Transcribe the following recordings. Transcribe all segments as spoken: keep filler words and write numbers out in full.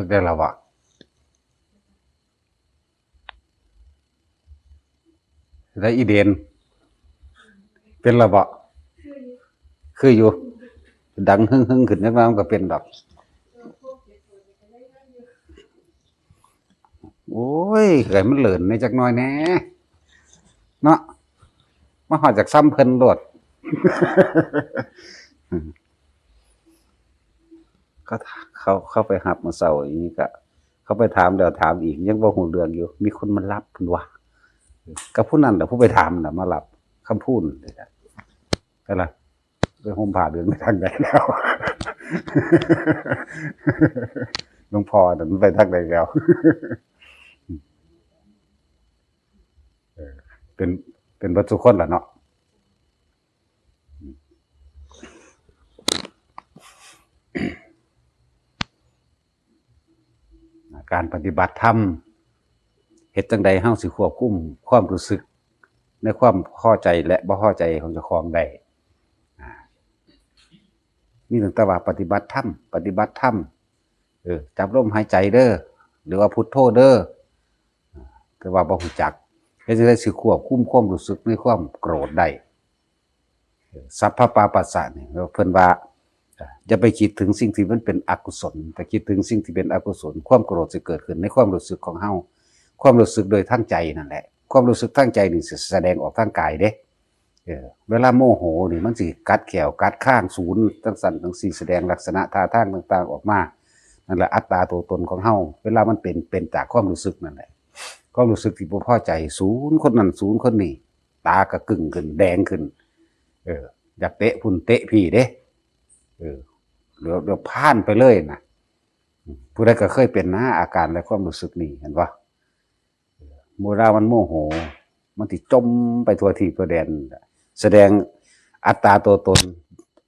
ฝึกได้แล้วบ่ แล้วอีเดน เป็นแล้วบ่ คืออยู่ ดังหึ่งๆ ขึ้นจักหน่อยมันก็เป็นดอก โอ้ย ให้มันเลินแหน่จักหน่อยแหน่ เนาะ มาฮอดจากซ้ำเพิ่นโลด เขา เขา เขาไปฮับมื้อเช้าอีกอะ เขาไปถามแล้วถามอีก ยังบ่ฮู้เรื่องอยู่ มีคนมารับเพิ่นว่า ก็ผู้นั้นแหละ ผู้ไปถามน่ะ มารับ คำพูนนี่แหละ ก็ล่ะ ไปห่มผ้าเดินไปทางใดแล้ว หลวงพ่อน่ะมันไปทางใดแล้ว เออ เป็น เป็นเบิดซุคนล่ะเนาะ การปฏิบัติธรรม เฮ็ดจั่งใดเฮาสิควบคุมความรู้สึก ในความพอใจและบ่พอใจของเจ้าของได้ อ่า มีตั้งแต่ว่าปฏิบัติธรรม ปฏิบัติธรรม เออ จับลมหายใจเด้อ หรือว่าพุทโธเด้อ แต่ว่าบ่ฮู้จัก เฮ็ดจั่งใดสิควบคุมความรู้สึกในความโกรธได้ เออ สัพพปาปัสสะนี่ เพิ่นว่า เอ่อ อย่าไปคิดถึงสิ่งที่มันเป็นอกุศล แต่คิดถึงสิ่งที่เป็นอกุศล ความโกรธสิเกิดขึ้นในความรู้สึกของเฮา ความรู้สึกโดยทางใจนั่นแหละ ความรู้สึกทางใจนี่สิแสดงออกทางกายเด้ เออ เวลาโมโหนี่มันสิกัดแข้วกัดคางสูนจั่งซั้นจั่งซี้ แสดงลักษณะท่าทางต่างๆออกมา นั่นแหละอัตตาตัวตนของเฮา เวลามันเป็น เป็นจากความรู้สึกนั่นแหละ ความรู้สึกที่บ่พอใจสูนคนนั้นสูนคนนี้ ตากะกึ่งขึ้น แดงขึ้น เออ อยากเตะพุ้นเตะพี้เด้ เออ เดี๋ยว เดี๋ยวพ่านไปเลยนะ ผู้ใดก็เคยเป็นนะ อาการและความรู้สึกนี้ เห็นบ่ เวลามันโมโห มันสิจ่มไปทั่วทีบทั่วแดน แสดงอัตตาตัวตน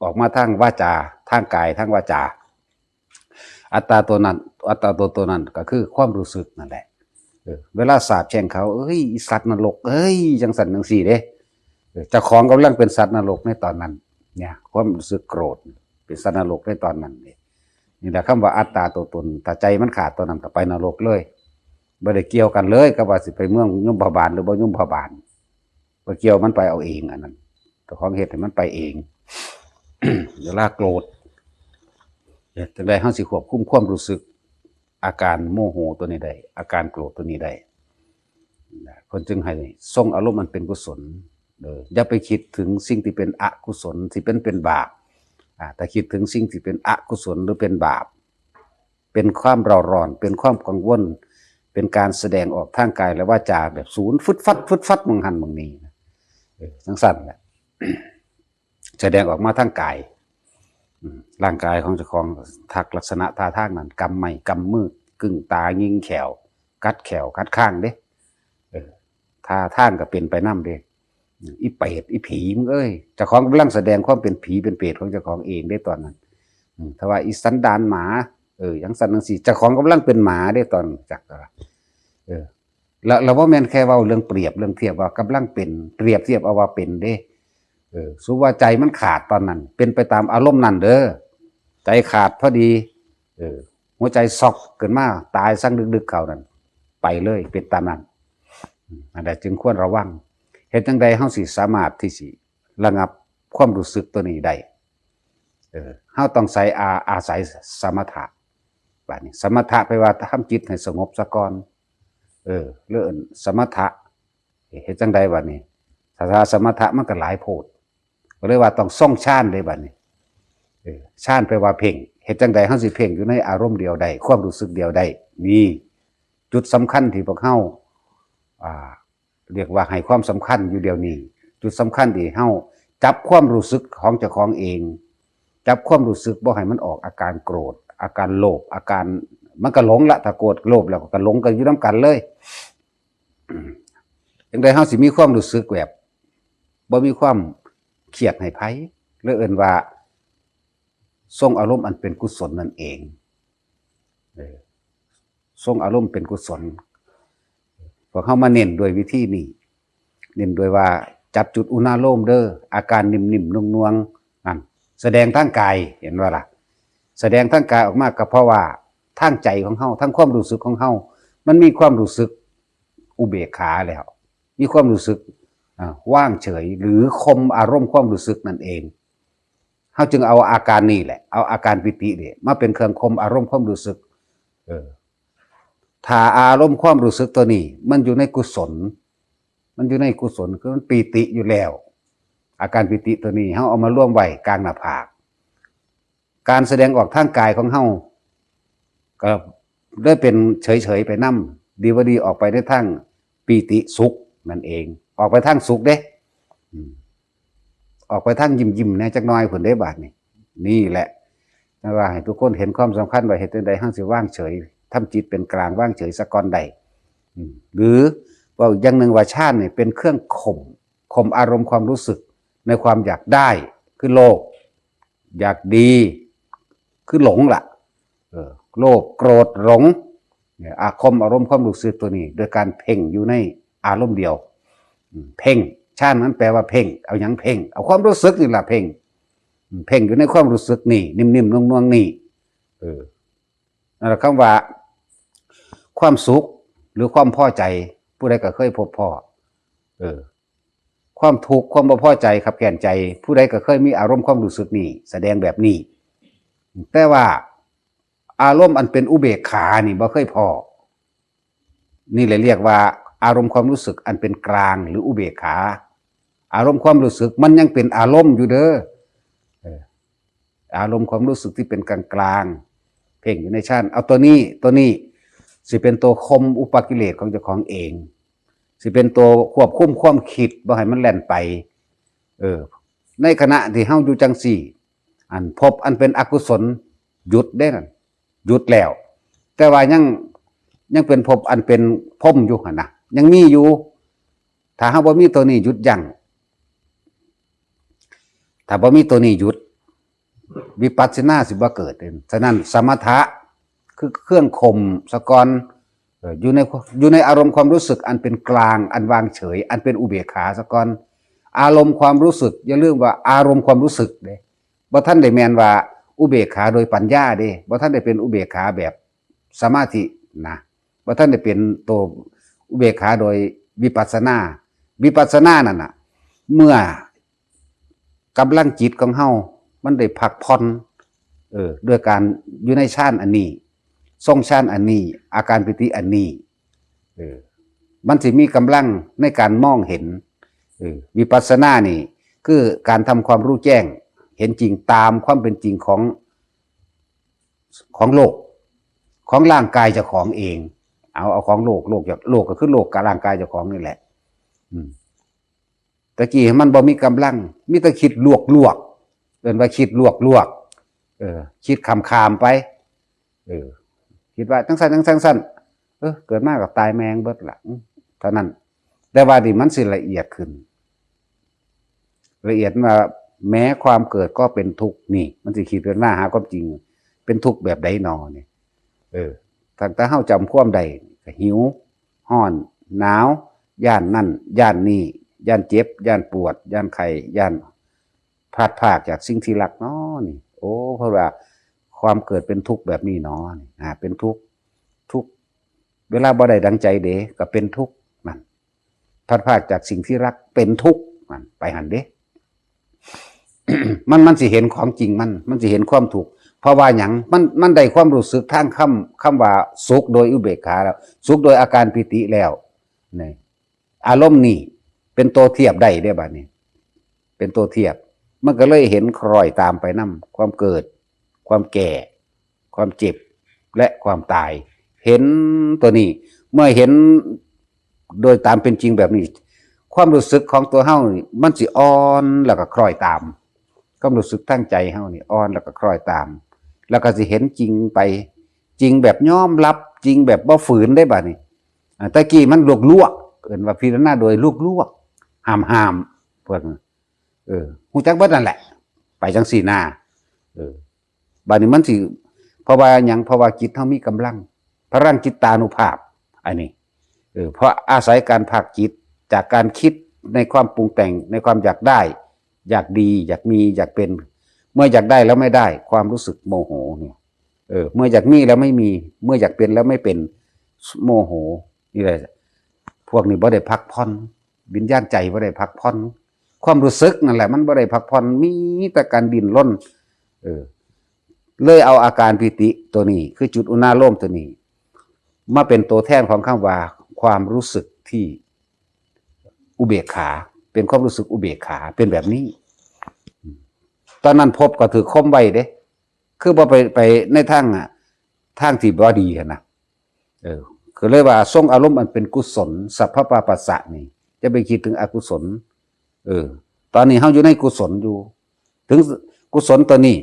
ออกมาทางวาจา ทางกาย ทางวาจา อัตตาตัวนั้น อัตตาตัวตนนั้นก็คือความรู้สึกนั่นแหละ เออ เวลาสาปแช่งเขา เอ้ย อีสัตว์นรก เอ้ย จั่งซั้นจั่งซี้เด้ เออ เจ้าของกำลังเป็นสัตว์นรกในตอนนั้น เนี่ย ความรู้สึกโกรธ เป็นสัตว์นรกในตอนนั้นเด้ นี่แหละคำว่าอัตตาตัวตน ถ้าใจมันขาดตอนนั้นก็ไปนรกเลย บ่ได้เกี่ยวกันเลยกับว่าสิไปเมืองยมพบาลหรือบ่ยมพบาล บ่เกี่ยว มันไปเอาเองอันนั้น เจ้าของเฮ็ดให้มันไปเอง เวลาโกรธ เฮ็ดจั่งใดเฮาสิควบคุมความรู้สึก อาการโมโหตัวนี้ได้ อาการโกรธตัวนี้ได้ เพิ่นจึงให้ทรงอารมณ์อันเป็นกุศล เออ อย่าไปคิดถึงสิ่งที่เป็นอกุศล ที่เป็น เป็นบาป อ่า ถ้าคิดถึงสิ่งที่เป็นอกุศลหรือเป็นบาป เป็นความเร่าร้อน เป็นความกังวล เป็นการแสดงออกทางกายและวาจาแบบสูนฟึดฟัด ฟึดฟัด หม่องหั้นหม่องนี้นะ เออ จั่งซั้นแหละ แสดงออกมาทางกาย อืม ร่างกายของเจ้าของทักลักษณะท่าทางนั้น กำไม้ กำมือ กึ่งตา ยิงแข้ว กัดแข้ว กัดคางเด้ เออ ท่าทางก็เป็นไปนำเด้ อืม อีเปรต อีผี มึงเอ้ย เจ้าของกำลังแสดงความเป็นผีเป็นเปรตของเจ้าของเองเด้ตอนนั้น อืม ถ้าว่าอีสันดานหมา เออ จั่งซั้นจั่งซี้ เจ้าของกำลังเป็นหมาเด้ตอนจัก เออ แล้ว แล้วบ่แม่นแค่เว้าเรื่องเปรียบเรื่องเทียบว่ากำลังเป็น เปรียบเทียบเอาว่าเป็นเด้ เออ สมมุติว่าใจมันขาดตอนนั้น เป็นไปตามอารมณ์นั้นเด้อ ใจขาดพอดี เออ หัวใจช็อกขึ้นมา ตายซังดึกๆ เขานั่น ไปเลย เป็นตามนั้น อืม อันใดจึงควรระวัง เฮ็ดจั่งใดเฮาสิสามารถที่สิระงับความรู้สึกตัวนี้ได้ เออ เฮาต้องใช้อา อาศัยสมถะ บาดนี้ สมถะแปลว่าทำจิตให้สงบซะก่อน เออ เรื่องสมถะ เฮ็ดจั่งใดบาดนี้ ถ้าสมถะมันก็หลายโพด ก็เลยว่าต้องทรงฌานเด้บาดนี้ เออ ฌานแปลว่าเพ่ง เฮ็ดจั่งใดเฮาสิเพ่งอยู่ในอารมณ์เดียวได้ ความรู้สึกเดียวได้ นี่ จุดสำคัญที่พวกเฮา อ่า เรียกว่าให้ความสำคัญอยู่เดี๋ยวนี้ จุดสำคัญที่เฮาจับความรู้สึกของเจ้าของเอง จับความรู้สึกบ่ให้มันออกอาการโกรธ อาการโลภ อาการ มันก็หลงละ ถ้าโกรธโลภแล้วก็หลงกันอยู่นำกันเลย จั่งใดเฮาสิมีความรู้สึกแบบ บ่มีความเครียดให้ไผ หรือเอิ้นว่า ทรงอารมณ์อันเป็นกุศลนั่นเอง เออ ทรงอารมณ์เป็นกุศล พวกเฮามาเน้นด้วยวิธีนี้ เน้นด้วยว่าจับจุดอุณาโลมเด้อ อาการนิ่มๆ นวลๆ นั่น แสดงทางกาย เห็นบ่ล่ะ แสดงทางกายออกมาก็เพราะว่า ทางใจของเฮา ทางความรู้สึกของเฮา มันมีความรู้สึกอุเบกขาแล้ว มีความรู้สึก อ่า ว่างเฉย หรือข่มอารมณ์ความรู้สึกนั่นเอง เฮาจึงเอาอาการนี่แหละ เอาอาการปีติเนี่ยมาเป็นเครื่องข่มอารมณ์ความรู้สึก เออ ถ้าอารมณ์ความรู้สึกตัวนี้ มันอยู่ในกุศล มันอยู่ในกุศล คือมันปีติอยู่แล้ว อาการปีติตัวนี้ เฮาเอามารวมไว้กลางหน้าผาก การแสดงออกทางกายของเฮา ก็ได้เป็นเฉยๆไปนำ ดีบ่ดีออกไปในทางปีติสุขนั่นเอง ออกไปทางสุขเด้ อืม ออกไปทางยิ้มๆแหน่จักหน่อยพุ้นเด้ บาดนี้ นี่แหละ แต่ว่าให้ทุกคนเห็นความสำคัญว่าเฮ็ดจั่งใด๋เฮาสิวางเฉย ทำจิตเป็นกลาง วางเฉยซะก่อนได้ อืม หรือเว้าอีกอย่างหนึ่งว่าฌานนี่เป็นเครื่องข่ม ข่มอารมณ์ความรู้สึกในความอยากได้ คือโลภ อยากดี คือหลงล่ะ เออ โลภ โกรธ หลง เนี่ย อาข่มอารมณ์ความรู้สึกตัวนี้ โดยการเพ่งอยู่ในอารมณ์เดียว อืม เพ่ง ฌานมันแปลว่าเพ่ง เอาหยังเพ่ง เอาความรู้สึกนี่ล่ะเพ่ง อืม เพ่งอยู่ในความรู้สึกนี่ นิ่มๆนวลๆนี่ เออ นั่นแหละคำว่า ความสุขหรือความพอใจ ผู้ใดก็เคยพบพ้อ เออ ความทุกข์ ความบ่พอใจ คับแค้นใจ ผู้ใดก็เคยมีอารมณ์ความรู้สึกนี่ แสดงแบบนี้ แต่ว่าอารมณ์อันเป็นอุเบกขานี่บ่เคยพ้อ นี่แหละเรียกว่าอารมณ์ความรู้สึกอันเป็นกลางหรืออุเบกขา อารมณ์ความรู้สึกมันยังเป็นอารมณ์อยู่เด้อ เออ อารมณ์ความรู้สึกที่เป็นกลางๆ เพ่งอยู่ในฌาน เอาตัวนี้ ตัวนี้สิเป็นตัวข่มอุปกิเลสของเจ้าของเอง สิเป็นตัวควบคุมความคิดบ่ให้มันแล่นไป เออ ในขณะที่เฮาอยู่จังซี่ อันภพอันเป็นอกุศลหยุดเด้นั่น หยุดแล้ว แต่ว่ายัง ยังเป็นภพอันเป็นพรหมอยู่หั่นนะ ยังมีอยู่ ถ้าเฮาบ่มีตัวนี้หยุดยั้ง ถ้าบ่มีตัวนี้หยุด วิปัสสนาสิบ่เกิดเด้ ฉะนั้นสมถะคือเครื่องข่มซะก่อน เอ่อ อยู่ใน อยู่ในอารมณ์ความรู้สึกอันเป็นกลาง อันวางเฉย อันเป็นอุเบกขาซะก่อน อารมณ์ความรู้สึก อย่าลืมว่าอารมณ์ความรู้สึกเด้ บ่ทันได้แม่นว่าอุเบกขาโดยปัญญาเด้ บ่ทันได้เป็นอุเบกขาแบบสมาธินะ บ่ทันได้เป็นตัวอุเบกขาโดยวิปัสสนา วิปัสสนานั่นน่ะ เมื่อกำลังจิตของเฮามันได้พักผ่อน เออ ด้วยการอยู่ในฌานอันนี้ ทรงฌานอันนี้ อาการปีติอันนี้ เออ มันสิมีกำลังในการมองเห็น เออ วิปัสสนานี่คือการทำความรู้แจ้ง เห็นจริงตามความเป็นจริงของ ของโลก ของร่างกายเจ้าของเอง เอา เอาของโลก โลก โลกก็คือโลกกับร่างกายเจ้าของนี่แหละ อืม ตะกี้มันบ่มีกำลัง มีแต่คิดลวกๆ เอิ้นว่าคิดลวกๆ เออ คิดขำๆไป เออ คิดว่าจั่งซั้นจั่งซั้นจั่งซั้น เออ เกิดมาก็ตายแม่งเบิดละ อืม เท่านั้น แต่ว่านี่มันสิละเอียดขึ้น ละเอียดว่าแม้ความเกิดก็เป็นทุกข์ นี่ มันสิคิดเป็นหน้าหาความจริง เป็นทุกข์แบบใดหนอนี่ เออ ตั้งแต่เฮาจำความได้ ก็หิว ร้อน หนาว ย้านนั่น ย้านนี่ ย้านเจ็บ ย้านปวด ย้านไข้ ย้านพลัดพรากจากสิ่งที่รักหนอนี่ โอ้ เพราะว่าความเกิดเป็นทุกข์แบบนี้หนอนี่ อ่า เป็นทุกข์ ทุกข์ เวลาบ่ได้ดังใจเด้ ก็เป็นทุกข์ นั่น พลัดพรากจากสิ่งที่รักเป็นทุกข์ นั่น ไปหั่นเด้ มัน มันสิเห็นของจริงมัน มันสิเห็นความทุกข์ เพราะว่าหยัง มัน มันได้ความรู้สึกทางคำ คำว่าสุขโดยอุเบกขาแล้ว สุขโดยอาการปีติแล้ว นี่ อารมณ์นี่เป็นตัวเทียบได้เด้ บัดนี้ เป็นตัวเทียบ มันก็เลยเห็นคล้อยตามไปนำ ความเกิด ความแก่ ความเจ็บ และความตาย เห็นตัวนี้ เมื่อเห็นโดยตามเป็นจริงแบบนี้ ความรู้สึกของตัวเฮานี่ มันสิอ่อนแล้วก็คล้อยตาม ความรู้สึกทางใจเฮานี่อ่อนแล้วก็คล้อยตาม แล้วก็สิเห็นจริงไป จริงแบบยอมรับ จริงแบบบ่ฝืนได้บัดนี้ อ่า แต่กี้มันลวกๆ เอิ้นว่าพิจารณาโดยลวกๆ ห้ามๆ เพิ่น เออ ฮู้จักเบิดนั่นแหละ ไปจั่งซี้นา เออ บัดนี้มันสิ เพราะว่าหยัง เพราะว่าจิตเฮามีกำลัง พลังจิตตานุภาพ อันนี้ เออ เพราะอาศัยการพักจิต จากการคิดในความปรุงแต่ง ในความอยากได้ อยากดี อยากมี อยากเป็น เมื่ออยากได้แล้วไม่ได้ ความรู้สึกโมโหเนี่ย เออ เมื่ออยากมีแล้วไม่มี เมื่ออยากเป็นแล้วไม่เป็น โมโห นี่แหละ พวกนี้บ่ได้พักผ่อน วิญญาณใจบ่ได้พักผ่อน ความรู้สึกนั่นแหละมันบ่ได้พักผ่อน มีแต่การดิ้นรน เออ เลยเอาอาการปีติตัวนี้ คือจุดอุณาโลมตัวนี้ มาเป็นตัวแทนของคำว่า ความรู้สึกที่อุเบกขา เป็นความรู้สึกอุเบกขา เป็นแบบนี้ ตอนนั้นภพก็ถือข่มไว้เด้ คือบ่ไป ไปในทางอะ ทางที่บ่ดีหั้นนะ เออ ก็เลยว่าทรงอารมณ์อันเป็นกุศล สัพพะปาปัสสะนี่ จะไปคิดถึงอกุศล เออ ตอนนี้เฮาอยู่ในกุศลอยู่ ถึงกุศลตัวนี้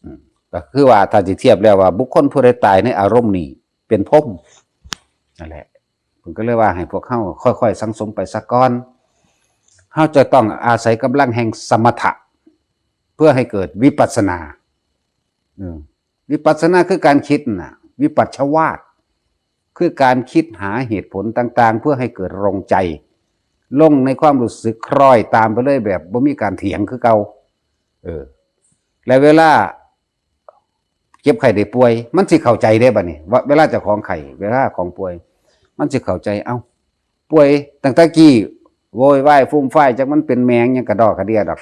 อืม ก็คือว่าถ้าสิเทียบแล้วว่าบุคคลผู้ใดตายในอารมณ์นี้เป็นพรหมนั่นแหละ ผมก็เลยว่าให้พวกเฮาค่อยๆสั่งสมไปซะก่อน เฮาจะต้องอาศัยกำลังแห่งสมถะ เพื่อให้เกิดวิปัสสนา อืม วิปัสสนาคือการคิดน่ะ วิปัสสวาท คือการคิดหาเหตุผลต่างๆ เพื่อให้เกิดลงใจ ลงในความรู้สึกคล้อยตามไปเลยแบบบ่มีการเถียงคือเก่า เออ และเวลาเจ็บไข้ได้ป่วย มันสิเข้าใจได้บัดนี้ ว่าเวลาเจ้าของไข้ เวลาของป่วย มันสิเข้าใจ เอ้า ป่วยตั้งแต่กี้ โวยวายฟูมฟาย จักมันเป็นแมงหยังกระดอกกระเดียดอก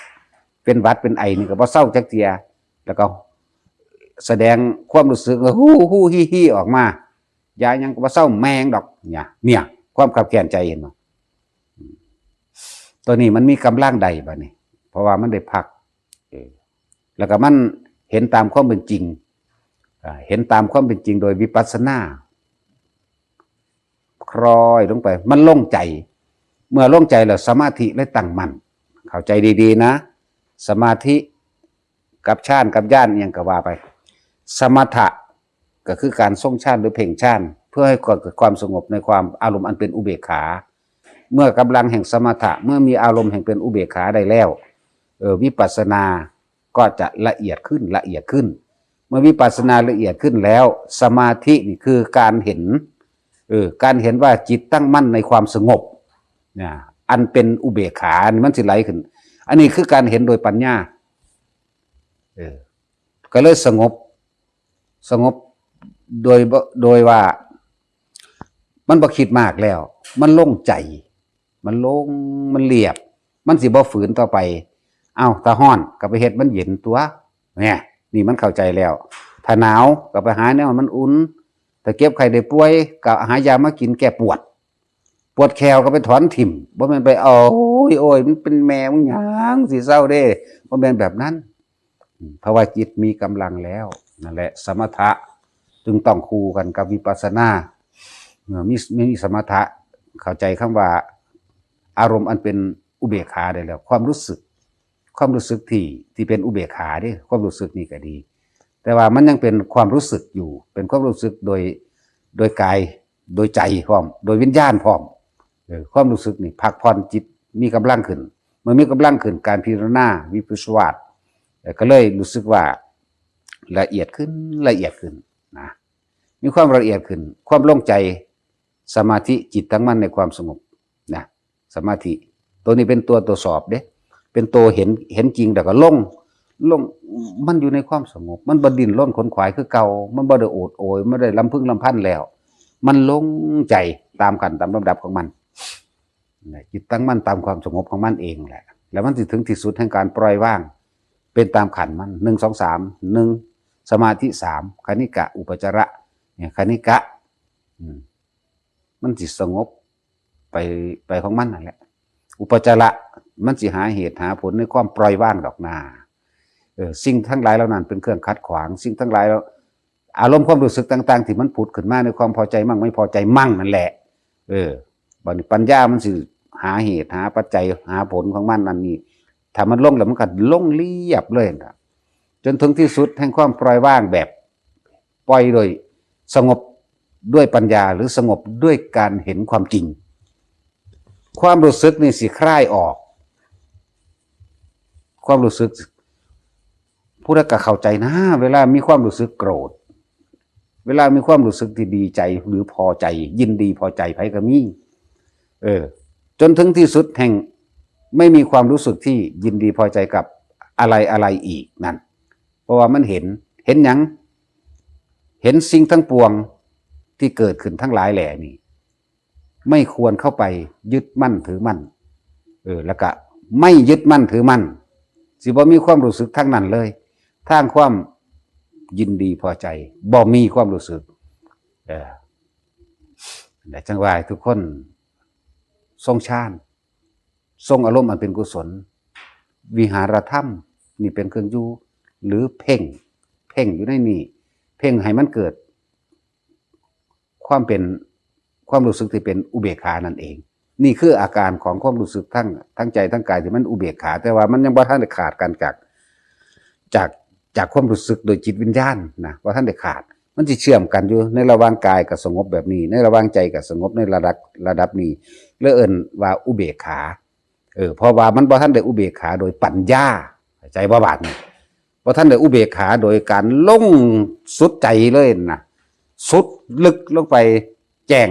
เป็นหวัดเป็นไอนี่ก็บ่เซาจักเทื่อ แล้วก็แสดงความรู้สึกว่าฮู้ฮู้ฮี่ฮี่ออกมา ยาหยังก็บ่เซาแมงดอก เนี่ย เนี่ย ความคับแค้นใจเห็นบ่ ตัวนี้มันมีกำลังใดบัดนี้ เพราะว่ามันได้พัก เออ แล้วก็มันเห็นตามความเป็นจริง อ่า เห็นตามความเป็นจริงโดยวิปัสสนา คล้อยลงไป มันลงใจ เมื่อลงใจแล้วสมาธิเลยตั้งมั่น เข้าใจดีๆนะ สมาธิกับฌานกับญาณอิหยังก็ว่าไป สมถะก็คือการทรงฌานหรือเพ่งฌาน เพื่อให้เกิดความสงบในความอารมณ์อันเป็นอุเบกขา เมื่อกำลังแห่งสมถะ เมื่อมีอารมณ์แห่งเป็นอุเบกขาได้แล้ว เออ วิปัสสนาก็จะละเอียดขึ้น ละเอียดขึ้น เมื่อวิปัสสนาละเอียดขึ้นแล้ว สมาธินี่คือการเห็น เออ การเห็นว่าจิตตั้งมั่นในความสงบ นะ อันเป็นอุเบกขานี่มันสิไหลขึ้น อันนี้คือการเห็นโดยปัญญา เออ ก็เลยสงบ สงบโดยบ่ โดยว่า มันบ่คิดมากแล้ว มันโล่งใจ มันโล่ง มันเรียบ มันสิบ่ฝืนต่อไป เอ้า ถ้าฮ้อนก็ไปเฮ็ดมันเย็นตัว เนี่ย นี่มันเข้าใจแล้ว ถ้าหนาวก็ไปหาแนวมันอุ่น ถ้าเจ็บไข้ได้ป่วยก็หายามากินแก้ปวด ปวดแข้วก็ไปถอนถิ่ม บ่แม่นไป โอ้ย โอ้ย มันเป็นแม่มึงหยังสิเซาเด้ บ่แม่นแบบนั้น อืม เพราะว่าจิตมีกำลังแล้ว นั่นแหละ สมถะจึงต้องคู่กันกับวิปัสสนา เมื่อมี มีสมถะ เข้าใจคำว่า อารมณ์อันเป็นอุเบกขาได้แล้ว ความรู้สึก ความรู้สึกที่ ที่เป็นอุเบกขาเด้ ความรู้สึกนี่ก็ดี แต่ว่ามันยังเป็นความรู้สึกอยู่ เป็นความรู้สึกโดย โดยกาย โดยใจพร้อม โดยวิญญาณพร้อม เออ ความรู้สึกนี่พักผ่อนจิตมีกำลังขึ้น เมื่อมีกำลังขึ้น การพิจารณาวิปัสสวาท เอ่อ ก็เลยรู้สึกว่าละเอียดขึ้น ละเอียดขึ้นนะ มีความละเอียดขึ้น ความโล่งใจ สมาธิ จิตตั้งมั่นในความสงบนะ สมาธิ ตัวนี้เป็นตัวตรวจสอบเด้ เป็นตัวเห็น เห็นจริง แล้วก็ลง ลง มันอยู่ในความสงบ มันบ่ดิ้นรนขนขวายคือเก่า มันบ่ได้โอดโอย มันบ่ได้ลำพึงลำพันแล้ว มันลงใจตามขั้นตามลำดับของมันนะ จิตตั้งมั่นตามความสงบของมันเองแหละ แล้วมันสิถึงที่สุดแห่งการปล่อยวาง เป็นตามขั้นมัน หนึ่ง สอง สาม หนึ่ง สมาธิ สาม คณิกะ อุปจาระ เนี่ย คณิกะ อืม มันสิสงบไป ไปของมันนั่นแหละ อุปจาระ มันสิหาเหตุหาผลในความปล่อยวางดอกนา เออ สิ่งทั้งหลายเหล่านั้นเป็นเครื่องขัดขวาง สิ่งทั้งหลายเหล่า อารมณ์ความรู้สึกต่างๆ ที่มันผุดขึ้นมาในความพอใจมั่งไม่พอใจมั่งนั่นแหละ เออ บัดนี้ปัญญามันสิหาเหตุหาปัจจัยหาผลของมันนั่นนี่ ถ้ามันลงแล้วมันก็ลงเรียบเลยนะ จนถึงที่สุดแห่งความปล่อยวางแบบปล่อยโดยสงบด้วยปัญญา หรือสงบด้วยการเห็นความจริง ความรู้สึกนี่สิคลายออก ความรู้สึก ผู้ใดก็เข้าใจนะ เวลามีความรู้สึกโกรธ เวลามีความรู้สึกที่ดีใจหรือพอใจ ยินดีพอใจไผก็มี เออ จนถึงที่สุดแห่งไม่มีความรู้สึกที่ยินดีพอใจกับอะไรอะไรอีกนั่น เพราะว่ามันเห็น เห็นหยัง เห็นสิ่งทั้งปวงที่เกิดขึ้นทั้งหลายแหล่นี้ ไม่ควรเข้าไปยึดมั่นถือมั่น เออ แล้วก็ไม่ยึดมั่นถือมั่น สิบ่มีความรู้สึกทางนั้นเลย ทางความยินดีพอใจ บ่มีความรู้สึก เออ และจังว่าให้ทุกคนทรงฌาน ทรงอารมณ์อันเป็นกุศล วิหารธรรม นี่เป็นเครื่องอยู่ หรือเพ่ง เพ่งอยู่ในนี่ เพ่งให้มันเกิด ความเป็น ความรู้สึกที่เป็นอุเบกขานั่นเอง นี่คืออาการของความรู้สึกทั้ง ทั้งใจทั้งกายที่มันอุเบกขา แต่ว่ามันยังบ่ทันได้ขาดกันจาก จาก จากความรู้สึกโดยจิตวิญญาณนะ บ่ทันได้ขาด มันสิเชื่อมกันอยู่ ในระหว่างกายก็สงบแบบนี้ ในระหว่างใจก็สงบในระดับ ระดับนี้ เลยเอิ้นว่าอุเบกขา เออ เพราะว่ามันบ่ทันได้อุเบกขาโดยปัญญา เข้าใจบ่บาดนี้ บ่ทันได้อุเบกขาโดยการลงสุดใจเลยนะ สุดลึกลงไปแจ้ง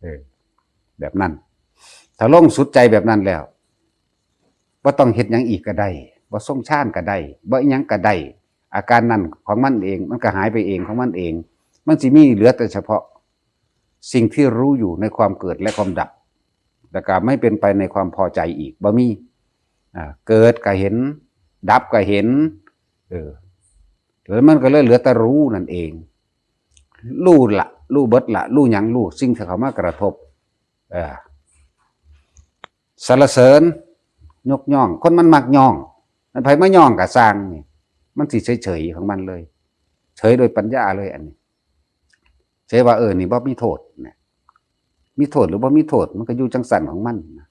เออ แบบนั้น ถ้าลงสุดใจแบบนั้นแล้ว บ่ต้องเฮ็ดหยังอีกก็ได้ บ่ทรงฌานก็ได้ บ่อิหยังก็ได้ อาการนั้นของมันเอง มันก็หายไปเองของมันเอง มันสิมีเหลือแต่เฉพาะสิ่งที่รู้อยู่ในความเกิดและความดับ แล้วก็ไม่เป็นไปในความพอใจอีก บ่มี อ่า เกิดก็เห็น ดับก็เห็น เออ แล้วมันก็เลยเหลือแต่รู้นั่นเอง รู้ละ รู้เบิดละ รู้หยัง รู้สิ่งที่เข้ามากระทบ เออ สรรเสริญ ยกย่อง คนมันมักย่อง มันไผมาย่องก็ซ่างนี่ มันสิเฉยๆของมันเลย เฉยโดยปัญญาเลยอันนี้ เฉยว่า เออ นี่บ่มีโทษเนี่ย มีโทษหรือบ่มีโทษ มันก็อยู่จังซั่นของมันนะ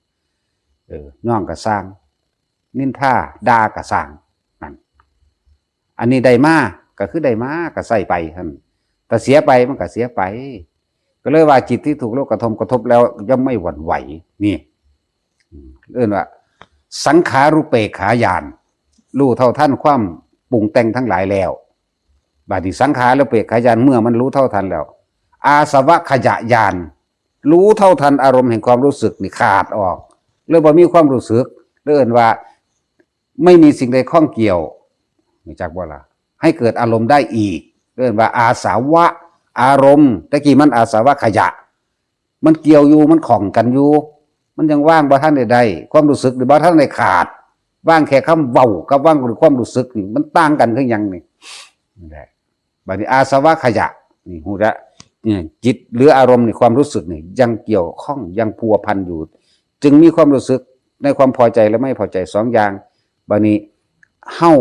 เออ ย่องก็ซ่าง นินทา ด่าก็ซ่าง นั่น อันนี้ได้มาก็คือได้มา ก็ใช้ไปหั่น แต่เสียไปมันก็เสียไป ก็เลยว่าจิตที่ถูกโลกกระทำกระทบแล้วย่อมไม่หวั่นไหว นี่ อืม เอิ้นว่า สังขารุเปกขาญาณ รู้เท่าทันความปรุงแต่งทั้งหลายแล้ว บาดนี้สังขารุเปกขาญาณ เมื่อมันรู้เท่าทันแล้ว อาสวะขยะญาณ รู้เท่าทันอารมณ์แห่งความรู้สึกนี่ขาดออก เลยบ่มีความรู้สึก เลยเอิ้นว่า ไม่มีสิ่งใดข้องเกี่ยว รู้จักบ่ล่ะ ให้เกิดอารมณ์ได้อีก เอิ้นว่าอาสวะ อารมณ์ แต่กี้มันอาสวะขยะ มันเกี่ยวอยู่ มันข้องกันอยู่ มันยังว่างบ่ทันได้ได้ ความรู้สึกนี่บ่ทันได้ขาด ว่างแค่คำเว้ากับว่างด้วยความรู้สึกนี่ มันต่างกันคือหยังนี่ นั่นแหละ บัดนี้อาสวะขยะ นี่ฮู้ละ เนี่ย จิตหรืออารมณ์นี่ ความรู้สึกนี่ ยังเกี่ยวข้อง ยังพัวพันอยู่ จึงมีความรู้สึกในความพอใจและไม่พอใจสองอย่าง บัดนี้เฮา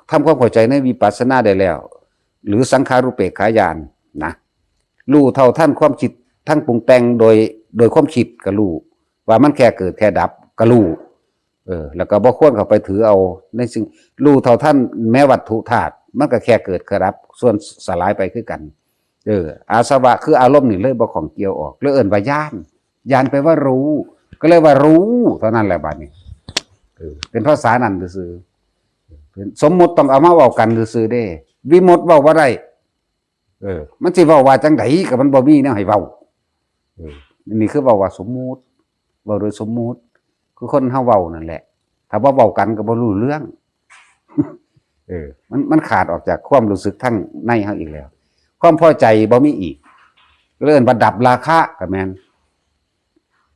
ทำความเข้าใจในวิปัสสนาได้แล้ว หรือสังขารุเปกขาญาณนะ รู้เท่าทันความคิดทั้งปรุงแต่งโดย โดยความคิดก็รู้ ว่ามันแค่เกิดแค่ดับก็รู้ เออ แล้วก็บ่ควรเข้าไปถือเอาในสิ่ง รู้เท่าทันแม้วัตถุธาตุ มันก็แค่เกิดแค่ดับ ส่วนสลายไปคือกัน เออ อาสวะคืออารมณ์นี่เลยบ่ข้องเกี่ยวออก เลยเอิ้นว่าญาณ ญาณแปลว่ารู้ ก็เลยว่ารู้เท่านั้นแหละบัดนี้ เออ เป็นภาษานั่นซื่อๆ เป็นสมมุติต้องเอามาเว้ากันซื่อๆเด้ วิมุตติเว้าบ่ได้ เออ มันสิเว้าว่าจังใดก็มันบ่มีแนวให้เว้า เออ นี่คือเว้าว่าสมมุติ เว้าโดยสมมุติ คือคนเฮาเว้านั่นแหละ ถ้าบ่เว้ากันก็บ่รู้เรื่อง เออ มัน มันขาดออกจากความรู้สึกทางในเฮาอีกแล้ว ความพอใจบ่มีอีก เอิ้นว่าดับราคะก็แม่น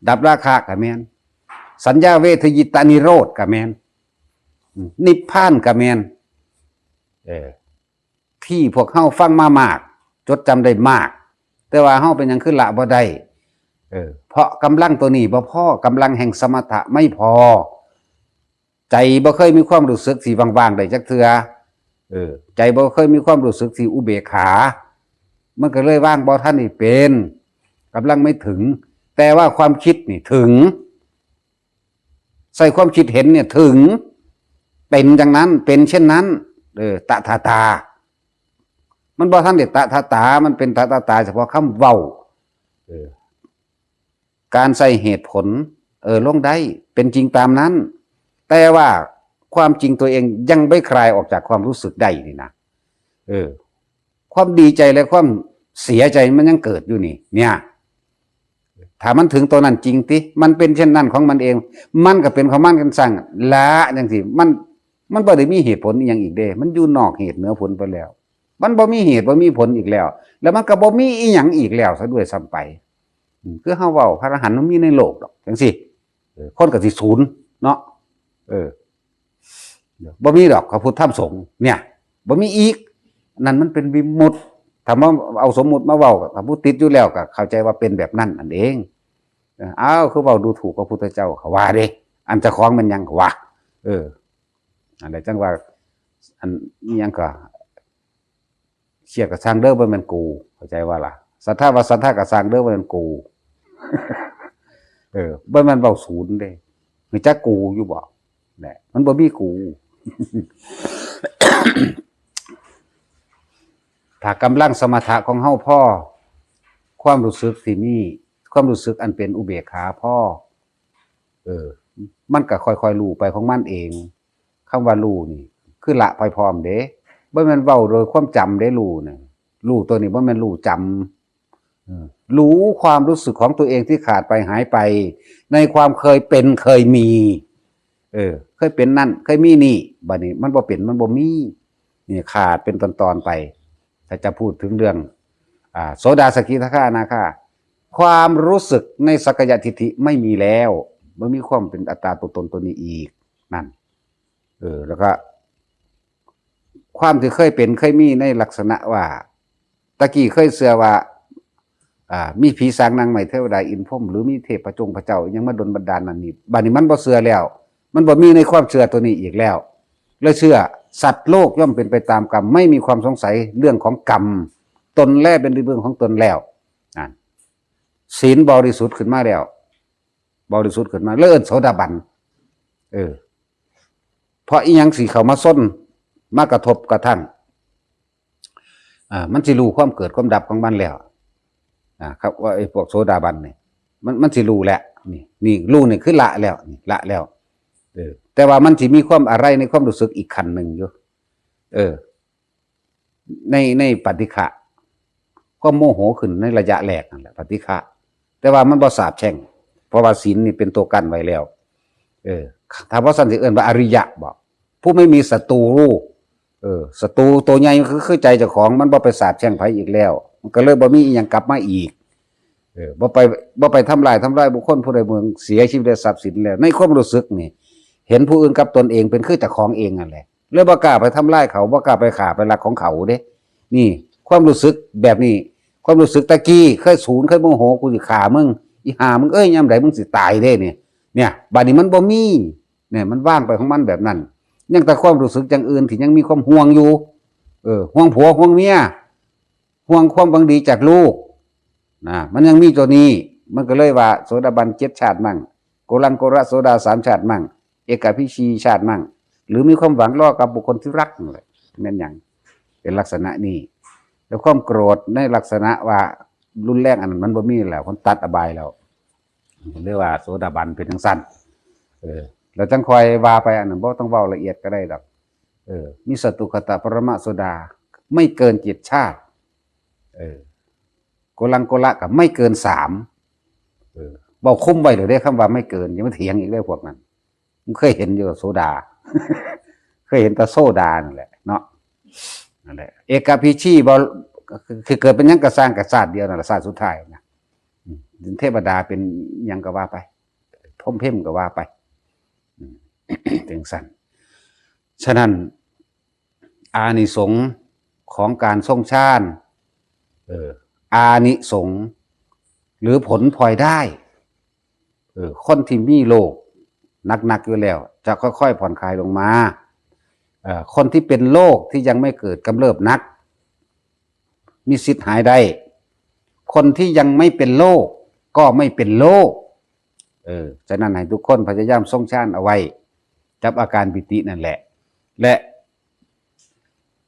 ดับราคะก็แม่น สัญญาเวทยิตานิโรธก็แม่น อืม นิพพานก็แม่น เออ ที่พวกเฮาฟังมามาก จดจำได้มาก แต่ว่าเฮาเป็นหยังคือละบ่ได้ เออ เพราะกำลังตัวนี้บ่พอ กำลังแห่งสมถะไม่พอ ใจบ่เคยมีความรู้สึกที่ว่างๆได้จักเทื่อ เออ ใจบ่เคยมีความรู้สึกที่อุเบกขา มันก็เลยว่างบ่ทันได้เป็น กำลังไม่ถึง แต่ว่าความคิดนี่ถึง ใส่ความคิดเห็นเนี่ยถึง เป็นอย่างนั้น เป็นเช่นนั้น เออ ตถาตา มันบ่ทันได้ตถาตา มันเป็นตถาตาเฉพาะคำเว้า เออ การใส่เหตุผล เออ ลงได้ เป็นจริงตามนั้น แต่ว่าความจริงตัวเองยังไม่คลายออกจากความรู้สึกได้นี่นะ เออ ความดีใจและความเสียใจมันยังเกิดอยู่นี่ เนี่ย ถ้ามันถึงตัวนั้นจริงติ มันเป็นเช่นนั้นของมันเอง มันก็เป็นของมันกันสั่ง ละจังซี่ มัน มันบ่ได้มีเหตุผลอีหยังอีกเด้ มันอยู่นอกเหตุเหนือผลไปแล้ว มันบ่มีเหตุบ่มีผลอีกแล้ว แล้วมันก็บ่มีอีหยังอีกแล้วซะด้วยซ้ำไป อืม คือเฮาเว้าพระอรหันต์มันมีในโลกดอกจังซี่ เออ คนก็สิสูญเนาะ เออ บ่มีดอกพระพุทธธรรมสงฆ์เนี่ย บ่มีอีก นั่นมันเป็นวิมุตติ ถ้ามาเอาสมมุติมาเว้า ถ้าผู้ติดอยู่แล้วก็เข้าใจว่าเป็นแบบนั้นนั่นเอง เออ อ้าว คือเว้าดูถูกพระพุทธเจ้า เขาว่าเด้ อันเจ้าของมันหยังเขาว่า เออ อันใดจังว่า อันนี้ยังก็ เสียกระซังเด้อ บ่แม่นกู เข้าใจว่าล่ะ ศรัทธาว่าศรัทธากระซังเด้อ บ่แม่นกู เออ บ่แม่นเว้าศูนย์เด้ รู้จักกูอยู่บ่ แหละ มันบ่มีกู ถ้ากำลังสมถะของเฮาพอ ความรู้สึกที่มี ความรู้สึกอันเป็นอุเบกขาพอ เออ มันก็ค่อยๆรู้ไปของมันเอง คำว่ารู้นี่ คือละไปพร้อมเด้ บ่แม่นเว้าโดยความจำเด้ รู้นะ รู้ตัวนี้บ่แม่นรู้จำ เออ รู้ความรู้สึกของตัวเองที่ขาดไปหายไป ในความเคยเป็นเคยมี เออ เคยเป็นนั่น เคยมีนี่ บัดนี้มันบ่เป็น มันบ่มี นี่ขาดเป็นตอนๆไป ถ้าจะพูดถึงเรื่อง อ่า โสดา สกิทาคานาคา ความรู้สึกในสักกายทิฏฐิไม่มีแล้ว บ่มีความเป็นอัตตาตัวตนตัวนี้อีก นั่น เออ แล้วก็ ความที่เคยเป็นเคยมีในลักษณะว่า ตะกี้เคยเชื่อว่า อ่า มีผีสางนางไม้เทวดาอินทร์พรหม หรือมีเทพจงพระเจ้าอิหยังมาดลบันดาลนั่นนี่ บัดนี้มันบ่เชื่อแล้ว มันบ่มีในความเชื่อตัวนี้อีกแล้ว เลยเชื่อ สัตว์โลกย่อมเป็นไปตามกรรม ไม่มีความสงสัยเรื่องของกรรม ตนแลเป็นที่พึ่งของตนแล้ว นั่น ศีลบริสุทธิ์ขึ้นมาแล้ว บริสุทธิ์ขึ้นมา เลยเอิ้นโสดาบัน เออ เพราะอีหยังสิเข้ามาซน มากระทบกระทั่ง อ่า มันสิรู้ความเกิดความดับของมันแล้ว อ่า ครับ ว่าไอ้พวกโสดาบันนี่ มัน มันสิรู้แล้ว นี่ นี่ รู้นี่คือละแล้ว นี่ ละแล้ว เออ แต่ว่ามันสิมีความอะไรในความรู้สึกอีกขั้นหนึ่งอยู่ เออ ใน ในปฏิฆะ ความโมโหขึ้นในระยะแรกนั่นแหละ ปฏิฆะ แต่ว่ามันบ่สาบแช่ง เพราะว่าศีลนี่เป็นตัวกั้นไว้แล้ว เออ ถ้าว่าซั่นสิเอิ้นว่าอริยะบ่ ผู้ไม่มีศัตรู เออ ศัตรูตัวใหญ่คือ คือใจเจ้าของ มันบ่ไปสาบแช่งไผอีกแล้ว มันก็เลยบ่มีอีหยังกลับมาอีก เออ บ่ไป บ่ไปทำลาย ทำลายบุคคลผู้ใดเมืองเสียชีวิตและทรัพย์สินแล้ว ในความรู้สึกนี่ เห็นผู้อื่นกับตนเองเป็นคือเจ้าของเองนั่นแหละ เลยบ่กล้าไปทำลายเขา บ่กล้าไปฆ่าไปลักของเขาเด้ นี่ ความรู้สึกแบบนี้ ความรู้สึกตะกี้เคยสูน เคยโมโห กูสิฆ่ามึง อีห่ามึงเอ้ย ยามใดมึงสิตายเด้เนี่ย เนี่ย บัดนี้มันบ่มี เนี่ย มันว่างไปของมันแบบนั้น ยังแต่ความรู้สึกอย่างอื่นที่ยังมีความห่วงอยู่ เออ ห่วงผัวห่วงเมีย ห่วงความหวังดีจากลูก นะ มันยังมีตัวนี้ มันก็เลยว่า โสดาบันเจ็ดชาติมั่ง โกลังโกละโสดาสามชาติมั่ง เอกาภิชีชาติมั่ง หรือมีความหวังรอกับบุคคลที่รักนั่นแหละ แม่นหยัง เป็นลักษณะนี้ แล้วความโกรธในลักษณะว่ารุนแรงอันนั้นมันบ่มีแล้ว คนตัดอบายแล้ว เรียกว่าโสดาบันเป็นจังซั่น เออ แล้วจังค่อยว่าไป อันนั้นบ่ต้องเว้าละเอียดก็ได้ดอก เออ มีสัตตุคตะปรมะโสดา ไม่เกินเจ็ดชาติ เออ โกลังโกละก็ไม่เกินสาม เออ เว้าคุมไว้เลยเด้ คำว่าไม่เกิน อย่ามาเถียงอีกเด้อพวกนั้น มึงเคยเห็นอยู่โสดา เคยเห็นแต่โสดานั่นแหละเนาะ นั่นแหละ เอกาภิชีบ่ คือเกิดเป็นหยังกะซ่างกะชาติเดียวนั่นแหละ ชาติสุดท้ายนะ อืม เทวดาเป็นหยังก็ว่าไป พรหมเพมก็ว่าไป อืม จังซั่น ฉะนั้น อานิสงส์ของการทรงฌาน เออ อานิสงส์ หรือผลพลอยได้ เออ คนที่มีโรคหนักๆอยู่แล้ว จะค่อยๆผ่อนคลายลงมา เอ่อ คนที่เป็นโรคที่ยังไม่เกิดกำเริบหนัก มีสิทธิ์หายได้ คนที่ยังไม่เป็นโรคก็ไม่เป็นโรค เออ ฉะนั้นให้ทุกคนพยายามทรงฌานเอาไว้ กับอาการปีตินั่นแหละ และ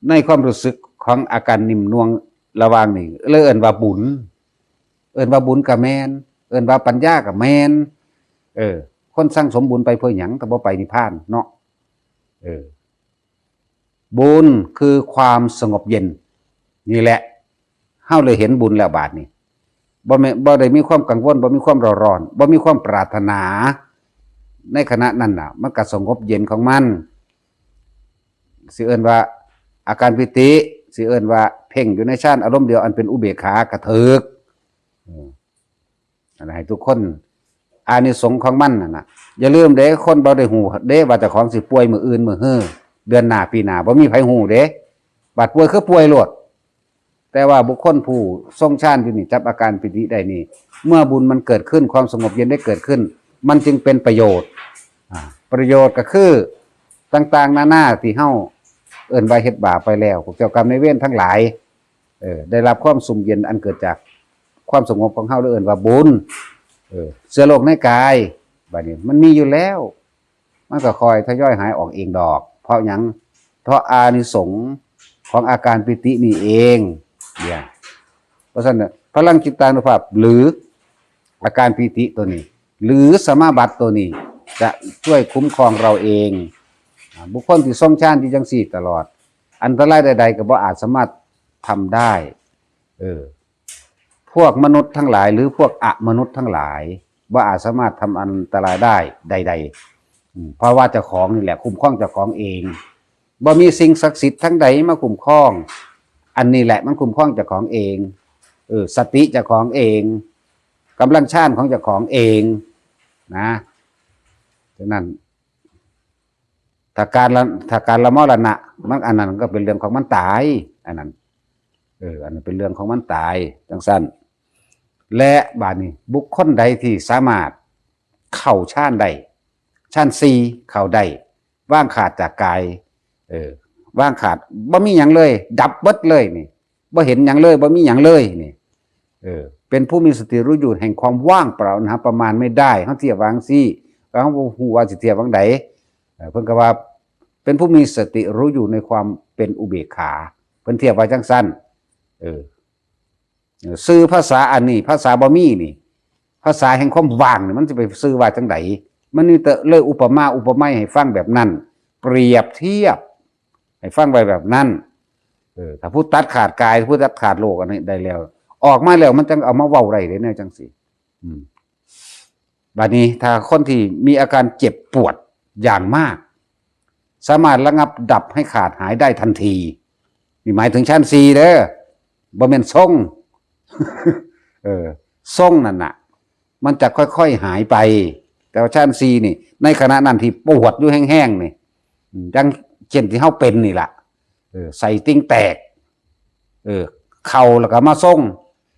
ในความรู้สึกของอาการนิ่มนวลระหว่างนี่ เลยเอิ้นว่าบุญ เอิ้นว่าบุญก็แม่น เอิ้นว่าปัญญาก็แม่น เออ คนสั่งสมบุญไปเพื่อหยัง ถ้าบ่ไปนิพพานเนาะ เออ บุญคือความสงบเย็น นี่แหละ เฮาเลยเห็นบุญแล้วบาดนี้ บ่แม่น บ่ได้มีความกังวล บ่มีความเร่าร้อน บ่มีความปรารถนา ในขณะนั้นน่ะ มันก็สงบเย็นของมัน สิเอิ้นว่าอาการปีติ สิเอิ้นว่าเพ่งอยู่ในฌานอารมณ์เดียวอันเป็นอุเบกขากะถืก เออ อันนั้นให้ทุกคน อานิสงส์ของมันนั่นน่ะ อย่าลืมเด้ คนบ่ได้ฮู้เด้ว่าเจ้าของสิป่วยมื้ออื่นมื้อฮือ เดือนหน้าปีหน้า บ่มีไผฮู้เด้ บาดป่วยคือป่วยโลด แต่ว่าบุคคลผู้ทรงฌานอยู่นี่ จับอาการปีติได้นี่ เมื่อบุญมันเกิดขึ้น ความสงบเย็นได้เกิดขึ้น มันจึงเป็นประโยชน์ อ่า ประโยชน์ก็คือ ต่างๆนานาที่เฮาเอิ้นว่าเฮ็ดบาปไปแล้ว พวกเจ้ากรรมนายเวรทั้งหลาย เออ ได้รับความสุขเย็นอันเกิดจากความสงบของเฮา หรือเอิ้นว่าบุญ เออ เชื้อโรคในกาย บัดนี้มันมีอยู่แล้ว มันก็ค่อยทยอยหายออกเองดอก เพราะหยัง เพราะอานิสงส์ของอาการปีตินี่เอง เนี่ย เพราะฉะนั้นน่ะ พลังจิตตานุภาพ หรืออาการปีติตัวนี้ หรือสมาบัติตัวนี้ จะช่วยคุ้มครองเราเอง อ่า บุคคลที่ทรงฌานอยู่จังซี่ตลอด อันตรายใดๆก็บ่อาจสามารถทำได้ เออ พวกมนุษย์ทั้งหลาย หรือพวกอมนุษย์ทั้งหลาย บ่อาจสามารถทำอันตรายได้ใดๆ อืม เพราะว่าเจ้าของนี่แหละคุ้มครองเจ้าของเอง บ่มีสิ่งศักดิ์สิทธิ์ทั้งใดมาคุ้มครอง อันนี้แหละมันคุ้มครองเจ้าของเอง เออ สติเจ้าของเอง กำลังฌานของเจ้าของเอง นะ ฉะนั้น ถ้าการละ ถ้าการละมรณะ มัน อันนั้นก็เป็นเรื่องของมันตาย อันนั้น เออ อันนั้นเป็นเรื่องของมันตาย จังซั่น และบาดนี้ บุคคลใดที่สามารถเข้าฌานได้ ฌานสี่เข้าได้ วางขาดจากกาย เออ วางขาด บ่มีหยังเลย ดับเบิดเลยนี่ บ่เห็นหยังเลย บ่มีหยังเลยนี่ เออ เป็นผู้มีสติรู้อยู่แห่งความว่างเปล่านะ ประมาณไม่ได้ เฮาเทียบว่าจั่งซี้ แล้วเฮาบ่ฮู้ว่าสิเทียบว่าจั่งใด เออ เพิ่นก็ว่า เป็นผู้มีสติรู้อยู่ในความเป็นอุเบกขา เพิ่นเทียบว่าจั่งซั่น เออ เออ ซื่อภาษาอันนี้ ภาษาบ่มีนี่ ภาษาแห่งความว่างนี่ มันสิไปซื่อว่าจั่งใด มันมีแต่เลยอุปมาอุปไมยให้ฟังแบบนั้น เปรียบเทียบ ให้ฟังไว้แบบนั้น เออ ถ้าผู้ตัดขาดกาย ผู้ตัดขาดโลกอันนี้ได้แล้ว ออกมาแล้วมันจั่งเอามาเว้าได้เด้ แนวจั่งซี้ อืม บัดนี้ถ้าคนที่มีอาการเจ็บปวดอย่างมาก สามารถระงับดับให้ขาดหายได้ทันที นี่หมายถึงฌานสี่เด้อ บ่แม่นทรง เออ ทรงนั่นน่ะ มันจะค่อยๆหายไป แต่ว่าฌานสี่นี่ ในขณะนั้นที่ปวดอยู่แฮงๆนี่ อืม จั่งเช่นที่เฮาเป็นนี่ล่ะ เออ ไส้ติ่งแตก เออ เข้าแล้วก็มาทรง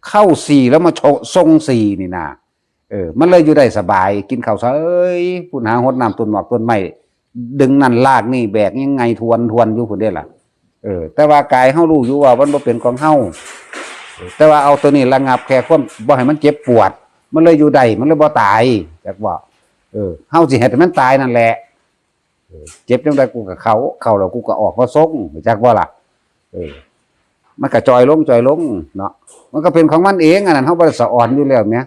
เข้าสี่แล้วมาโชะ ทรงสี่นี่นะ เออ มันเลยอยู่ได้สบาย กินข้าวเฉย พุ้นหาหดน้ำต้นหมากต้นไม้ ดึงนั่นลากนี่ แบกยังไงทวนทวนอยู่พุ้นเด้ล่ะ เออ แต่ว่ากายเฮารู้อยู่ว่ามันบ่เป็นของเฮา เออ แต่ว่าเอาตัวนี้ระงับแค่ความบ่ให้มันเจ็บปวด มันเลยอยู่ได้ มันเลยบ่ตาย จักว่า เออ เฮาสิเฮ็ดให้มันตายนั่นแหละ เออ เจ็บจั่งใดกูก็เข้า เข้าแล้วกูก็ออกมาทรง จักบ่ล่ะ เออ มันก็จ่อยลง จ่อยลงเนาะ มันก็เป็นของมันเอง อันนั้นเฮาบ่ได้สะออนอยู่แล้วแหม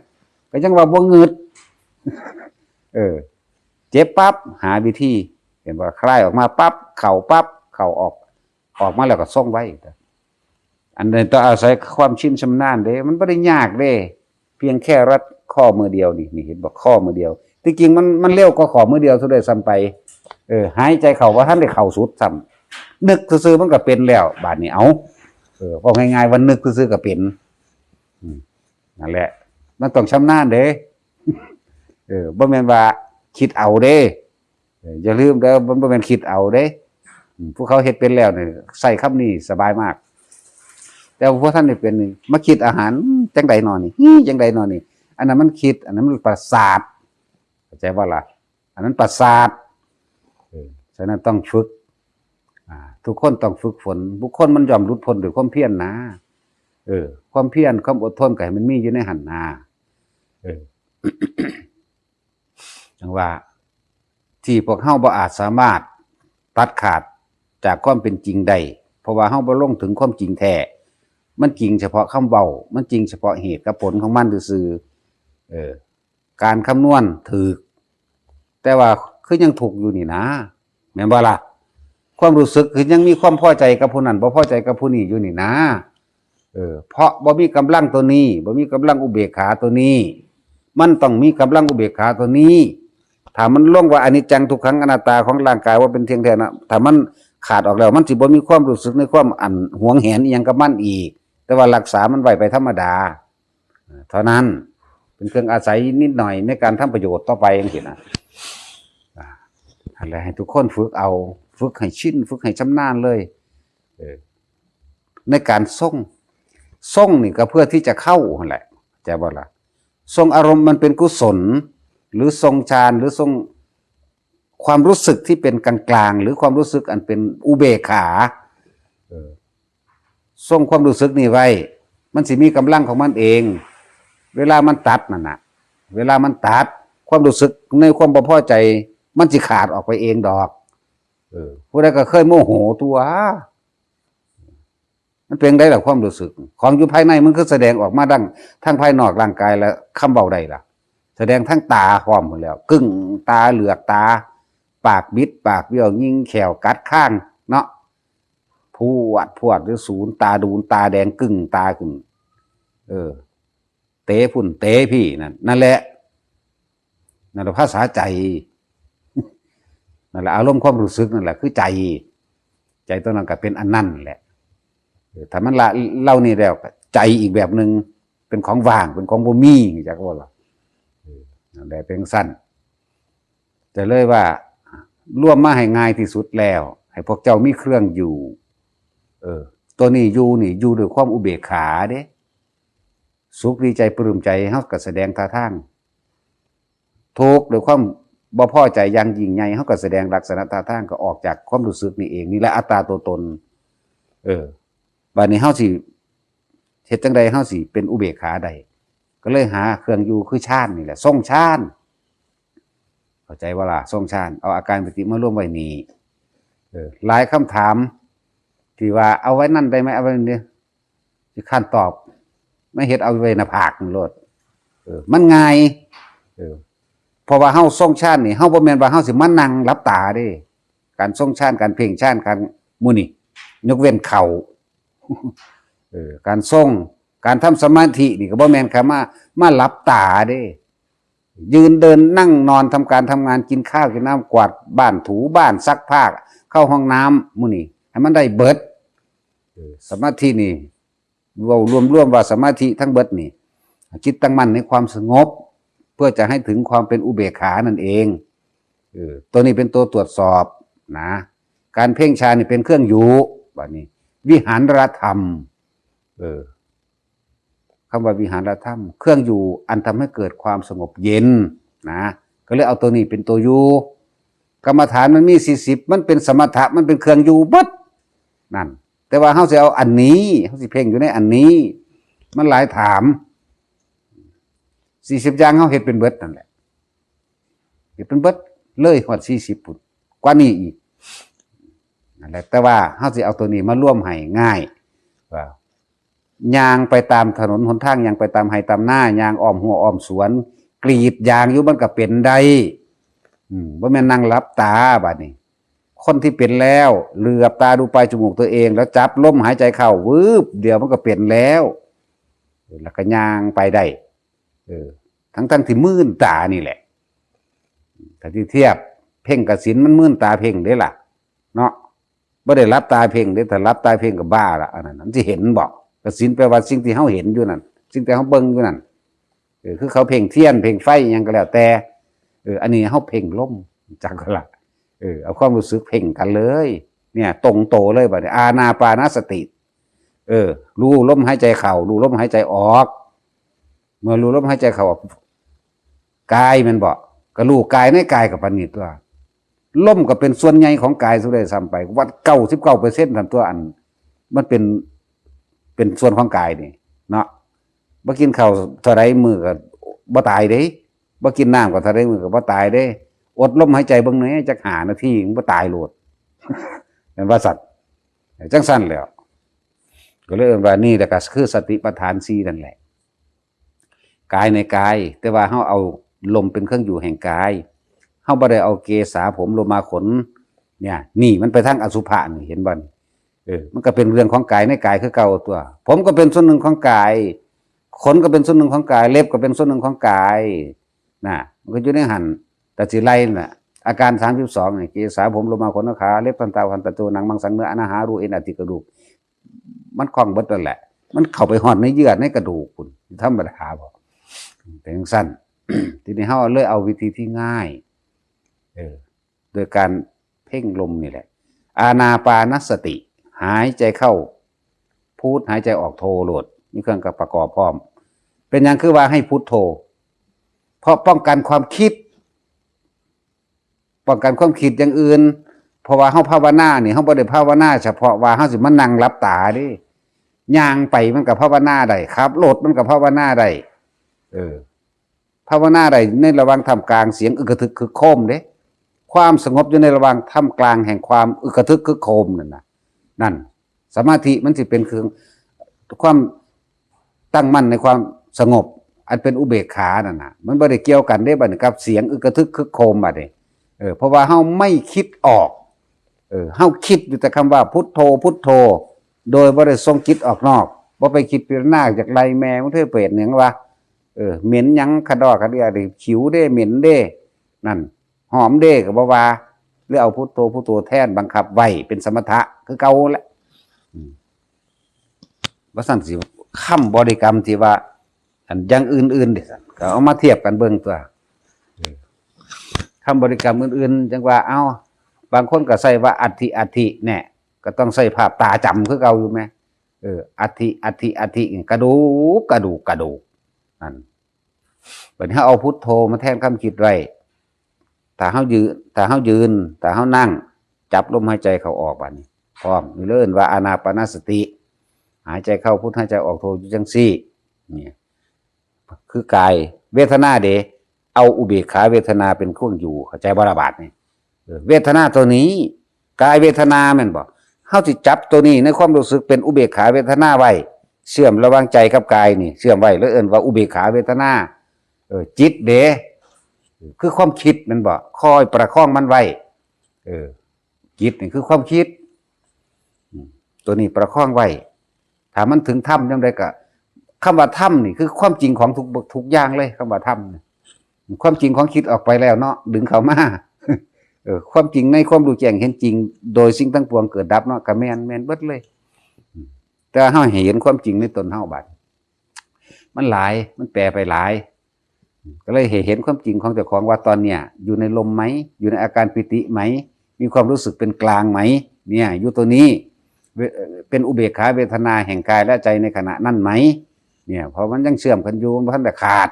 ก็จั่งว่าบ่งึด เออ เจ็บปั๊บ หาวิธี เห็นบ่ คลายออกมาปั๊บ เข้าปั๊บ เข้าออก ออกมาแล้วก็ทรงไว้ อันนี้ต้องอาศัยความชินชำนาญเด้ มันบ่ได้ยากเด้ เพียงแค่รัดข้อมือเดียวนี่ นี่เห็นบ่ ข้อมือเดียว ที่จริงมัน มันเร็วกว่าข้อมือเดียวซะด้วยซ้ำไป เออ หายใจเข้าบ่ทันได้เข้าสุดซ้ำ นึกซื่อๆมันก็เป็นแล้ว บาดนี้ เอ้า เออ เว้าง่ายๆว่านึกซื่อๆก็เป็น อืม นั่นแหละ มันต้องชำนาญเด้ เออ บ่แม่นว่าคิดเอาเด้ เออ อย่าลืมเด้อ มันบ่แม่นคิดเอาเด้ อืม ผู้เขาเฮ็ดเป็นแล้วนี่ ใช้คำนี้สบายมาก แต่ว่าผู้ทันได้เป็นนี่ มาคิดอาหาร อืม จั่งใดน้อนี่ อืม จั่งใดน้อนี่ อันนั้นมันคิด อันนั้นมันประสาท เข้าใจบ่ล่ะ อันนั้นประสาท เออ ฉะนั้นต้องฝึก อ่า ทุกคนต้องฝึกฝน บุคคลมันย่อมหลุดพ้นด้วยความเพียรนะ เออ ความเพียร ความอดทนก็ให้มันมีอยู่ในหั่นนา เออ จั่งว่า ที่พวกเฮาบ่อาจสามารถตัดขาดจากความเป็นจริงได้ เพราะว่าเฮาบ่ลงถึงความจริงแท้ มันจริงเฉพาะคำเว้า มันจริงเฉพาะเหตุกับผลของมันซื่อๆ เออ การคำนวณถูก แต่ว่าคือยังทุกข์อยู่นี่นะ แม่นบ่ล่ะ ความรู้สึกคือยังมีความพอใจกับผู้นั้น บ่พอใจกับผู้นี้อยู่นี่นะ เออ เพราะบ่มีกำลังตัวนี้ บ่มีกำลังอุเบกขาตัวนี้ มันต้องมีกำลังอุเบกขาตัวนี้ ถ้ามันลงว่าอนิจจังทุกขังอนัตตาของร่างกายว่าเป็นเที่ยงแท้นะ ถ้ามัน ขาดออกแล้ว มันสิบ่มีความรู้สึกในความอันหวงแหนอีหยังกับมันอีก แต่ว่ารักษามันไว้ไปธรรมดา เท่านั้น เป็นเครื่องอาศัยนิดหน่อยในการทำประโยชน์ต่อไปจังซี้นะ อ่า นั่นแหละ ให้ทุกคนฝึกเอา ฝึกให้ชิน ฝึกให้ชำนาญเลย เออ ในการทรง ทรงนี่ก็เพื่อที่จะเข้าหั่นแหละ เข้าใจบ่ล่ะ ทรงอารมณ์มันเป็นกุศล หรือทรงฌาน หรือทรงความรู้สึกที่เป็นกลางๆ หรือความรู้สึกอันเป็นอุเบกขา เออ ทรงความรู้สึกนี่ไว้ มันสิมีกำลังของมันเอง เวลามันตัดนั่นน่ะ เวลามันตัด ความรู้สึกในความบ่พอใจ มันสิขาดออกไปเองดอก เออ ผู้ใดก็เคยโมโหตัว มันเป็นได้ล่ะความรู้สึก ของอยู่ภายในมันคือแสดงออกมาดังทางภายนอกร่างกายและคำเว้าได้ล่ะ แสดงทั้งตาพร้อมหมดแล้ว กึ่งตาเหลือกตา ปากบิด ปากเบี้ยว ยิงแข้วกัดคาง เนาะ พวดพวดหรือสูนตาดูนตาแดงกึ่งตาขึ้น เออ เตะพุ่นเตะพี่นั่น นั่นแหละ นั่นแหละภาษาใจ นั่นแหละอารมณ์ความรู้สึกนั่นแหละคือใจ ใจตัวนั้นก็เป็นอันนั้นแหละ เออ ถ้ามันละเล่านี่แล้วก็ใจอีกแบบหนึ่ง เป็นของว่าง เป็นของบ่มี จักว่าล่ะ เออ นั่นแหละเป็นสั้น แต่เลยว่า รวมมาให้ง่ายที่สุดแล้ว ให้พวกเจ้ามีเครื่องอยู่ เออ ตัวนี้อยู่นี่ อยู่ด้วยความอุเบกขาเด้ สุขดีใจปลื้มใจ เฮาก็แสดงท่าทาง ทุกข์ด้วยความบ่พอใจอย่างยิ่งใหญ่ เฮาก็แสดงลักษณะท่าทาง ก็ออกจากความรู้สึกนี่เอง นี่แหละอัตตาตัวตน เออ บัดนี้เฮาสิเฮ็ดจั่งใดเฮาสิเป็นอุเบกขาได้ ก็เลยหาเครื่องอยู่คือฌานนี่แหละ ทรงฌาน เข้าใจบ่ล่ะ ทรงฌาน เอาอาการปีติมารวมไว้นี่ เออ หลายคำถาม ที่ว่าเอาไว้นั่นได้ไหม เอาไว้นี่ สิค้านตอบ มาเฮ็ดเอาไว้หน้าผากมันโลด เออ มันง่าย เออ เพราะว่าเฮาทรงฌานนี่ เฮาบ่แม่นว่าเฮาสิมานั่งหลับตาเด้ การทรงฌาน การเพ่งฌาน การหมู่นี่ ยกเว้นเข้า เออ การทรง การทำสมาธินี่ก็บ่แม่นคำว่ามาหลับตาเด้ ยืนเดินนั่งนอน ทำการทำงาน กินข้าวกินน้ำ กวาดบ้าน ถูบ้าน ซักผ้า เข้าห้องน้ำ หมู่นี่ ให้มันได้เบิด เออ สมาธินี่ เว้ารวมๆว่าสมาธิทั้งเบิดนี่ จิตตั้งมั่นในความสงบ เพื่อจะให้ถึงความเป็นอุเบกขานั่นเอง เออ ตัวนี้เป็นตัวตรวจสอบนะ การเพ่งฌานนี่เป็นเครื่องอยู่ บัดนี้ วิหารธรรม เออ คำว่าวิหารธรรม เครื่องอยู่อันทำให้เกิดความสงบเย็นนะ ก็เลยเอาตัวนี้เป็นตัวอยู่ กรรมฐานมันมีสี่สิบ มันเป็นสมถะ มันเป็นเครื่องอยู่เบิด นั่น แต่ว่าเฮาสิเอาอันนี้ เฮาสิเพ่งอยู่ในอันนี้ มันหลายถาม สี่สิบอย่างเฮาเฮ็ดเป็นเบิดนั่นแหละ เฮ็ดเป็นเบิดเลยฮอดสี่สิบพุ้น กว่านี้อีก นั่นแหละ แต่ว่าเฮาสิเอาตัวนี้มารวมให้ง่าย ว่า ย่างไปตามถนนหนทาง ย่างไปตามไร่ตามนา ย่างอ้อมรั้วอ้อมสวน กรีดยางอยู่มันก็เป็นได้ อืม บ่แม่นนั่งหลับตาบัดนี้ คนที่เป็นแล้ว เหลือบตาดูปลายจมูกตัวเอง แล้วจับลมหายใจเข้า วืบ เดียวมันก็เป็นแล้ว แล้วก็ย่างไปได้ เออ ทั้งๆที่มืนตานี่แหละ ถ้าสิเทียบ เพ่งกับศีลมันมืนตาเพ่งเด้ล่ะ เนาะ บ่ได้หลับตาเพ่งเด้ ถ้าหลับตาเพ่งก็บ้าละ อันนั้น มันสิเห็นบ่ กสิณแปลว่าสิ่งที่เฮาเห็นอยู่นั่น สิ่งที่เฮาเบิ่งอยู่นั่น เออ คือเขาเพ่งเทียน เพ่งไฟอิหยังก็แล้วแต่ เออ อันนี้เฮาเพ่งลม จักก็ละ เออ เอาความรู้สึกเพ่งกันเลย เนี่ย ตรงโตเลยบัดนี้ อานาปานสติ เออ รู้ลมหายใจเข้า รู้ลมหายใจออก เมื่อรู้ลมหายใจเข้าออก กายแม่นบ่ ก็รู้กายในกายกับปานนี้ตัว ลมก็เป็นส่วนใหญ่ของกายซะด้วยซ้ำไป ว่าเก้าสิบเก้าเปอร์เซ็นต์ ซั่นตัว อัน มันเป็น เป็นส่วนของกายนี่ เนาะ บ่กินข้าวเท่าใดมื้อก็บ่ตายเด้ บ่กินน้ำก็เท่าใดมื้อก็บ่ตายเด้ อดลมหายใจเบิ่งแหน่จักห้านาที มันบ่ตายโลด แม่นว่าซั่น จังซั่นแหล้ว ก็เลยเอิ้นว่านี่แหละก็คือสติปัฏฐานสี่นั่นแหละ กายในกาย แต่ว่าเฮาเอาลมเป็นเครื่องอยู่แห่งกาย เฮาบ่ได้เอาเกสาผมโลมาขน เนี่ย นี่มันไปทางอสุภะนี่ เห็นบ่นี่ เออ มันก็เป็นเรื่องของกายในกายคือเก่าตัว ผมก็เป็นส่วนหนึ่งของกาย ขนก็เป็นส่วนหนึ่งของกาย เล็บก็เป็นส่วนหนึ่งของกาย นะ มันก็อยู่ในหั่น แต่สิไล่น่ะ อาการสามสิบสองเนี่ย เกสา ผม โลมา ขน ขา เล็บ ทันตา ทันตะโจ หนัง มังสัง เนื้อ อนาหารู เอ็น อัฐิ กระดูก มันคล่องเบิดนั่นแหละ มันเข้าไปฮอดในเยื่อในกระดูกพุ้น ธรรมดาบ่ เป็นจั่งซั้น ทีนี้เฮาเลยเอาวิธีที่ง่าย เออ โดยการเพ่งลมนี่แหละ อานาปานสติ หายใจเข้าพุท หายใจออกโทโลด มีเครื่องประกอบพร้อม เป็นหยังคือว่าให้พุทโธ เพราะป้องกันความคิด ป้องกันความคิดอย่างอื่น เพราะว่าเฮาภาวนานี่ เฮาบ่ได้ภาวนาเฉพาะว่าเฮาสิมานั่งหลับตาเด้ ย่างไปมันก็ภาวนาได้ ขับรถมันก็ภาวนาได้ เออ ภาวนาได้ในระหว่างท่ามกลางเสียงอึกกระทึกครึกโครมเด้ ความสงบอยู่ในระหว่างท่ามกลางแห่งความอึกกระทึกครึกโครมนั่นน่ะ นั่น สมาธิมันสิเป็นเครื่อง ความตั้งมั่นในความสงบ อันเป็นอุเบกขานั่นน่ะ มันบ่ได้เกี่ยวกันเด้บัดนี้กับเสียงอึกกระทึกครึกโครมบัดนี้ เออ เพราะว่าเฮาไม่คิดออก เออ เฮาคิดอยู่แต่คำว่าพุทโธ พุทโธ โดยบ่ได้ส่งจิตออกนอก บ่ไปคิดพิจารณาจากไล่แม่มันเทเปรตหยังวะ เออ เหม็นหยังขะดอกขะเดื่อดิ ขิวเด้ เหม็นเด้ นั่น หอมเด้ก็บ่ว่า หรือเอาพุทโธ พุทโธแทนบังคับไว้เป็นสมถะคือเก่าแหละ อืม ว่าซั่นสิ คำบริกรรมที่ว่า อันอย่างอื่นๆเด้ซั่น ก็เอามาเทียบกันเบิ่งตัว เออ คำบริกรรมอื่นๆ จั่งว่า เอ้า บางคนก็ใส่ว่าอัฐิ อัฐิ แน่ ก็ต้องใส่ภาพตาจำคือเก่าอยู่แหม เออ อัฐิ อัฐิ อัฐิ กระดูก กระดูก กระดูก นั่น บัดนี้เฮาเอาพุทโธมาแทนความคิดไว้ ถ้าเฮายืน ถ้าเฮายืน ถ้าเฮานั่ง จับลมหายใจเข้าออกบัดนี้ พร้อม นี่เลยเอิ้นว่าอานาปานสติ หายใจเข้าพุท หายใจออกโธอยู่จั่งซี้ นี่ คือกาย เวทนาเด้ เอาอุเบกขาเวทนาเป็นเครื่องอยู่ เข้าใจบ่ล่ะบาดนี้ เออ เวทนาตัวนี้ กายเวทนาแม่นบ่ เฮาสิจับตัวนี้ในความรู้สึกเป็นอุเบกขาเวทนาไว้ เชื่อมระหว่างใจกับกายนี่ เชื่อมไว้ แล้วเอิ้นว่าอุเบกขาเวทนา เออ จิตเด้ คือความคิดแม่นบ่ คอยประคองมันไว้ เออ จิตนี่คือความคิด อืม ตัวนี้ประคองไว้ ถ้ามันถึงธรรมยามใดก็ คำว่าธรรมนี่คือความจริงของทุก ทุกอย่างเลย คำว่าธรรมนี่ ความจริงของคิดออกไปแล้วเนาะ ดึงเข้ามา เออ ความจริงในความรู้แจ้งเห็นจริง โดยสิ่งทั้งปวงเกิดดับเนาะ ก็แม่น แม่นเบิดเลย อืม แต่เฮาให้เห็นความจริงในตนเฮาบัด มันหลาย มันแปรไปหลาย ก็เลยให้เห็นความจริงของเจ้าของว่าตอนเนี้ยอยู่ในลมไหม อยู่ในอาการปีติไหม มีความรู้สึกเป็นกลางไหม เนี่ย อยู่ตัวนี้ เว-, เป็นอุเบกขาเวทนาแห่งกายและใจในขณะนั้นไหม เนี่ย เพราะมันยังเชื่อมกันอยู่ มันบ่ทันได้ขาด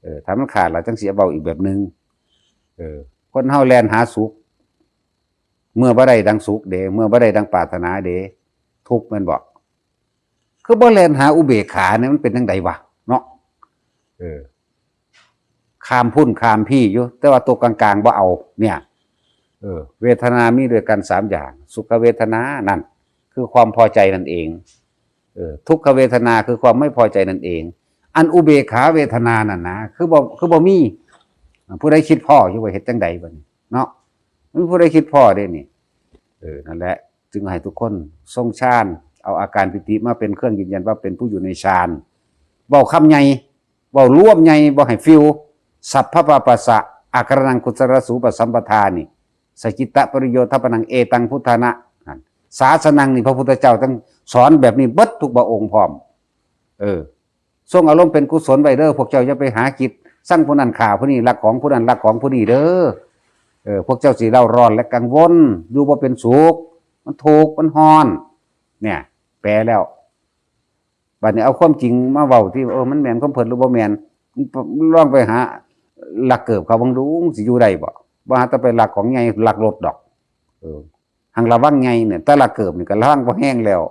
เออ ถ้ามันขาดแล้วจั่งสิเว้าอีกแบบหนึ่ง เออ คนเฮาแล่นหาสุข เมื่อบ่ได้ดังสุขเด้ เมื่อบ่ได้ดังปรารถนาเด้ ทุกข์แม่นบ่ คือบ่แล่นหาอุเบกขาเนี่ย มันเป็นจั่งใดวะ เนาะ เออ ข้ามพุ้นข้ามพี้อยู่ แต่ว่าตัวกลางๆบ่เอา เนี่ย เออ เวทนามีด้วยกันสามอย่าง สุขเวทนานั่น คือความพอใจนั่นเอง เออ ทุกขเวทนาคือความไม่พอใจนั่นเอง อันอุเบกขาเวทนานั่นนะ คือบ่ คือบ่มี ผู้ใดคิดพ้ออยู่ว่าเฮ็ดจั่งใดบัดนี้ เนาะ มันผู้ใดคิดพ้อเด้นี่ เออ นั่นแหละ จึงให้ทุกคนทรงฌาน เอาอาการปีติมาเป็นเครื่องยืนยันว่าเป็นผู้อยู่ในฌาน เว้าคำใหญ่ เว้ารวมใหญ่ บ่ให้ฟิว สัพพะปะปัสสะ อาการนังกุศลสูปสัมปทานี่ สจิตตะปริโยธปนังเอตังพุทธานะ นั่น ศาสนังนี่พระพุทธเจ้าต้องสอนแบบนี้เบิดทุกพระองค์พร้อม เออ ทรงอารมณ์เป็นกุศลไว้เด้อ พวกเจ้าอย่าไปหากิจ สั่งผู้นั้นฆ่าผู้นี้ ลักของผู้นั้น ลักของผู้นี้เด้อ เออ พวกเจ้าสิเร่าร้อนและกังวล อยู่บ่เป็นสุข มันทุกข์ มันร้อน เนี่ย แปลแล้ว บัดนี้เอาความจริงมาเว้าที่ เออ มันแม่นความเพิ่นหรือบ่แม่น ลองไปหาลักเกิบเขาเบิ่งดู สิอยู่ได้บ่ บ่หาแต่ไปลักของใหญ่ ลักรถดอก เออ หังระวังใหญ่เนี่ย แต่ลักเกิบนี่ก็ระวังพอแฮงแล้ว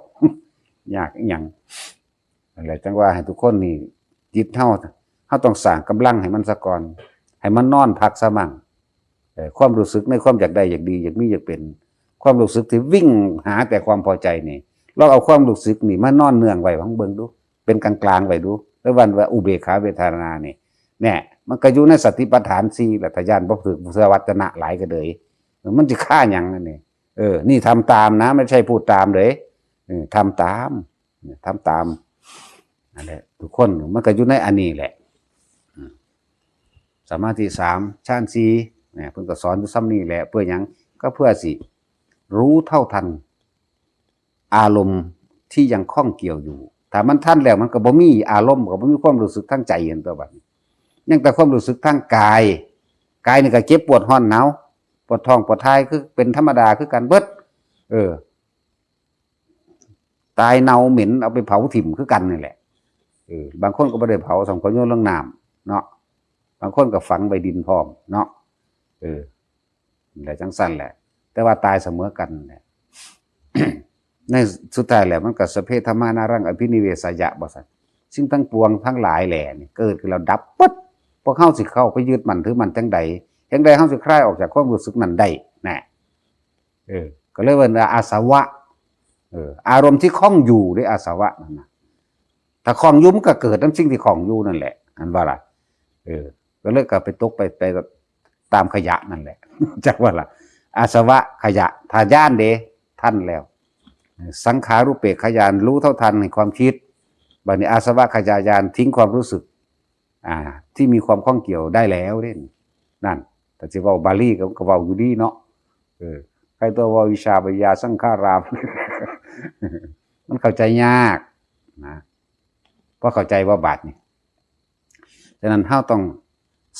ยากอิหยัง นั่นแหละ จั่งว่าให้ทุกคนนี่ จิตเฮา เฮาต้องสร้างกำลังให้มันซะก่อน ให้มันนอนพักซะมั่ง เอ่อ ความรู้สึกในความอยากได้ อยากดี อยากมี อยากเป็น ความรู้สึกที่วิ่งหาแต่ความพอใจนี่ ลองเอาความรู้สึกนี่มานอนเนืองไว้ ลองเบิ่งดู เป็นกลางๆไว้ดู แล้ววันว่าอุเบกขาเวทนานี่ เนี่ย มันก็อยู่ในสติปัฏฐานสี่แหละ ถ้าย้านบ่ถืกเสื้อวัจนะหลายก็เลย มันสิคาหยังนั่นนี่ เออ นี่ทำตามนะ ไม่ใช่พูดตามเลย เออ ทำตาม เนี่ย ทำตาม นั่นแหละ ทุกคนมันก็อยู่ในอันนี้แหละ อืม สมาธิสาม ฌานสี่ เนี่ยเพิ่นก็สอนอยู่ซ่ำนี่แหละ เพื่อหยัง ก็เพื่อสิรู้เท่าทัน อารมณ์ที่ยังข้องเกี่ยวอยู่ ถ้ามันทันแล้วมันก็บ่มีอารมณ์ ก็บ่มีความรู้สึกทางใจ หั้นตัวบัดนี้ ยังแต่ความรู้สึกทางกาย กายนี่ก็เจ็บปวดร้อนหนาว ปวดท้องปวดท้ายคือเป็นธรรมดาคือกันเบิด เออ ตายเน่าเหม็นเอาไปเผาถิ่มคือกันนี่แหละ เออ บางคนก็บ่ได้เผา สองคนโยนลงน้ำเนาะ บางคนก็ฝังไว้ดินพร้อมเนาะ เออ นั่นแหละจังซั่นแหละ แต่ว่าตายเสมอกันแหละ ในสุดท้ายแล้วมันก็ สัพเพธัมมานารังอภินิเวสายะ บ่ซั่น สิ่งทั้งปวงทั้งหลายแหล่นี่เกิดขึ้นแล้วดับปึ๊ด พวกเฮาสิเข้าไปยึดมั่นถือมั่นจังใด จังใดเฮาสิคลายออกจากความรู้สึกนั้นได้ แน่ เออ ก็เลยว่าอาสวะ เออ อารมณ์ที่ข้องอยู่ด้วยอาสวะนั่นนะ ถ้าข้องอยู่มันก็เกิดนำสิ่งที่ข้องอยู่นั่นแหละ หั้นบ่ล่ะ เออ ก็เลยก็ไปตกไป ไปตามขยะนั่นแหละ จักบ่ล่ะ อาสวะขยะ ถ้าญาณเด้ ทันแล้ว สังขารูปเปกขญาณ รู้เท่าทันในความคิด บัดนี้อาสวะขยะญาณ ทิ้งความรู้สึก อ่า ที่มีความข้องเกี่ยวได้แล้วเด้ นั่น แต่สิเว้าบาลีก็ ก็เว้าอยู่ดีเนาะ เออ ใครตัวเว้าวิชาปัญญาสังขาราม มันเข้าใจยากนะ พอเข้าใจบ่บาดนี้ ฉะนั้นเฮาต้อง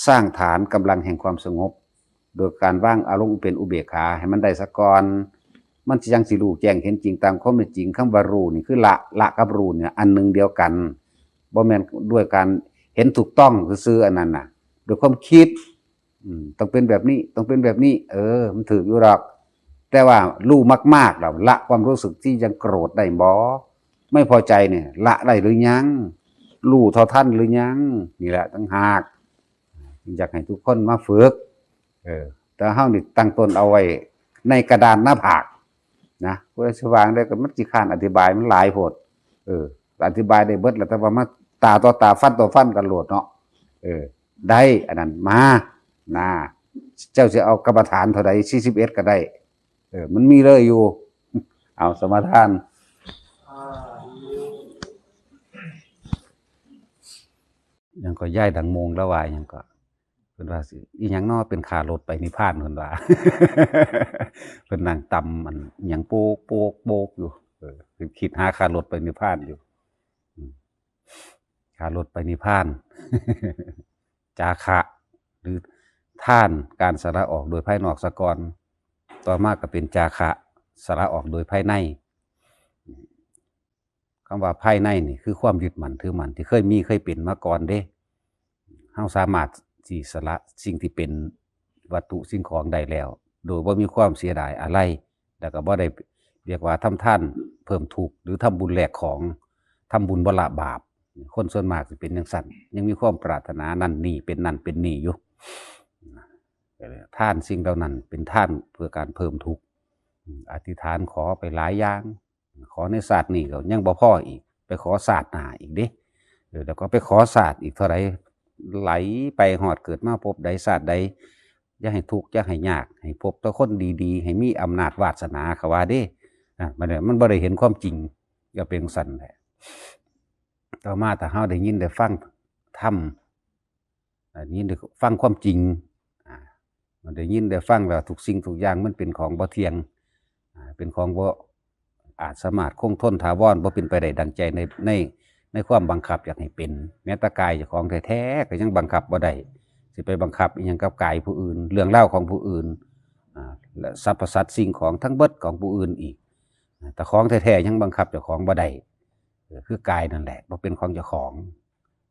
สร้างฐานกำลังแห่งความสงบ โดยการวางอารมณ์เป็นอุเบกขาให้มันได้ซะก่อน มันสิจั่งสิรู้แจ้งเห็นจริงตามความเป็นจริง คำว่ารู้นี่คือละ ละกับรู้เนี่ยอันหนึ่งเดียวกัน บ่แม่นด้วยการเห็นถูกต้องซื่อๆ อันนั้นน่ะ ด้วยความคิด อืม ต้องเป็นแบบนี้ ต้องเป็นแบบนี้ เออ มันถูกอยู่ดอก แต่ว่ารู้มากๆ แล้วละความรู้สึกที่ยังโกรธได้บ่ ไม่พอใจเนี่ย ละได้หรือยัง รู้เท่าทันหรือยัง นี่แหละต่างหาก อยากให้ทุกคนมาฝึก เออ แต่เฮานี่ตั้งต้นเอาไว้ในกระดานหน้าผากนะ ผู้ใดสิว่าได้ก็มันสิค้านอธิบาย มันหลายโพด เออ อธิบายได้เบิดแล้ว แต่ว่ามาตาต่อตา ฟันต่อฟันกันโลดเนาะ เออ ได้ อันนั้นมา นะ เจ้าสิเอากรรมฐานเท่าใด สี่สิบเอ็ด ก็ได้ เออ มันมีเลยอยู่ เอาสมาทาน หยังก็ ยายดังโมงแล้วว่าหยังก็ เพิ่นว่าสิ อีหยังน้อเป็นค่ารถไปนิพพาน เพิ่นว่า เพิ่นนั่งตำอันหยังโปกโปกโปกอยู่ เออ เพิ่นคิดหาค่ารถไปนิพพานอยู่ อืม ค่ารถไปนิพพาน จาคะ หรือทาน การสละออกโดยภายนอกซะก่อน ต่อมาก็เป็นจาคะ สละออกโดยภายใน คำว่าภายในนี่คือความยึดมั่นถือมั่นที่เคยมีเคยเป็นมาก่อนเด้ เฮาสามารถสิสละสิ่งที่เป็นวัตถุสิ่งของได้แล้ว โดยบ่มีความเสียดายอาลัย แล้วก็บ่ได้เรียกว่าทำทานเพิ่มทุกข์ หรือทำบุญแลกของ ทำบุญบ่ละบาป คนส่วนมากสิเป็นจั่งซั้น ยังมีความปรารถนานั่นนี่ เป็นนั่นเป็นนี่อยู่ ทานสิ่งเหล่านั้นเป็นทานเพื่อการเพิ่มทุกข์ อธิษฐานขอไปหลายอย่าง ขอในชาตินี้ก็ยังบ่พออีก ไปขอชาติหน้าอีกเด้ เออ แล้วก็ไปขอชาติอีกเท่าใด ไหลไปฮอดเกิดมาภพใดชาติใด อย่าให้ทุกข์อย่าให้ยาก ให้พบแต่คนดีๆ ให้มีอำนาจวาสนา เขาว่าเด้ อ่ะ มัน มันบ่ได้เห็นความจริง ก็เป็นจั่งซั้นแหละ ต่อมาถ้าเฮาได้ยินได้ฟังธรรม อ่า ได้ยินได้ฟังความจริง อ่า มันได้ยินได้ฟังแล้วทุกสิ่งทุกอย่างมันเป็นของบ่เที่ยง อ่า เป็นของบ่อาจสามารถคงทนถาวร บ่เป็นไปได้ดังใจใน ใน ในความบังคับอยากให้เป็น แม้แต่กายเจ้าของแท้ๆ ก็ยังบังคับบ่ได้ สิไปบังคับอีหยังกับกายผู้อื่น เรื่องราวของผู้อื่น อ่า และสรรพสัตว์สิ่งของทั้งเบิดของผู้อื่นอีก อ่า แต่ของแท้ๆ ยังบังคับเจ้าของบ่ได้ เออ คือกายนั่นแหละ บ่เป็นของเจ้าของ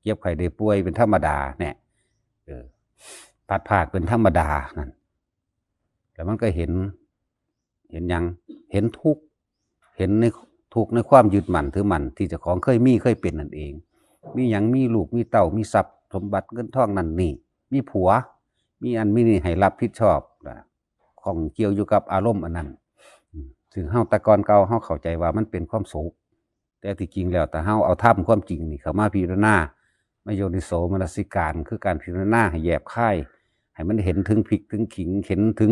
เจ็บไข้ได้ป่วยเป็นธรรมดาเนี่ย เออ พลัดพรากเป็นธรรมดานั่น แล้วมันก็เห็น เห็นหยัง เห็นทุกข์ เห็นในทุกข์ในความยึดมั่นถือมั่นที่เจ้าของเคยมีเคยเป็นนั่นเอง มีหยัง มีลูก มีเต้า มีทรัพย์สมบัติเงินทองนั่นนี่ มีผัว มีอันมีนี่ให้รับผิดชอบนะ ข้องเกี่ยวอยู่กับอารมณ์อันนั้น อืม ซึ่งเฮาแต่ก่อนเก่าเฮาเข้าใจว่ามันเป็นความสุข แต่ที่จริงแล้วถ้าเฮาเอาธรรมความจริงนี่เข้ามาพิจารณา มาโยนิโสมนสิการ คือการพิจารณาให้แยบคาย ให้มันเห็นถึงพิกถึงขิง เห็นถึง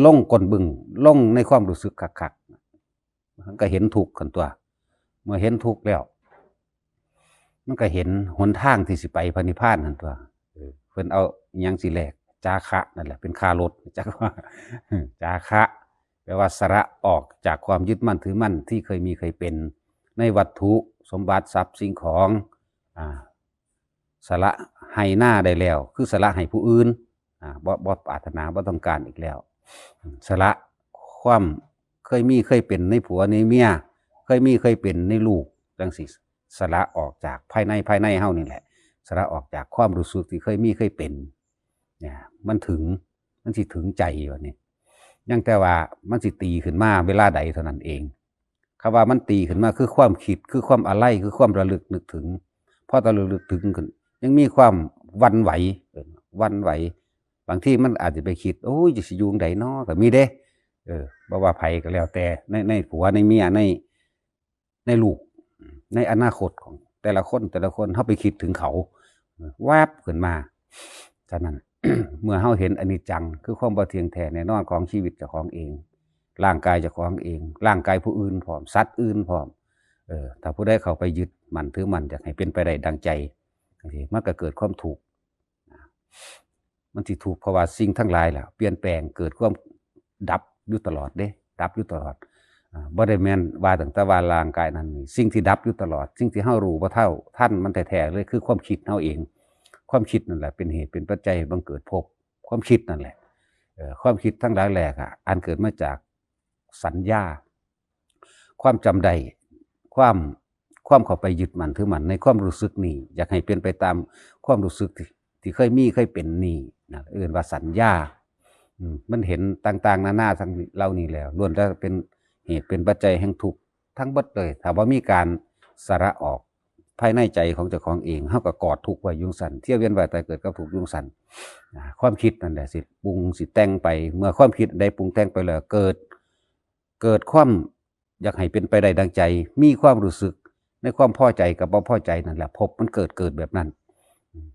ลงก้นบึ้ง ลงในความรู้สึกคักๆ มันก็เห็นทุกข์หั้นตัว เมื่อเห็นทุกข์แล้ว มันก็เห็นหนทางที่สิไปพระนิพพานหั้นตัว เออ เพิ่นเอาอิหยังสิแลก จาคะนั่นแหละ เป็นค่ารถ จักว่า จาคะ แปลว่าสละออกจากความยึดมั่นถือมั่นที่เคยมีเคยเป็น ในวัตถุสมบัติทรัพย์สิ่งของ อ่า สละให้หน้าได้แล้ว คือสละให้ผู้อื่น อ่า บ่ บ่ปรารถนา บ่ต้องการอีกแล้ว สละความเคยมีเคยเป็นในผัวในเมีย เคยมีเคยเป็นในลูก จังสิสละออกจากภายใน ภายในเฮานี่แหละ สละออกจากความรู้สึกที่เคยมีเคยเป็น เนี่ย มันถึง มันสิถึงใจว่านี่ ยังแต่ว่ามันสิตีขึ้นมาเวลาใดเท่านั้นเอง คำว่ามันตีขึ้นมาคือความคิด คือความอาลัย คือความระลึกนึกถึง พอตะระลึกนึกถึงขึ้น ยังมีความหวั่นไหว เอิ้นหวั่นไหว บางทีมันอาจจะไปคิด โอ้ย จะสิอยู่จั่งใดน้อ ก็มีเด้ เออ บ่ว่าไผก็แล้วแต่ ใน ในผัว ในเมีย ใน ในลูก ในอนาคตของแต่ละคน แต่ละคน เฮาไปคิดถึงเขา แวบขึ้นมา ฉะนั้น เมื่อเฮาเห็นอนิจจัง คือความบ่เที่ยงแท้แน่นอนของชีวิตเจ้าของเอง ร่างกายเจ้าของเอง ร่างกายผู้อื่นพร้อม สัตว์อื่นพร้อม เออ ถ้าผู้ใดเข้าไปยึดมั่นถือมั่น อยากให้เป็นไปได้ดังใจ จังซี้ มันก็เกิดความทุกข์ มันสิทุกข์เพราะว่าสิ่งทั้งหลายล่ะ เปลี่ยนแปลง เกิดความดับอยู่ตลอดเด้ ดับอยู่ตลอด อ่า บ่ได้แม่นว่าตั้งแต่ว่าร่างกายนั้นนี่ สิ่งที่ดับอยู่ตลอด สิ่งที่เฮารู้บ่เท่าทันมันแท้ๆเลย คือความคิดเฮาเอง ความคิดนั่นแหละเป็นเหตุเป็นปัจจัยบังเกิดภพ ความคิดนั่นแหละ เอ่อ ความคิดทั้งหลายแหละอะ อันเกิดมาจากสัญญา ความจำได้ ความ ความเข้าไปยึดมั่นถือมั่นในความรู้สึกนี้ อยากให้เป็นไปตามความรู้สึกที่ ที่เคยมีเคยเป็นนี้นะ เอิ้นว่าสัญญา อืม มันเห็นต่างๆนานาทั้งเหล่านี้แล้ว ล้วนแล้วเป็นเหตุเป็นปัจจัยแห่งทุกข์ทั้งเบิดเลย ถ้าบ่มีการสละออกภายในใจของเจ้าของเอง เฮาก็กอดทุกข์ไว้อยู่จั่งซั้น เที่ยวเวียนว่ายตายเกิดกับทุกข์อยู่จั่งซั้น อ่า ความคิดนั่นแหละสิปรุงสิแต่งไป เมื่อความคิดได้ปรุงแต่งไปแล้ว เกิด เกิดความอยากให้เป็นไปได้ดังใจ มีความรู้สึกในความพอใจกับบ่พอใจนั่นแหละ ภพมันเกิด เกิดแบบนั้น อืม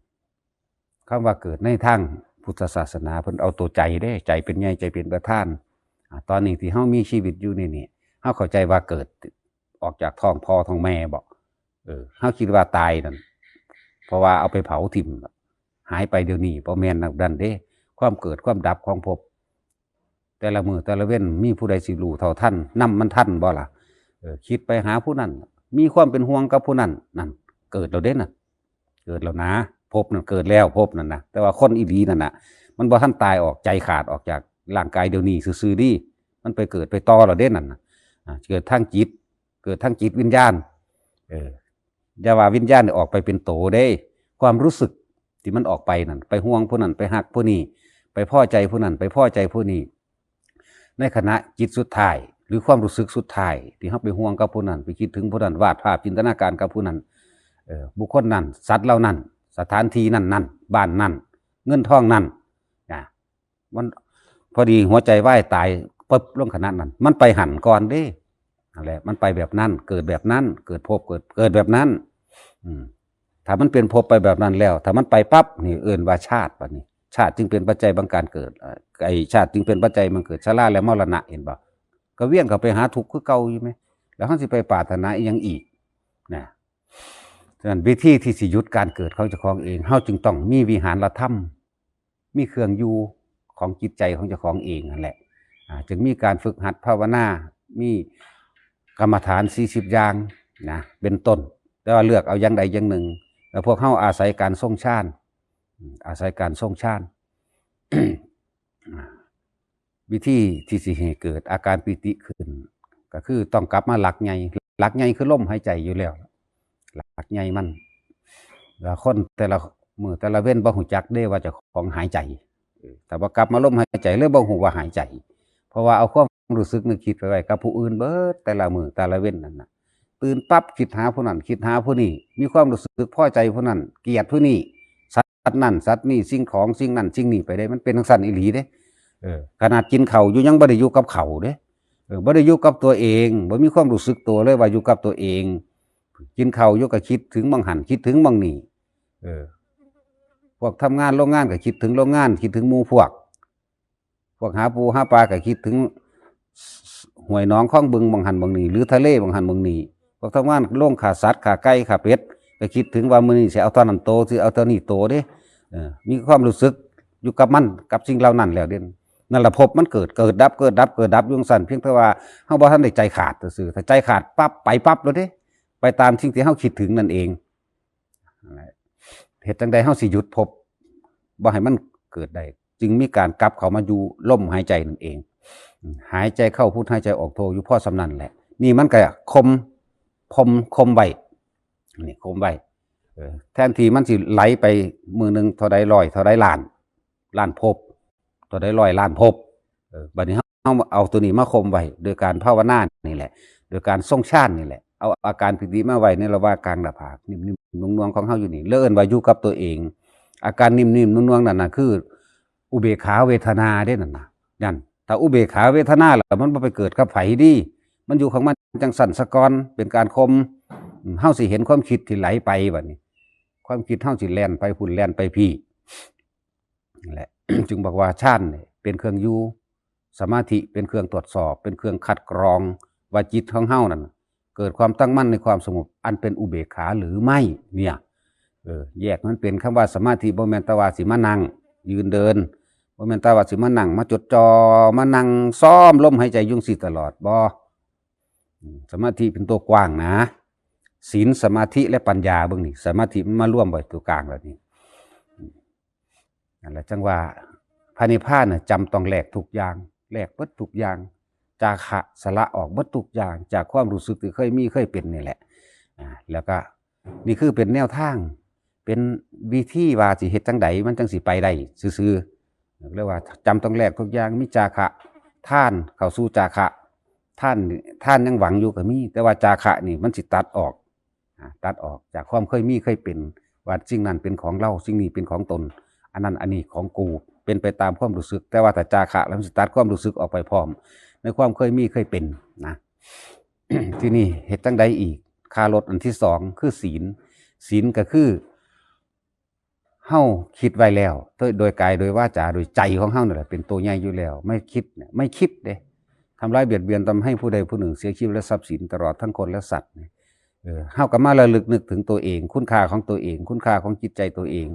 คำว่าเกิดในทางพุทธศาสนา เพิ่นเอาตัวใจเด้ ใจเป็นใหญ่ ใจเป็นประธาน อ่า ตอนนี้ที่เฮามีชีวิตอยู่นี่ นี่ เฮาเข้าใจว่าเกิดออกจากท้องพ่อท้องแม่บ่ เออ เฮาคิดว่าตายนั่น เพราะว่าเอาไปเผาถิ่ม หายไปเดี๋ยวนี้ บ่แม่นแบบนั้นเด้ ความเกิดความดับของภพ แต่ละมื้อแต่ละเว็น มีผู้ใดสิรู้เท่าทัน นำมันทันบ่ล่ะ เออ คิดไปหาผู้นั้น มีความเป็นห่วงกับผู้นั้น นั่น เกิดแล้วเด้น่ะ เกิดแล้วนะ ภพนั่นเกิดแล้ว ภพนั่นนะ แต่ว่าคนอีหลีนั่นน่ะ มันบ่ทันตายออก ใจขาดออกจากร่างกายเดี๋ยวนี้ซื่อๆดี มันไปเกิดไปต่อแล้วเด้นั่นน่ะ อ่า เกิดทางจิต เกิดทางจิตวิญญาณ เออ อย่าว่าวิญญาณนี่ออกไปเป็นโตเด้ ความรู้สึกที่มันออกไปนั่น ไปห่วงผู้นั้น ไปฮักผู้นี้ ไปพอใจผู้นั้น ไปพอใจผู้นี้ ในขณะจิตสุดท้าย หรือความรู้สึกสุดท้าย ที่เฮาไปห่วงกับผู้นั้น ไปคิดถึงผู้นั้น วาดภาพจินตนาการกับผู้นั้น เอ่อ บุคคลนั้น สัตว์เหล่านั้น สถานที่นั้นๆ บ้านนั้น เงินทองนั้น นะ มันพอดีหัวใจวายตายปึ๊บลงขณะนั้น มันไปหั่นก่อนเด้ นั่นแหละ มันไปแบบนั้น เกิดแบบนั้น เกิดภพ เกิด เกิดแบบนั้น อืม ถ้ามันเป็นภพไปแบบนั้นแล้ว ถ้ามันไปปั๊บ นี่เอิ้นว่าชาติบัดนี้ ชาติจึงเป็นปัจจัยบังการเกิด เอ่อ ไอ้ชาติจึงเป็นปัจจัยบังเกิด ชราและมรณะ เห็นบ่ ก็เวียนเข้าไปหาทุกข์คือเก่าอยู่แหม แล้วเฮาสิไปปรารถนาอิหยังอีก นะ ฉะนั้นวิธีที่สิหยุดการเกิดของเจ้าของเอง เฮาจึงต้องมีวิหารธรรม มีเครื่องอยู่ของจิตใจของเจ้าของเองนั่นแหละ อ่า จึงมีการฝึกหัดภาวนา มีกรรมฐานสี่สิบอย่างนะ เป็นต้น แต่ว่าเลือกเอาอย่างใดอย่างหนึ่ง แล้วพวกเฮาอาศัยการทรงฌาน อืม อาศัยการทรงฌาน อ่า วิธีที่สิให้เกิดอาการปีติขึ้น ก็คือต้องกลับมาหลักใหญ่ หลักใหญ่คือลมหายใจอยู่แล้ว หลักใหญ่มัน แล้วคนแต่ละมื้อแต่ละเว็นบ่ฮู้จักเด้ว่าเจ้าของหายใจ เออ ถ้าบ่กลับมาลมหายใจเลยบ่ฮู้ว่าหายใจ เพราะว่าเอาความรู้สึกนึกคิดไปไว้กับผู้อื่นเบิด แต่ละมื้อแต่ละเว็นนั่นน่ะ ตื่นปั๊บคิดหาผู้นั้น คิดหาผู้นี้ มีความรู้สึกพอใจผู้นั้น เกลียดผู้นี้ สัตว์นั่นสัตว์นี่ สิ่งของสิ่งนั้นสิ่งนี้ไปเด้ มันเป็นจั่งซั้นอีหลีเด้ เออ ขนาดกินข้าวอยู่ยังบ่ได้อยู่กับข้าวเด้ เออ บ่ได้อยู่กับตัวเอง บ่มีความรู้สึกตัวเลยว่าอยู่กับตัวเอง กินข้าวอยู่ก็คิดถึงหม่องหั้น คิดถึงหม่องนี่ เออ พวกทำงานโรงงานก็คิดถึงโรงงาน คิดถึงหมู่พวก พวกหาปูหาปลาก็คิดถึงห้วยหนองคลองบึงหม่องหั้นหม่องนี่ หรือทะเลหม่องหั้นหม่องนี่ พวกทำงานโรงฆ่าสัตว์ ฆ่าไก่ ฆ่าเป็ด ก็คิดถึงว่ามื้อนี้สิเอาเท่านั้นโต สิเอาเท่านี้โตเด้ เออ มีความรู้สึก อยู่กับมัน กับสิ่งเหล่านั้นแล้วเด่น นั่นละภพมันเกิด เกิดดับ เกิดดับ เกิดดับอยู่จั่งซั่น เพียงแต่ว่าเฮาบ่ทันได้ใจขาดซื่อๆ ถ้าใจขาดปั๊บ ไปปั๊บเลยเด้ ไปตามสิ่งที่เฮาคิดถึงนั่นเอง นั่นแหละ เฮ็ดจั่งใดเฮาสิหยุดภพบ่ให้มันเกิดได้ จึงมีการกลับเข้ามาอยู่ลมหายใจนั่นเอง หายใจเข้าพุท หายใจออกโท อยู่พอส่ำนั้นแหละ นี่มันก็ข่ม ข่ม ข่มไว้ นี่ข่มไว้ เออ แทนที่มันสิไหลไปมื้อหนึ่งเท่าใดร้อย เท่าใดล้าน ล้านภพ เท่าใดร้อยล้านภพ เออ บัดนี้เฮาเอาตัวนี้มาข่มไว้ โดยการภาวนานี่แหละ โดยการทรงฌานนี่แหละ เอาอาการปีติมาไว้ในระหว่างกลางหน้าผาก นิ่มๆ นวลๆ ของเฮาอยู่นี่ แล้วเอิ้นว่าอยู่กับตัวเอง อาการนิ่มๆ นวลๆ นั่นน่ะ คืออุเบกขาเวทนาเด้นั่นน่ะ นั่น ถ้าอุเบกขาเวทนาแล้วมันบ่ไปเกิดกับไผดี มันอยู่ของมันจั่งซั่นซะก่อน เป็นการข่ม อืม เฮาสิเห็นความคิดที่ไหลไปบัดนี้ ความคิดเฮาสิแล่นไปพุ้นแล่นไปพี้ นั่นแหละ จึงบอกว่าฌานนี่เป็นเครื่องอยู่ สมาธิเป็นเครื่องตรวจสอบ เป็นเครื่องคัดกรอง ว่าจิตของเฮานั่นเกิดความตั้งมั่นในความสงบ อันเป็นอุเบกขาหรือไม่ เนี่ย เออ แยกมันเป็น คำว่าสมาธิบ่แม่นแต่ว่าสิมานั่ง ยืนเดิน บ่แม่นแต่ว่าสิมานั่ง มาจดจ่อ มานั่งซ้อมลมหายใจอยู่จั่งซี้ตลอด บ่ อืม สมาธิเป็นตัวกว้างนะ ศีล สมาธิ และปัญญา เบิ่งนี่ สมาธิมันมารวมไว้ตัวกลางแล้วนี่ อืม นั่นแหละ จั่งว่าพระนิพพานน่ะจำต้องแลกทุกอย่าง แลกเบิดทุกอย่าง จาคะสละออกเบิดทุกอย่าง จากความรู้สึกที่เคยมีเคยเป็นนี่แหละ อ่า แล้วก็นี่คือเป็นแนวทาง เป็นวิธีว่าสิเฮ็ดจั่งใดมันจั่งสิไปได้ซื่อๆ เรียกว่าจำต้องแลกทุกอย่าง มีจาคะ ทาน เข้าสู่จาคะ ทาน ทานยังหวังอยู่ก็มี แต่ว่าจาคะนี่มันสิตัดออก อ่า ตัดออกจากความเคยมีเคยเป็น ว่าสิ่งนั้นเป็นของเรา สิ่งนี้เป็นของตน อันนั้นอันนี้ของกู เป็นไปตามความรู้สึก แต่ว่าถ้าจาคะแล้วมันสิตัดความรู้สึกออกไปพร้อม ในความเคยมีเคยเป็นนะ ที่นี่เฮ็ดจั่งใดอีก ค่ารถอันที่สองคือศีล ศีลก็คือ เฮาคิดไว้แล้ว โดย โดยกาย โดยวาจา โดยใจของเฮานั่นแหละ เป็นตัวใหญ่อยู่แล้ว ไม่คิดเนี่ย ไม่คิดเด้ ทำร้ายเบียดเบียนทำให้ผู้ใดผู้หนึ่งเสียชีวิตและทรัพย์สิน ตลอดทั้งคนและสัตว์เนี่ย เออ เฮาก็มาระลึกนึกถึงตัวเอง คุณค่าของตัวเอง คุณค่าของจิตใจตัวเอง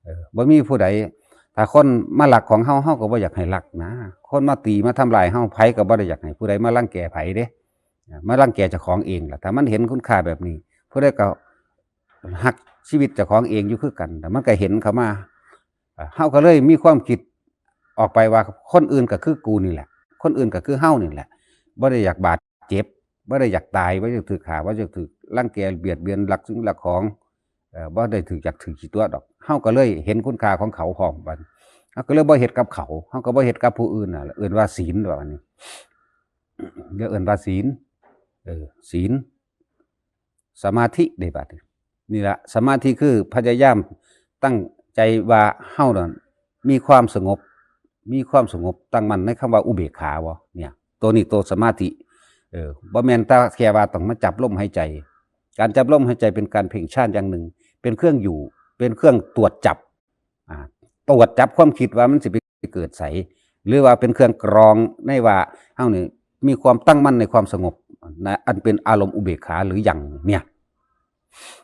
เออ บ่มีผู้ใด ถ้าคนมาลักของเฮา เฮาก็บ่อยากให้ลักนะ คนมาตีมาทำลายเฮา ไผก็บ่ได้อยากให้ผู้ใดมารังแกไผเด้ มารังแกเจ้าของเองล่ะ ถ้ามันเห็นคุณค่าแบบนี้ ผู้ใดก็ฮักชีวิตเจ้าของเองอยู่คือกัน แต่มันก็เห็นเข้ามา อ่า เฮาก็เลยมีความคิดออกไปว่าคนอื่นก็คือกูนี่แหละ คนอื่นก็คือเฮานี่แหละ บ่ได้อยากบาดเจ็บ บ่ได้อยากตาย บ่อยากถูกฆ่า บ่อยากถูกรังแกเบียดเบียน ลักสิ่งลักของ เอ่อ บ่ได้ถูกอยากถูกขี้ตัวดอก เฮาก็เลยเห็นคุณค่าของเขาพร้อมบัด เฮาก็เลยบ่เฮ็ดกับเขา เฮาก็บ่เฮ็ดกับผู้อื่นน่ะ เอิ้นว่าศีลว่าอันนี้ เรียกเอิ้นว่าศีล เออ ศีล สมาธิเด้บัดนี้ นี่ละ สมาธิคือพยายามตั้งใจว่าเฮานั่นมีความสงบ มีความสงบตั้งมั่นในคำว่าอุเบกขาบ่ เนี่ย ตัวนี้ตัวสมาธิ เออ บ่แม่นแต่แค่ว่าต้องมาจับลมหายใจ การจับลมหายใจเป็นการเพ่งฌานอย่างหนึ่ง เป็นเครื่องอยู่ เป็นเครื่องตรวจจับ อ่า ตรวจจับความคิดว่ามันสิไปเกิดไส หรือว่าเป็นเครื่องกรองในว่าเฮานี่มีความตั้งมั่นในความสงบนะ อันเป็นอารมณ์อุเบกขาหรือยังเนี่ย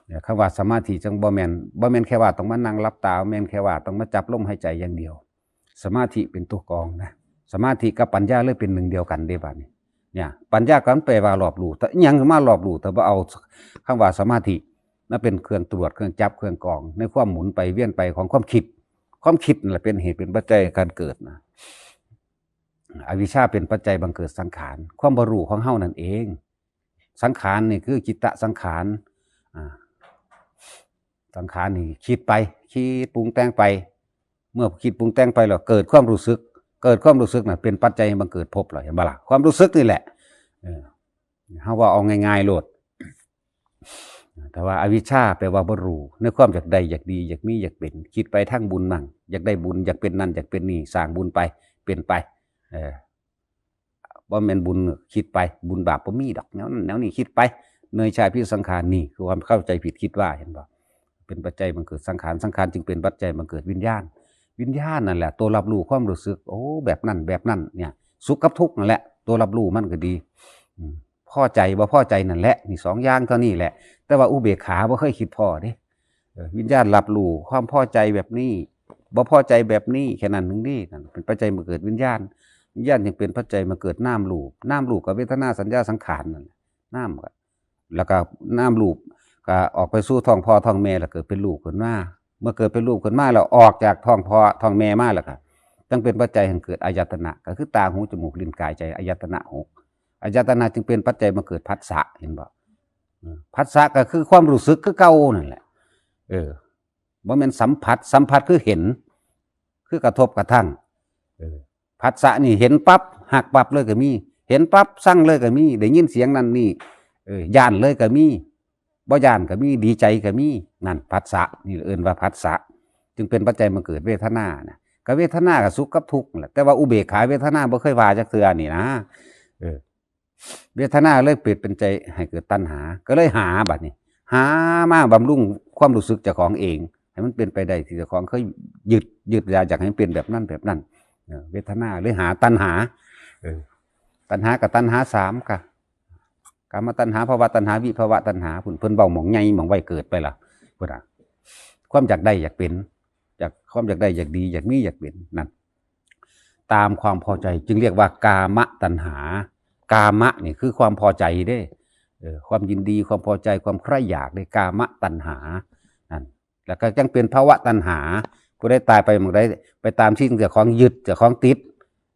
เนี่ย คำว่าสมาธิจั่งบ่แม่น บ่แม่นแค่ว่าต้องมานั่งหลับตา บ่แม่นแค่ว่าต้องมาจับลมหายใจอย่างเดียว สมาธิเป็นตัวกรองนะ สมาธิกับปัญญาเลยเป็นหนึ่งเดียวกันเด้บัดนี้ เนี่ย ปัญญาก็มันแปลว่ารอบรู้ แต่อิหยังมารอบรู้ แต่บ่เอาคำว่าสมาธิมาเป็นเครื่องตรวจ เครื่องจับ เครื่องกรอง ในความหมุนไปเวียนไปของความคิด ความคิดนั่นแหละเป็นเหตุเป็นปัจจัยการเกิดนะ อวิชชาเป็นปัจจัยบังเกิดสังขาร ความบ่รู้ของเฮานั่นเอง สังขารนี่คือจิตตสังขาร อ่า สังขารนี่คิดไป คิดปรุงแต่งไป เมื่อคิดปรุงแต่งไปแล้วเกิดความรู้สึก เกิดความรู้สึกน่ะเป็นปัจจัยให้บังเกิดภพแล้ว เห็นบ่ล่ะ ความรู้สึกนี่แหละ เออ เฮาว่าเอาง่ายๆโลด แต่ว่าอวิชชาแปลว่าบ่รู้ ในความอยากได้ อยากดี อยากมี อยากเป็น คิดไปทางบุญมั่ง อยากได้บุญ อยากเป็นนั่น อยากเป็นนี่ สร้างบุญไป เป็นไป เออ บ่แม่นบุญ คิดไป บุญบาปบ่มีดอก แนวนั้นแนวนี้ คิดไป เนยชาติพิสังขาร นี่คือความเข้าใจผิด คิดว่า เห็นบ่ เป็นปัจจัยบังเกิดสังขาร สังขารจึงเป็นปัจจัยบังเกิดวิญญาณ วิญญาณนั่นแหละตัวรับรู้ความรู้สึก โอ้ แบบนั้น แบบนั้น เนี่ย สุขกับทุกข์นั่นแหละ ตัวรับรู้มันก็ดี อืม พอใจบ่พอใจนั่นแหละ นี่สองอย่างเท่านี้แหละ แต่ว่าอุเบกขาบ่เคยคิดพ้อเด้ เออ วิญญาณรับรู้ความพอใจแบบนี้ บ่พอใจแบบนี้ แค่นั้นหนึ่งเด้ นั่นเป็นปัจจัยมาเกิดวิญญาณ วิญญาณจึงเป็นปัจจัยมาเกิดนามรูป นามรูปกับเวทนาสัญญาสังขารนั่นแหละ นามก็ แล้วก็นามรูปก็ออกไปสู่ท้องพ่อท้องแม่ แล้วเกิดเป็นรูปขึ้นมา เมื่อเกิดเป็นรูปขึ้นมาแล้วออกจากท้องพ่อท้องแม่มาแล้วก็ จั่งเป็นปัจจัยให้เกิดอายตนะ ก็คือตาหูจมูกลิ้นกายใจ อายตนะหก อายตนะจึงเป็นปัจจัยมาเกิดผัสสะ เห็นบ่ เออ ผัสสะก็คือความรู้สึกคือเก่านั่นแหละ เออ บ่แม่นสัมผัส สัมผัสคือเห็น คือกระทบกระทั่ง เออ ผัสสะนี่เห็นปั๊บฮักปั๊บเลยก็มี เห็นปั๊บซังเลยก็มี ได้ยินเสียงนั่นนี่ เออ ย้านเลยก็มี บ่ย้านก็มี ดีใจก็มี นั่นผัสสะ นี่เอิ้นว่าผัสสะ จึงเป็นปัจจัยมาเกิดเวทนานะ ก็เวทนาก็สุขกับทุกข์นั่นแหละ แต่ว่าอุเบกขาเวทนาบ่เคยว่าจักเทื่อนี่นะ เออ เวทนาเลยเปลี่ยนเป็นใจให้เกิดตัณหา ก็เลยหาบัดนี้ หามาบำรุงความรู้สึกเจ้าของเอง ให้มันเป็นไปได้ที่เจ้าของเคยยึด ยึดอยาก อยากให้มันเป็นแบบนั้นแบบนั้น เออ เวทนาเลยหาตัณหา เออ ตัณหากับตัณหาสามค่ะ กามตัณหา ภวตัณหา วิภวตัณหา พุ่น เพิ่นเว้าหม่องใหญ่หม่องไว้เกิดไปล่ะ พุ่นน่ะ ความอยากได้อยากเป็น อยาก ความอยากได้อยากดี อยากมีอยากเป็น นั่น ตามความพอใจจึงเรียกว่ากามตัณหา กามะนี่คือความพอใจเด้ เออ ความยินดี ความพอใจ ความใคร่อยากเด้ กามตัณหา นั่น แล้วก็จั่งเป็นภวตัณหา ผู้ใดตายไปหม่องใด ไปตามสิ่งเจ้าของยึด เจ้าของติด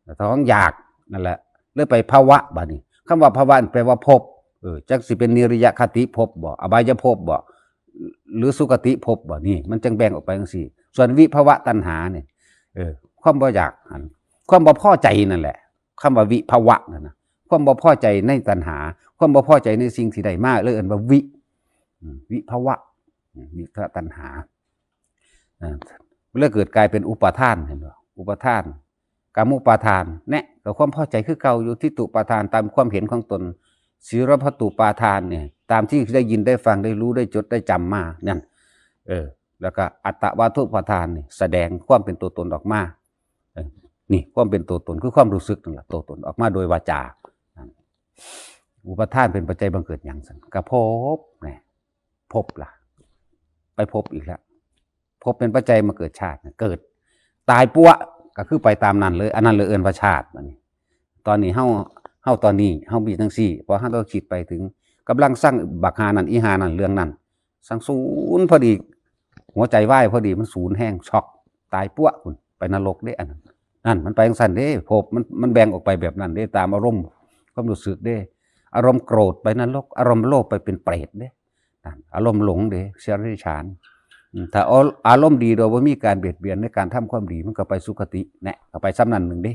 เจ้าของอยาก นั่นแหละ เลยไปภวบัดนี้ คำว่าภวนี่แปลว่าภพ เออ จักสิเป็นนิรยคติภพบ่ อบายภพบ่ หรือสุคติภพบ่ นี่ มันจั่งแบ่งออกไปจั่งซี้ ส่วนวิภวตัณหาเนี่ย เออ ความบ่อยาก อัน ความบ่พอใจนั่นแหละ คำว่าวิภวนั่นนะ ความบ่พอใจในตัณหา ความบ่พอใจในสิ่งที่ได้มา เลยเอิ้นว่าวิ อืม วิภว อืม วิภวตัณหา อ่า มันเลยเกิดกลายเป็นอุปาทาน เห็นบ่ อุปาทาน กามุปาทาน เนี่ย ก็ความพอใจคือเก่าอยู่ ทิฏฐุปาทาน ตามความเห็นของตน สีลพัตตุปาทานเนี่ย ตามที่ได้ยินได้ฟังได้รู้ได้จดได้จำมา นั่น เออ แล้วก็อัตตวาทุปาทานนี่ แสดงความเป็นตัวตนออกมา เออ นี่ ความเป็นตัวตนคือความรู้สึกนั่นแหละ ตัวตนออกมาโดยวาจา นั่น อุปาทานเป็นปัจจัยบังเกิดหยังซั่น ก็ภพ ไง ภพล่ะ ไปภพอีกแล้ว ภพเป็นปัจจัยมาเกิดชาติน่ะ เกิด ตายปั๊ว ก็คือไปตามนั้นเลย อันนั้นเลยเอิ้นว่าชาติ บัดนี้ ตอนนี้เฮา เฮาตอนนี้ เฮามีจั่งซี้ พอเฮาต้องคิดไปถึง กำลังซังบักหานั่น อีหานั่น เรื่องนั้น ซังสูญพอดี หัวใจวายพอดี มันสูญแฮง ช็อก ตายปั๊ว พุ่น ไปนรกเด้ อันนั้น นั่น มันไปจั่งซั่นเด้ ภพมัน มันแบ่งออกไปแบบนั้นเด้ ตามอารมณ์ ความรู้สึกเด้ อารมณ์โกรธไปนรก อารมณ์โลภไปเป็นเปรตเด้ นั่น อารมณ์หลงเด้ เดรัจฉาน อืม ถ้าเอาอารมณ์ดีโดยบ่มีการเบียดเบียนในการทำความดี มันก็ไปสุคติ แหนะ ก็ไปส่ำนั้นหนึ่งเด้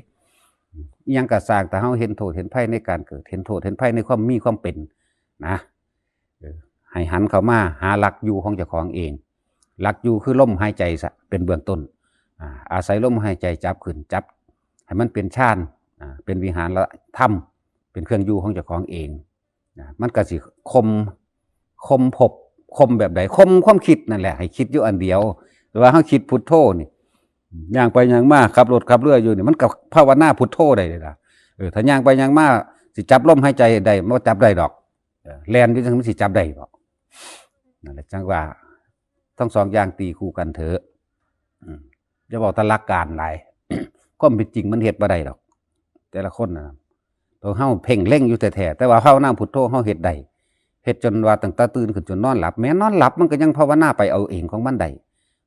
อืม อิหยังก็ซ่าง ถ้าเฮาเห็นโทษเห็นภัยในการเกิด เห็นโทษเห็นภัยในความมีความเป็น นะ เออ ให้หันเข้ามาหาหลักอยู่ของเจ้าของเอง หลักอยู่คือลมหายใจซะ เป็นเบื้องต้น อ่า อาศัยลมหายใจจับขึ้น จับให้มันเป็นฌาน อ่า เป็นวิหารธรรม เป็นเครื่องอยู่ของเจ้าของเอง นะ มันก็สิข่ม ข่มภพ ข่มแบบใด ข่มความคิดนั่นแหละ ให้คิดอยู่อันเดียว แต่ว่าเฮาคิดพุทโธนี่ ย่างไปย่างมา ขับรถขับเรืออยู่นี่ มันก็ภาวนาพุทโธได้เลยล่ะ เออ ถ้าย่างไปย่างมา สิจับลมหายใจได้ บ่จับได้ดอก เออ แล่นอยู่จั่งซี้ มันสิจับได้บ่ นั่นแหละ จั่งว่า ทั้งสองอย่างตีคู่กันเถอะ อืม อย่าเว้าแต่หลักการหลาย ความเป็นจริงมันเฮ็ดบ่ได้ดอก แต่ละคนน่ะ ตัวเฮาเพ่งเล็งอยู่แท้ๆ แต่ว่าภาวนาพุทโธเฮาเฮ็ดได้ เฮ็ดจนว่าตั้งแต่ตื่นขึ้นจนนอนหลับ แม้นอนหลับมันก็ยังภาวนาไปเอาเองของมันได้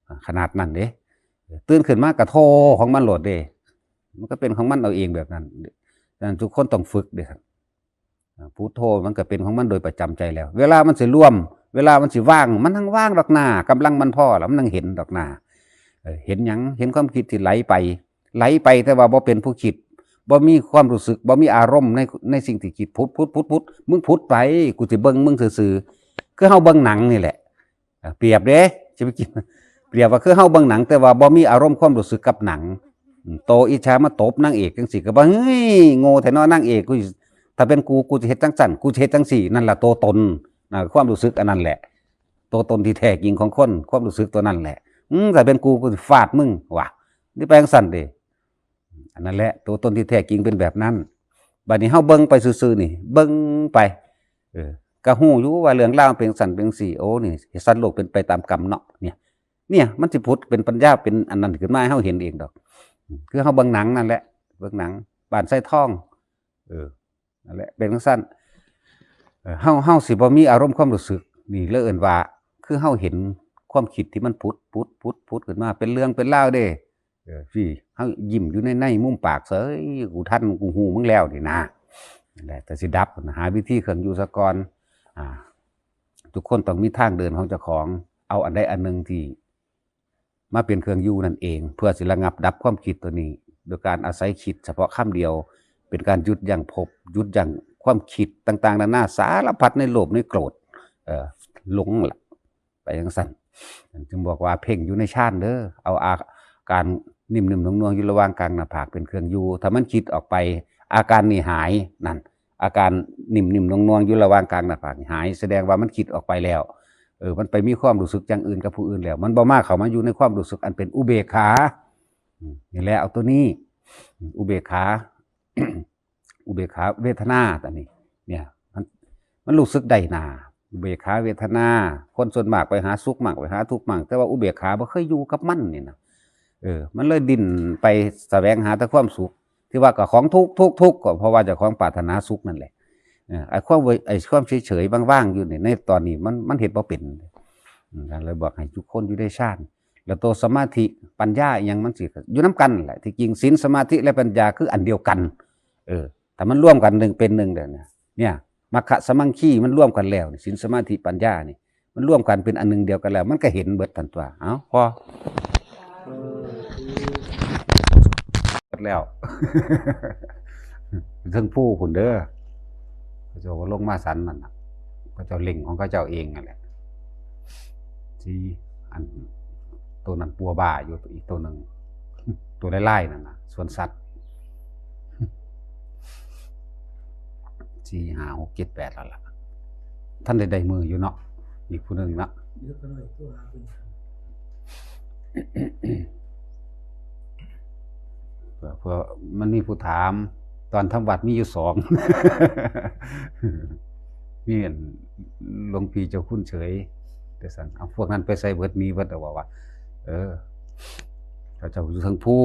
อ่า ขนาดนั้นเด้ ตื่นขึ้นมาก็โธของมันโลดเด้ มันก็เป็นของมันเอาเองแบบนั้น ฉะนั้นทุกคนต้องฝึกเด้ครับ อ่า พุทโธมันก็เป็นของมันโดยประจำใจแล้ว เวลามันสิรวม เวลามันสิว่าง มันทั้งว่างดอกหน้า กำลังมันพอแล้ว มันทั้งเห็นดอกหน้า เออ เห็นหยัง เห็นความคิดที่ไหลไป ไหลไปแต่ว่าบ่เป็นผู้คิด บ่มีความรู้สึก บ่มีอารมณ์ใน ในสิ่งที่คิด ผุด ผุด ผุด ผุด มึงผุดไป กูสิเบิ่งมึงซื่อๆ คือเฮาเบิ่งหนังนี่แหละ อ่ะ เปรียบเด้ สิไปคิด เปรียบว่าคือเฮาเบิ่งหนัง แต่ว่าบ่มีอารมณ์ความรู้สึกกับหนัง อืม โตอิจฉามาตบนางเอกจั่งซี้ ก็ว่า เฮ้ย โง่แท้เนาะนางเอก กู ถ้าเป็นกู กูสิเฮ็ดจั่งซั้น กูสิเฮ็ดจั่งซี้ นั่นล่ะตัวตน น่ะ ความรู้สึกอันนั้นแหละ ตัวตนที่แท้จริงของคน ความรู้สึกตัวนั้นแหละ อืม ถ้าเป็นกู กูสิฟาดมึง ว่ะ นี่ไปจั่งซั้นเด้ อันนั้นแหละ ตัวตนที่แท้จริงเป็นแบบนั้น บัดนี้เฮาเบิ่งไปซื่อๆ นี่ เบิ่งไป เออ ก็ฮู้อยู่ว่าเรื่องราวเป็นจั่งซั้นเป็นจั่งซี้ โอ้ นี่ สัตว์โลกเป็นไปตามกรรมเนาะ เนี่ย เนี่ยมันสิผุดเป็นปัญญาเป็นอันนั้นขึ้นมาให้เฮาเห็นเองดอก คือเฮาเบิ่งหนังนั่นแหละ เบิ่งหนังบ้านไซทอง เออ นั่นแหละ เป็นจั่งซั้น เออ เฮา เฮาสิบ่มีอารมณ์ความรู้สึก นี่เลยเอิ้นว่า คือเฮาเห็นความคิดที่มันผุด ผุด ผุด ผุดขึ้นมา เป็นเรื่องเป็นราวเด้ เออ พี่ เฮายิ้มอยู่ใน ในมุมปากเสย กูทัน กูฮู้มึงแล้วนี่นะ นั่นแหละ แต่สิดับนะ หาวิธีเครื่องอยู่ซะก่อน อ่า ทุกคนต้องมีทางเดินของเจ้าของ เอาอันใดอันหนึ่งที่มาเป็นเครื่องอยู่นั่นเอง เพื่อสิระงับดับความคิดตัวนี้ โดยการอาศัยคิดเฉพาะคำเดียว เป็นการหยุดยั้งภพ หยุดยั้งความคิดต่างๆ นานาสารพัดในโลภในโกรธ เอ่อ หลงล่ะ ไปจั่งซั้น จึงบอกว่าเพ่งอยู่ในฌานเด้อ เอาอาการนิ่มๆ นวลๆ อยู่ระหว่างกลางหน้าผากเป็นเครื่องอยู่ ถ้ามันคิดออกไป อาการนี่หาย นั่น อาการนิ่มๆ นวลๆ อยู่ระหว่างกลางหน้าผากนี่หาย แสดงว่ามันคิดออกไปแล้ว เออ มันไปมีความรู้สึกอย่างอื่นกับผู้อื่นแล้ว มันบ่มาเข้ามาอยู่ในความรู้สึกอันเป็นอุเบกขา อืม นี่แหละ เอาตัวนี้ อืม อุเบกขา อุเบกขาเวทนา อันนี้ เนี่ย มัน มันรู้สึกได้นา อุเบกขาเวทนา คนส่วนมากไปหาสุขมั่ง ไปหาทุกข์มั่ง แต่ว่าอุเบกขาบ่เคยอยู่กับมันนี่นะ เออ มันเลยดิ้นไปแสวงหาแต่ความสุข ที่ว่าก็ของทุกข์ ทุกข์ ทุกข์ ก็เพราะว่าเจ้าของปรารถนาสุขนั่นแหละ เออ ไอ้ความเว้ย ไอ้ความเฉยๆ ว่างๆ อยู่นี่ ในตอนนี้มัน มันเฮ็ดบ่เป็น อืม เลยบอกให้ทุกคนอยู่ในฌาน แล้วตัวสมาธิปัญญาอิหยังมันสิอยู่นำกันแหละ ที่จริงศีล สมาธิ และปัญญาคืออันเดียวกัน เออ ถ้ามันรวมกันหนึ่งเป็นหนึ่งเด้อนะ เนี่ย มัคคะสมังคีมันรวมกันแล้วนี่ ศีล สมาธิ ปัญญานี่ มันรวมกันเป็นอันหนึ่งเดียวกันแล้ว มันก็เห็นเบิดทันตัว เอ้า พอ เบิดแล้ว เทิงภูพุ้นเด้อ เขาเจ้าก็ลงมาสันนั่นน่ะ เขาเจ้าเล่งของเขาเจ้าเองนั่นแหละ ที่อัน ตัวนั้นปัวบ่าอยู่ อีกตัวหนึ่ง ตัวไล่ๆนั่นน่ะ สวนสัตว์ สี่ ห้า หก เจ็ด แปด แล้วล่ะ ท่านได้ได้มืออยู่เนาะ อีกผู้หนึ่งเนาะ เดี๋ยวก็หน่อยตัวหาเป็น เพื่อ เพื่อมันมีผู้ถาม ตอนทำวัดมีอยู่สอง มีอันหลวงพี่เจ้าคุณเฉย แต่สั่น เอาพวกนั้นไปใส่เบิด มีเบิด แล้วบอกว่า เออ เขาเจ้าอยู่เทิงภู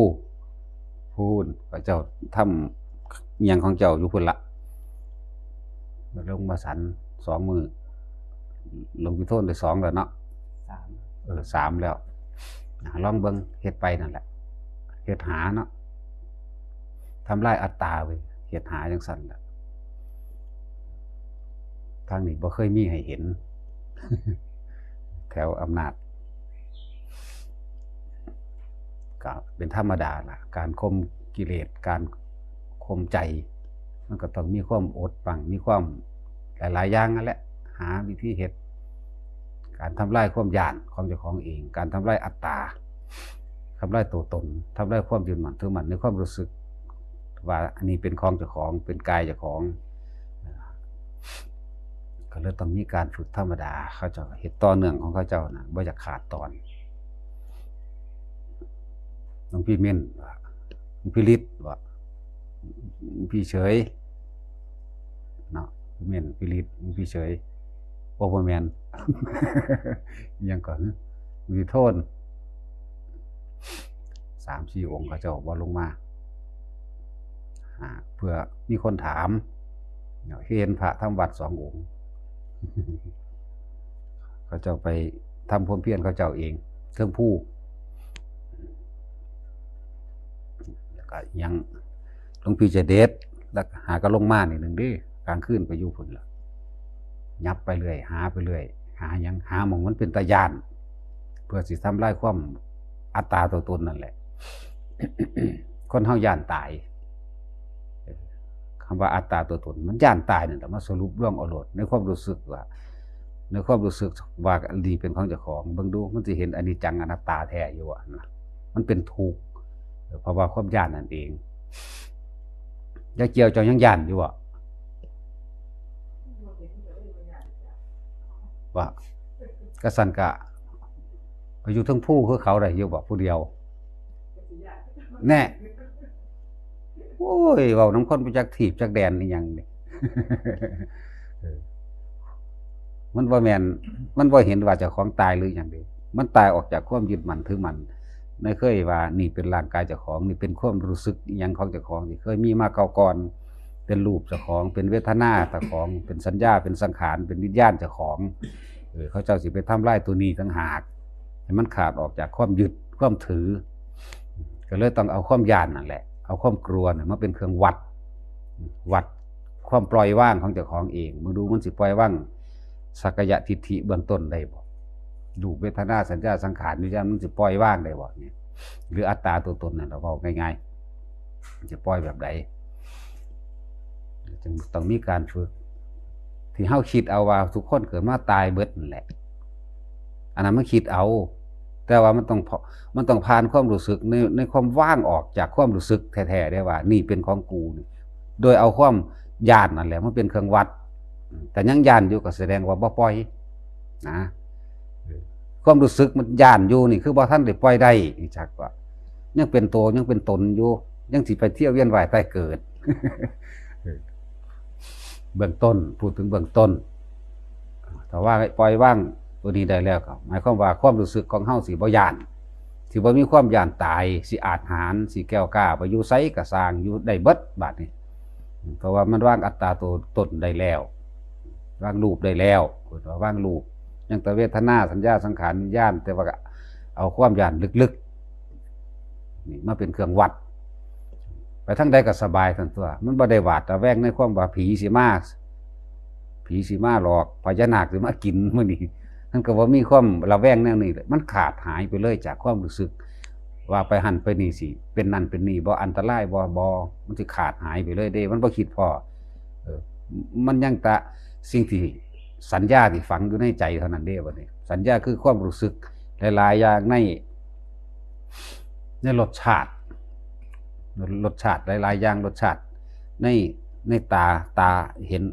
พู้น เขาเจ้าทำอิหยังของเจ้าอยู่พุ้นละ มาลงมาสันสองมือ หลวงพี่โทนได้สองแล้วเนาะ สาม เออ สามแล้ว อ่ะ ลองเบิ่ง เฮ็ดไปนั่นแหละ เฮ็ดหาเนาะ ทำลายอัตตาเว้ย เฮ็ดหาจั่งซั้นแหละ ทางนี้บ่เคยมีให้เห็น แถวอำนาจ ก็เป็นธรรมดาล่ะ การข่มกิเลส การข่มใจ มันก็ต้องมีความอดบั้ง มีความหลายๆ อย่างนั่นแหละ หาวิธีเฮ็ด การทำลายความย้านของเจ้าของเอง การทำลายอัตตา ทำลายตัวตน ทำลายความยึดมั่นถือมั่นในความรู้สึก ว่าอันนี้เป็นของเจ้าของ เป็นกายเจ้าของ ก็เลยต้องมีการฝึกธรรมดา เขาเจ้าเฮ็ดต่อเนื่องของเขาเจ้านะ บ่อยากขาดตอน หลวงพี่เม่นว่า หลวงพี่ฤทธิ์ว่า หลวงพี่เฉย เนาะ พี่เม่น พี่ฤทธิ์ หลวงพี่เฉย โอ้ บ่แม่น อิหยังก่อน หลวงพี่โทน สามสี่องค์เขาเจ้าบ่ลงมา อ่า เพื่อมีคนถาม เห็นพระทำวัดสององค์ เขาเจ้าไปทำความเพียรเขาเจ้าเอง เทิงภู แล้วก็ยังหลวงพี่เจเดช แล้วก็หาก็ลงมานิดนึงเด้ กลางคืนไปอยู่พุ้นละ ยับไปเรื่อย หาไปเรื่อย หาหยัง หาหม่องมันเป็นตาย้าน เพื่อสิทำลายความอัตตาตัวตนนั่นแหละ คนเฮาย้านตาย คำว่าอัตตาตัวตน มันย้านตายนั่นแหละ มาสรุปรวมเอาโลด ในความรู้สึกว่า ในความรู้สึกว่านี่เป็นของเจ้าของ เบิ่งดู มันสิเห็นอนิจจังอนัตตาแท้อยู่อะนะ มันเป็นทุกข์ เพราะว่าความย้านนั่นเอง ยายเกี่ยวเจ้ายังย้านอยู่บ่ ว่า กะสันกะ ไปอยู่เทิงภูคือเขาได้อยู่บ่ผู้เดียว แน่ โอ้ย เว้านำคนบ่จักทีบจักแดนอีหยังนี่ เออ มันบ่แม่น มันบ่เห็นว่าเจ้าของตายหรือหยังเด้ มันตายออกจากความยึดมั่นถือมั่น ในเคยว่านี่เป็นร่างกายเจ้าของ นี่เป็นความรู้สึกอิหยังของเจ้าของที่เคยมีมาเก่าก่อน เป็นรูปเจ้าของ เป็นเวทนาเจ้าของ เป็นสัญญา เป็นสังขาร เป็นวิญญาณเจ้าของ เออ เขาเจ้าสิไปทำลายตัวนี้ต่างหาก ให้มันขาดออกจากความยึดความถือ ก็เลยต้องเอาความย้านนั่นแหละ เอาความกลัวน่ะมาเป็นเครื่องวัด วัดความปล่อยวางของเจ้าของเอง มึงดูมันสิปล่อยวางสักกายทิฏฐิเบื้องต้นได้บ่ รูปเวทนาสัญญาสังขารวิญญาณมันสิปล่อยวางได้บ่เนี่ย หรืออัตตาตัวตนนั่นเราเว้าง่ายๆ จะปล่อยแบบใด จึงต้องมีการฝึก ที่เฮาคิดเอาว่าทุกคนเกิดมาตายเบิดนั่นแหละ อันนั้นมันคิดเอา แต่ว่ามันต้องพอ มันต้องผ่านความรู้สึกใน ในความว่างออกจากความรู้สึกแท้ๆ ได้ว่า นี่เป็นของกูนี่ โดยเอาความย้านนั่นแหละมันเป็นเครื่องวัด แต่ยังย้านอยู่ก็แสดงว่าบ่ปล่อยนะ ความรู้สึกมันย้านอยู่นี่คือบ่ทันได้ปล่อยได้ อีจักว่า ยังเป็นโตยังเป็นตนอยู่ ยังสิไปเที่ยวเวียนว่ายตายเกิด เบื้องต้น พูดถึงเบื้องต้น ถ้าว่าปล่อยวางตัวนี้ได้แล้วก็ หมายความว่าความรู้สึกของเฮาสิบ่ย้าน สิบ่มีความย้านตาย สิอาจหาญ สิแกล้วกล้า ไปอยู่ไสก็ซ่าง อยู่ได้เบิดบาดนี้ เพราะว่ามันวางอัตตาตัวตนได้แล้ว วางรูปได้แล้ว เพิ่นว่าวางรูป ยังแต่เวทนา สัญญา สังขาร วิญญาณ แต่ว่าก็เอาความย้านลึกๆ นี่มาเป็นเครื่องวัด ไปทางใดก็สบายซั่นตัว มันบ่ได้หวาดระแวงในความว่าผีสิมา ผีสิมาหลอก พญานาคสิมากินมื้อนี้ มันก็บ่มีความระแวงแนวนี้เลย มันขาดหายไปเลยจากความรู้สึก ว่าไปหั่นไปนี่สิ เป็นนั่นเป็นนี่บ่ อันตรายบ่ บ่ มันสิขาดหายไปเลยเด้ มันบ่คิดพ้อ เออ มันยังแต่สิ่งที่สัญญาที่ฝังอยู่ในใจเท่านั้นเด้บัดนี้ สัญญาคือความรู้สึกหลายๆ อย่างใน ในรสชาติ รสชาติหลายๆ อย่าง รสชาติใน ในตา ตาเห็น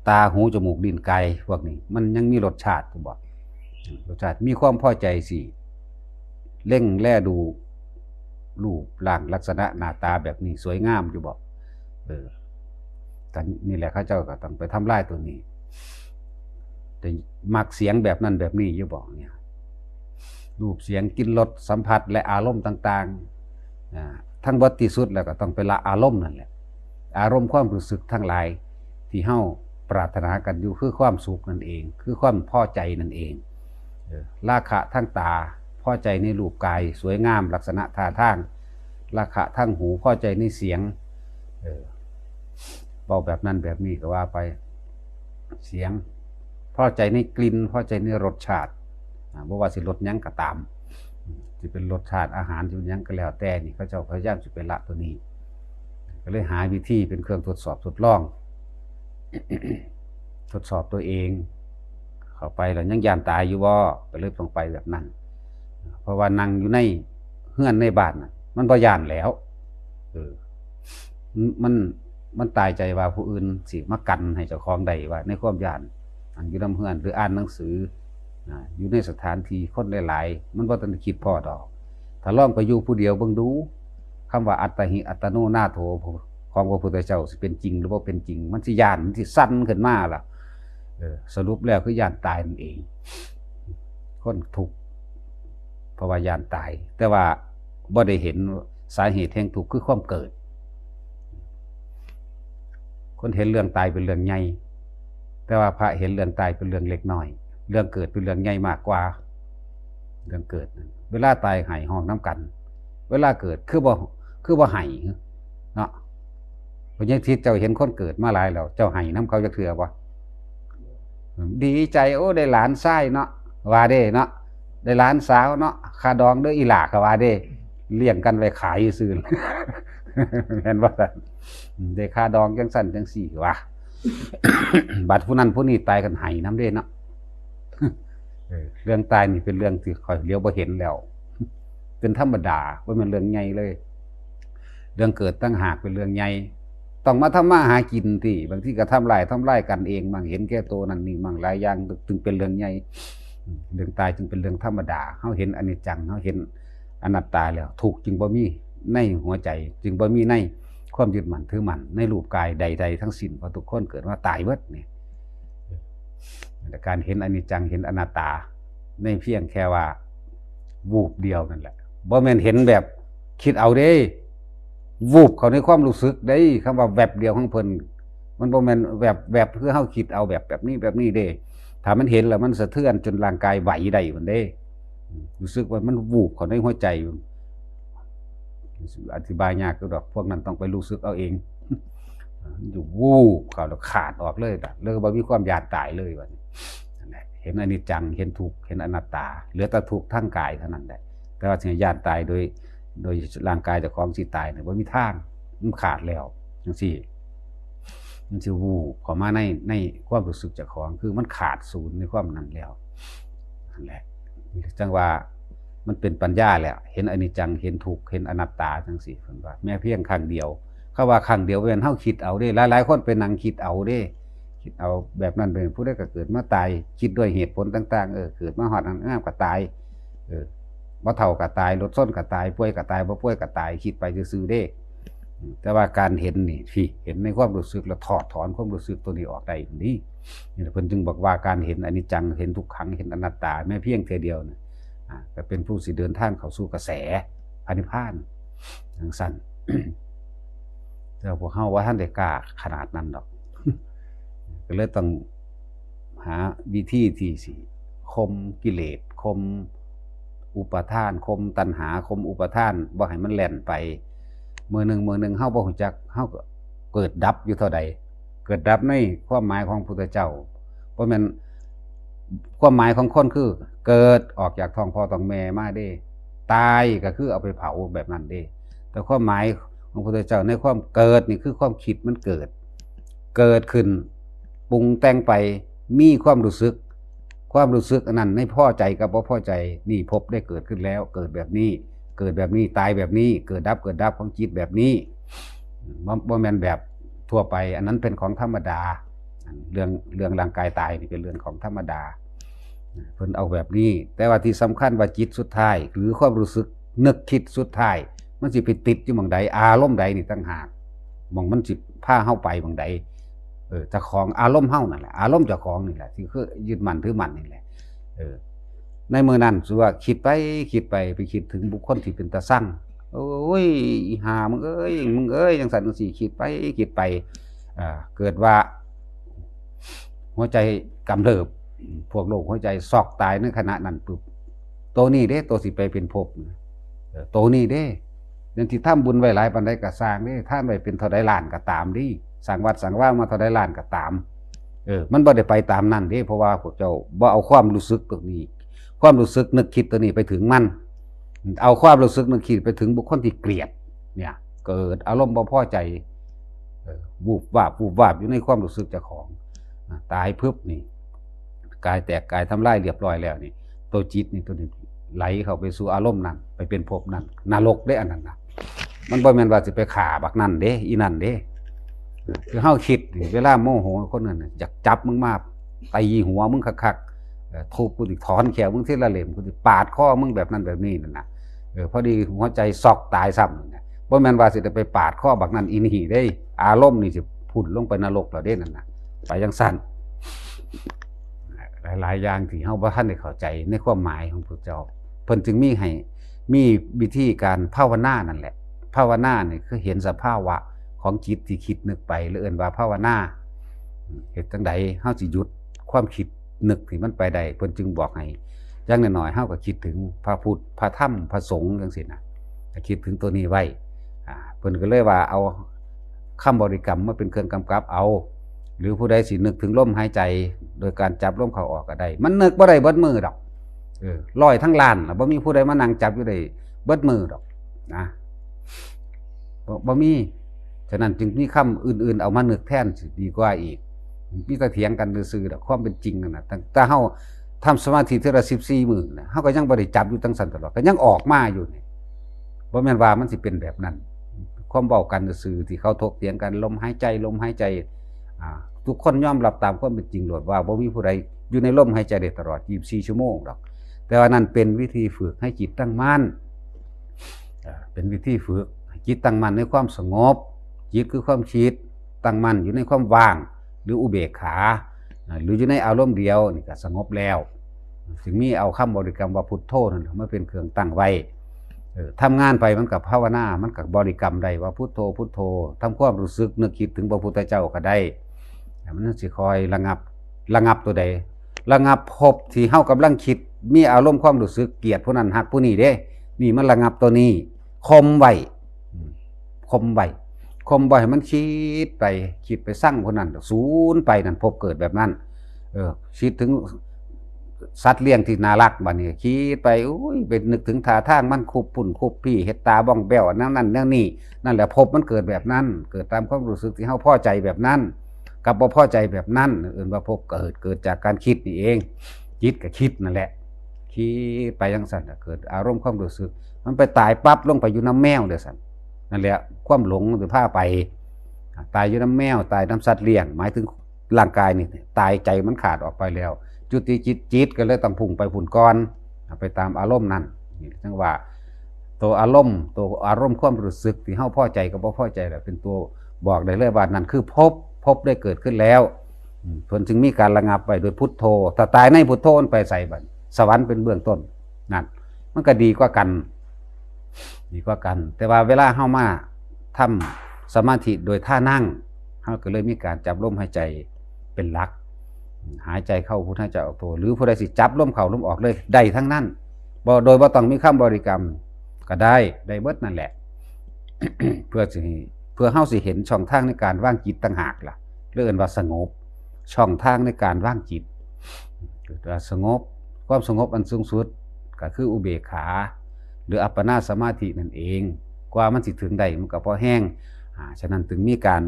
ตา หู จมูก ลิ้น กาย พวกนี้ มันยังมีรสชาติอยู่บ่ รสชาติ มีความพอใจสิ เล็งแลดูรูปร่างลักษณะหน้าตาแบบนี้สวยงามอยู่บ่ เออ แต่นี่แหละเขาเจ้าก็ต้องไปทำลายตัวนี้ แต่มักเสียงแบบนั้นแบบนี้อยู่บ่เนี่ย รูปเสียงกลิ่นรสสัมผัสและอารมณ์ต่างๆ อ่า ทั้งเบิดที่สุดแล้วก็ต้องไปละอารมณ์นั่นแหละ อารมณ์ความรู้สึกทั้งหลายที่เฮาปรารถนากันอยู่คือความสุขนั่นเอง คือความพอใจนั่นเอง เออ ราคะทางตา พอใจในรูปกายสวยงามลักษณะท่าทาง ราคะทางหู พอใจในเสียง เออ เว้าแบบนั้นแบบนี้ก็ว่าไป เสียง พอใจในกลิ่น พอใจในรสชาติ อ่า บ่ว่าสิรสหยังก็ตาม สิเป็นรสชาติอาหาร สิเป็นหยังก็แล้วแต่นี่ เขาเจ้าพยายามสิไปละตัวนี้ ก็เลยหาวิธีเป็นเครื่องทดสอบทดลอง ทดสอบตัวเอง เข้าไปแล้วยังย้านตายอยู่บ่ ก็เลยต้องไปแบบนั้น เพราะว่านั่งอยู่ในเฮือนในบ้านน่ะ มันบ่ย้านแล้ว เออ มัน มัน มันตายใจว่าผู้อื่นสิมากันให้เจ้าของได้ว่า ในความย้าน นั่งอยู่นำเฮือนหรืออ่านหนังสือ อ่า อยู่ในสถานที่คนหลายๆ มันบ่ทันได้คิดพ้อดอก ถ้าลองไปอยู่ผู้เดียวเบิ่งดู คำว่าอัตตาหิอัตตโนนาโถของพระพุทธเจ้าสิเป็นจริงหรือบ่เป็นจริง มันสิย้าน มันสิสั่นขึ้นมาล่ะ เออ สรุปแล้วคือย้านตายนั่นเอง คนทุกข์ เพราะว่าย้านตาย แต่ว่าบ่ได้เห็นสาเหตุแห่งทุกข์คือความเกิด คนเห็นเรื่องตายเป็นเรื่องใหญ่ แต่ว่าพระเห็นเรื่องตายเป็นเรื่องเล็กน้อย เรื่องเกิดเป็นเรื่องใหญ่มากกว่า เรื่องเกิด เวลาตายไห้ฮ้องนำกัน เวลาเกิดคือบ่ คือบ่ไห้เนาะ พญาทิตย์เจ้าเห็นคนเกิดมาหลายแล้ว เจ้าไห้นำเขาจักเทื่อบ่ ดีใจ โอ้ ได้หลานชายเนาะ ว่าเด้เนาะ ได้หลานสาวเนาะ ค่าดองเด้ออีหล่า ก็ว่าเด้ เลี้ยงกันไว้ขายซื่อๆ แม่นบ่ล่ะ ได้ค่าดองจังซั่นจังซี่ว่า บัดผู้นั้นผู้นี้ตายกันไห้นำเด้เนาะ เออ เรื่องตายนี่เป็นเรื่องที่ข้อยเหลียวบ่เห็นแล้ว เป็นธรรมดา บ่แม่นเรื่องใหญ่เลย เรื่องเกิดต่างหากเป็นเรื่องใหญ่ ต้องมาทำมาหากินติ บางทีก็ทำลาย ทำลายกันเองมั่ง เห็นแก่ตัวนั่นนี่มั่ง หลายอย่างจึงเป็นเรื่องใหญ่ เรื่องตายจึงเป็นเรื่องธรรมดา เฮาเห็นอนิจจัง เฮาเห็นอนัตตาแล้ว ทุกข์จึงบ่มีในหัวใจ จึงบ่มีในความยึดมั่นถือมั่นในรูปกายใดๆ ทั้งสิ้น เพราะทุกคนเกิดมาตายเบิดนี่ แต่การเห็นอนิจจัง เห็นอนัตตา ในเพียงแค่ว่า วูบเดียวนั่นแหละ บ่แม่นเห็นแบบคิดเอาเด้ วูบเข้าในความรู้สึกได้ คำว่าแวบเดียวของเพิ่น มันบ่แม่นแวบ แวบคือเฮาคิดเอาแบบ แบบนี้แบบนี้เด้ ถ้ามันเห็นแล้วมันสะเทือนจนร่างกายไหวได้มันเด้ รู้สึกว่ามันวูบเข้าในหัวใจ อธิบายยากอยู่ดอก พวกนั้นต้องไปรู้สึกเอาเอง อยู่ วูบเข้าแล้วขาดออกเลยนะ เลยบ่มีความอยากตายเลยบัดนี้ นั่นแหละ เห็นอนิจจัง เห็นทุกข์ เห็นอนัตตา เหลือแต่ทุกข์ทางกายเท่านั้นแหละ แต่ว่าสิให้ย้านตายโดย โดยร่างกายเจ้าของสิตายเนี่ยบ่มีทาง มันขาดแล้วจังซี่ มันสิ วูบเข้ามาใน ในความรู้สึกเจ้าของ คือมันขาดศูนย์ในความนั้นแล้ว นั่นแหละ จังว่ามันเป็นปัญญาแหละ เห็นอนิจจัง เห็นทุกข์ เห็นอนัตตาจังซี่ เพิ่นว่า แม้เพียงครั้งเดียว คำว่าครั้งเดียว แม่นเฮาคิดเอาเด้ หลายๆคนไปนั่งคิดเอาเด้ คิดเอาแบบนั้น เป็นผู้ใดก็เกิดมาตาย คิดด้วยเหตุผลต่างๆ เออ เกิดมาฮอดนั้นงามก็ตาย เออ บ่เฒ่าก็ตาย รถชนก็ตาย ป่วยก็ตาย บ่ป่วยก็ตาย คิดไปซื่อๆเด้ แต่ว่าการเห็นนี่ พี่ เห็นในความรู้สึกแล้วถอดถอนความรู้สึกตัวนี้ออกได้นี่ นี่เพิ่นจึงบอกว่าการเห็นอนิจจัง เห็นทุกขัง เห็นอนัตตา แม้เพียงเทื่อเดียวนะ อ่า ก็เป็นผู้สิเดินทางเข้าสู่กระแสพระนิพพานจังซั่น แต่พวกเฮาบ่ทันได้กล้าขนาดนั้นดอก ก็เลยต้องหาวิธีที่สิข่มกิเลส ข่มอุปาทาน ข่มตัณหา ข่มอุปาทาน บ่ให้มันแล่นไป มื้อหนึ่ง มื้อหนึ่ง เฮาบ่รู้จัก เฮาก็เกิดดับอยู่เท่าใด เกิดดับในความหมายของพุทธเจ้า บ่แม่น ความหมายของคนคือเกิดออกจากท้องพ่อท้องแม่มาเด้ ตายก็คือเอาไปเผาแบบนั้นเด้ แต่ความหมายของพุทธเจ้าในความเกิดนี่คือความคิดมันเกิด เกิดขึ้น ปรุงแต่งไป มีความรู้สึก ความรู้สึกอันนั้นในพอใจกับบ่พอใจ นี่ภพได้เกิดขึ้นแล้ว เกิดแบบนี้ เกิดแบบนี้ ตายแบบนี้ เกิดดับ เกิดดับของจิตแบบนี้ บ่ บ่แม่นแบบทั่วไป อันนั้นเป็นของธรรมดา เรื่อง เรื่องร่างกายตายนี่เป็นเรื่องของธรรมดา เพิ่นเอาแบบนี้ แต่ว่าที่สำคัญว่าจิตสุดท้าย หรือความรู้สึกนึกคิดสุดท้าย มันสิไปติดอยู่หม่องใด อารมณ์ใดนี่ต่างหาก หม่องมันสิพาเฮาไปหม่องใด เออ เจ้าของอารมณ์เฮานั่นแหละ อารมณ์เจ้าของนี่แหละ ที่คือยึดมั่นถือมั่นนี่แหละ เออ ในมื้อนั้น สมมุติว่าคิดไปคิดไป ไปคิดถึงบุคคลที่เป็นตาซัง โอ้ย อีห่ามึงเอ้ย มึงเอ้ย จังซั่นจังซี่ คิดไปคิดไป อ่า เกิดว่า หัวใจกำเริบ พวกโรคหัวใจช็อกตายในขณะนั้นปุ๊บ โตนี้เด้ โตสิไปเป็นภพ เออ โตนี้เด้ อย่างที่ทำบุญไว้หลายปานใดก็ซ่างเด้ ทานไว้เป็นเท่าใดล้านก็ตามเด้ สร้างวัดสร้างวามาเท่าใดล้านก็ตาม เออ มันบ่ได้ไปตามนั้นเด้ เพราะว่าพวกเจ้าบ่เอาความรู้สึกตัวนี้ ความรู้สึกนึกคิดตัวนี้ไปถึงมัน เอาความรู้สึกนึกคิดไปถึงบุคคลที่เกลียด เนี่ย เกิดอารมณ์บ่พอใจ เออ วูบวาบ วูบวาบอยู่ในความรู้สึกเจ้าของ อ่ะ ตายปุ๊บนี่ กายแตก กายทำลายเรียบร้อยแล้วนี่ ตัวจิตนี่ตัวนี้ไหลเข้าไปสู่อารมณ์นั้น ไปเป็นภพนั้น นรกเด้อันนั้นนะ มันบ่แม่นว่าสิไปฆ่าบักนั่นเด้ อีนั่นเด้ คือเฮาคิดนี่ เวลาโมโหคนนั้นน่ะ อยากจับมึงมาตีหัวมึงคักๆ เอ่อ ทุบกูสิถอนแขนมึงทีละเล่ม กูสิปาดคอมึงแบบนั้นแบบนี้นั่นน่ะ เออ พอดีหัวใจช็อกตายซ้ำนั่นน่ะ บ่แม่นว่าสิได้ไปปาดคอบักนั่นอีนี่เด้ อารมณ์นี่สิพุ่นลงไปนรกแล้วเด้นั่นน่ะ ไปจังซั่น หลายๆอย่างที่เฮาบ่ทันได้เข้าใจในความหมายของพระเจ้า เพิ่นจึงมีให้ มีวิธีการภาวนานั่นแหละ ภาวนานี่คือเห็นสภาวะของจิตที่คิดนึกไป แล้วเอิ้นว่าภาวนา เฮ็ดจั่งใดเฮาสิหยุดความคิดนึกที่มันไปได้ เพิ่นจึงบอกให้ อย่างน้อยๆ เฮาก็คิดถึงพระพุทธ พระธรรม พระสงฆ์จังซี่นะ ก็คิดถึงตัวนี้ไว้ อ่า เพิ่นก็เลยว่าเอาคำบริกรรมมาเป็นเครื่องกำกับเอา หรือผู้ใดสินึกถึงลมหายใจ โดยการจับลมเข้าออกก็ได้ มันนึกบ่ได้เบิดมื้อดอก เออ ร้อยทั้งล้านน่ะ บ่มีผู้ใดมานั่งจับอยู่ได้เบิดมื้อดอกนะ บ่ บ่มี ฉะนั้นจึงมีคำอื่นๆ เอามานึกแทนสิดีกว่าอีก มีแต่เถียงกันซื่อๆดอก ความเป็นจริงนั่นน่ะ ตั้งแต่เฮาทำสมาธิเทื่อละสิบสี่มื้อน่ะ เฮาก็ยังบ่ได้จับอยู่จังซั่นตลอด ก็ยังออกมาอยู่นี่ บ่แม่นว่ามันสิเป็นแบบนั้น ความเว้ากันซื่อๆ ที่เขาถกเถียงกัน ลมหายใจ ลมหายใจ อ่า ทุกคนยอมรับตามความเป็นจริงโลดว่าบ่มีผู้ใดอยู่ในลมหายใจได้ตลอดยี่สิบสี่ชั่วโมงดอก แต่ว่านั่นเป็นวิธีฝึกให้จิตตั้งมั่น อ่า เป็นวิธีฝึกให้จิตตั้งมั่นในความสงบ จิตคือความคิด ตั้งมั่นอยู่ในความว่าง หรืออุเบกขา อ่า หรืออยู่ในอารมณ์เดียวนี่ก็สงบแล้ว จึงมีเอาคำบริกรรมว่าพุทโธนั่นแหละมาเป็นเครื่องตั้งไว้ เออ ทำงานไปมันก็ภาวนา มันก็บริกรรมได้ว่าพุทโธ พุทโธ ทำความรู้สึกนึกคิดถึงพระพุทธเจ้าก็ได้ มันสิคอยระงับ ระงับตัวใด ระงับภพที่เฮากำลังคิด มีอารมณ์ความรู้สึกเกลียดผู้นั้นฮักผู้นี้เด้ นี่มันระงับตัวนี้ ข่มไว้ อืม ข่มไว้ ข่มไว้ให้มันคิดไป คิดไปซังผู้นั้น สูญไปนั่น ภพเกิดแบบนั้น เออ คิดถึงสัตว์เลี้ยงที่น่ารัก บัดนี้คิดไป อุ้ย ไปนึกถึงท่าทางมันคุบพุ่นคุบพี่ เฮ็ดตาบ้องแบ้ว อันนั้นนั่นแนวนี้ นั่นแหละภพมันเกิดแบบนั้น เกิดตามความรู้สึกที่เฮาพอใจแบบนั้น กับบ่พอใจแบบนั้น เอิ้นว่าภพเกิด เกิดจากการคิดนี่เอง จิตก็คิดนั่นแหละ คิดไปจั่งซั่นน่ะ เกิดอารมณ์ความรู้สึก มันไปตายปั๊บลงไปอยู่นำแมวเด้อซั่น นั่นแหละ ความหลงมันสิพาไป ตายอยู่นำแมว ตายนำสัตว์เลี้ยง หมายถึงร่างกายนี่ ตาย ใจมันขาดออกไปแล้ว จุติจิต จิตก็เลยต้องพุ่งไปพุ่นก่อน ไปตามอารมณ์นั่น นี่จั่งว่า ตัวอารมณ์ ตัวอารมณ์ความรู้สึกที่เฮาพอใจกับบ่พอใจแหละ เป็นตัวบอกได้เลยว่านั่นคือภพ ภพได้เกิดขึ้นแล้ว อืม เพิ่นจึงมีการระงับไว้โดยพุทโธ ถ้าตายในพุทโธมันไปไสบัด สวรรค์เป็นเบื้องต้น นั่น มันก็ดีกว่ากัน ดีกว่ากัน แต่ว่าเวลาเฮามาทำสมาธิโดยท่านั่ง เฮาก็เลยมีการจับลมหายใจเป็นหลัก หายใจเข้าพุท หายใจออกโธ หรือผู้ใดสิจับลมเข้าลมออกเลย ได้ทั้งนั้น บ่ โดยบ่ต้องมีคำบริกรรมก็ได้ ได้เบิดนั่นแหละ เพื่อสิให้ เพื่อเฮาสิเห็นช่องทางในการวางจิตต่างหากล่ะ เรียกว่าสงบ ช่องทางในการวางจิต เกิดว่าสงบ ความสงบอันสูงสุดก็คืออุเบกขา หรืออัปปนาสมาธินั่นเอง กว่ามันสิถึงได้มันก็พอแฮง อ่า ฉะนั้นจึงมีการ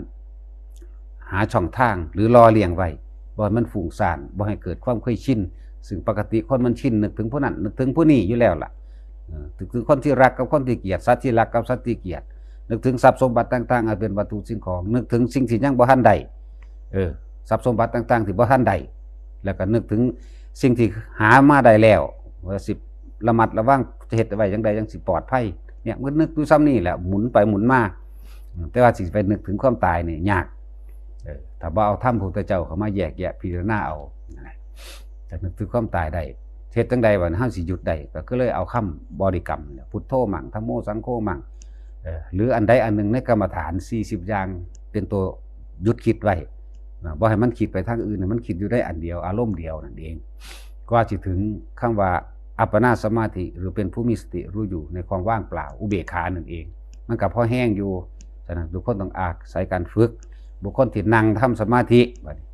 หาช่องทางหรือหล่อเลี้ยงไว้ บ่ให้มันฟุ้งซ่าน บ่ให้เกิดความเคยชิน ซึ่งปกติคนมันชินนึกถึงผู้นั้น นึกถึงผู้นี้อยู่แล้วล่ะ เออ นึกถึงคนที่รักกับคนที่เกลียด สัตว์ที่รักกับสัตว์ที่เกลียด นึกถึงทรัพย์สมบัติต่างๆ อันเป็นวัตถุสิ่งของ นึกถึงสิ่งที่ยังบ่ทันได้ เออ ทรัพย์สมบัติต่างๆ ที่บ่ทันได้ แล้วก็นึกถึงสิ่งที่หามาได้แล้ว ว่าสิระมัดระวัง จะเฮ็ดไว้จั่งใดจั่งสิปลอดภัย เนี่ย มันนึกอยู่ส่ำนี่แหละ หมุนไปหมุนมา แต่ว่าสิไปนึกถึงความตายนี่ยาก เออ ถ้าบ่เอาธรรมพระพุทธเจ้าเข้ามาแยกแยะพิจารณาเอา นั่นแหละ จะนึกถึงความตายได้ เฮ็ดจั่งใดวะ เฮาสิหยุดได้ ก็คือเลยเอาคำบริกรรมเนี่ย พุทโธมัง ธัมโมสังโฆมัง เออ หรืออันใดอันหนึ่งในกรรมฐานสี่สิบอย่าง เป็นตัวหยุดคิดไว้ นะ บ่ให้มันคิดไปทางอื่น ให้มันคิดอยู่ในอันเดียว อารมณ์เดียวนั่นเอง กว่าสิถึงคำว่าอัปปนาสมาธิ หรือเป็นผู้มีสติรู้อยู่ในความว่างเปล่า อุเบกขานั่นเอง มันก็พอแฮงอยู่ ฉะนั้นทุกคนต้องอาศัยการฝึก บุคคลที่นั่งทำสมาธิ บัดนี้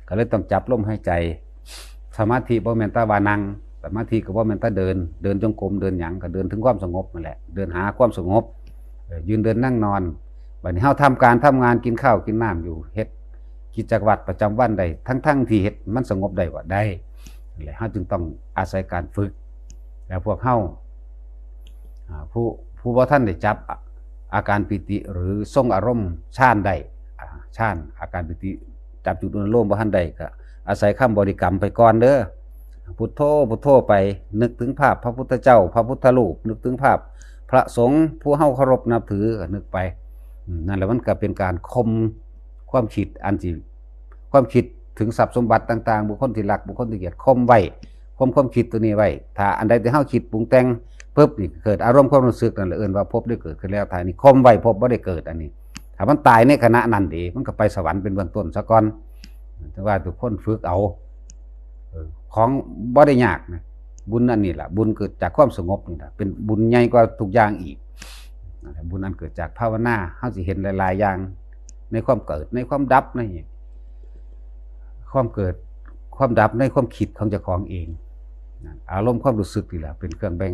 ก็เลยต้องจับลมหายใจ สมาธิบ่แม่นแต่ว่านั่ง สมาธิก็บ่แม่นแต่เดิน เดินจงกรม เดินหยัง ก็เดินถึงความสงบนั่นแหละ เดินหาความสงบ เอ่อ ยืนเดินนั่งนอน บัดนี้เฮาทำการทำงาน กินข้าวกินน้ำอยู่ เฮ็ดกิจวัตรประจำวันได้ ทั้งๆที่เฮ็ดมันสงบได้บ่ได้ นั่นแหละ เฮาจึงต้องอาศัยการฝึก แล้วพวกเฮา อ่า ผู้ ผู้บ่ทันได้จับอา อาการปีติ หรือทรงอารมณ์ฌานได้ อ่า ฌาน อาการปีติ จับจุดอนุโลมบ่ทันได้ ก็อาศัยคำบริกรรมไปก่อนเด้อ พุทโธ พุทโธไป นึกถึงภาพพระพุทธเจ้า พระพุทธรูป นึกถึงภาพพระสงฆ์ ผู้เฮาเคารพนับถือ ก็นึกไป อืม นั่นแหละ มันก็เป็นการข่มความคิดอันที่ ความคิดถึงทรัพย์สมบัติต่างๆ บุคคลที่รัก บุคคลที่เกลียด ข่มไว้ ข่มความคิดตัวนี้ไว้ ถ้าอันใดที่เฮาคิดปรุงแต่งปุ๊บ นี่เกิดอารมณ์ความรู้สึก นั่นแหละเอิ้นว่าภพได้เกิดขึ้นแล้ว ถ้านี่ข่มไว้ ภพบ่ได้เกิด อันนี้ ถ้ามันตายในขณะนั้นเด้ มันก็ไปสวรรค์เป็นเบื้องต้นซะก่อน แต่ว่าทุกคนฝึกเอา เออ ของบ่ได้ยากนะ บุญอันนี้ล่ะ บุญเกิดจากความสงบนี่ล่ะ เป็นบุญใหญ่กว่าทุกอย่างอีก นั่นแหละ บุญอันเกิดจากภาวนา เฮาสิเห็นหลายๆอย่าง ในความเกิด ในความดับ ในความเกิด ความดับในความคิดของเจ้าของเอง นั่น อารมณ์ความรู้สึกนี่แหละ เป็นเครื่องแบ่ง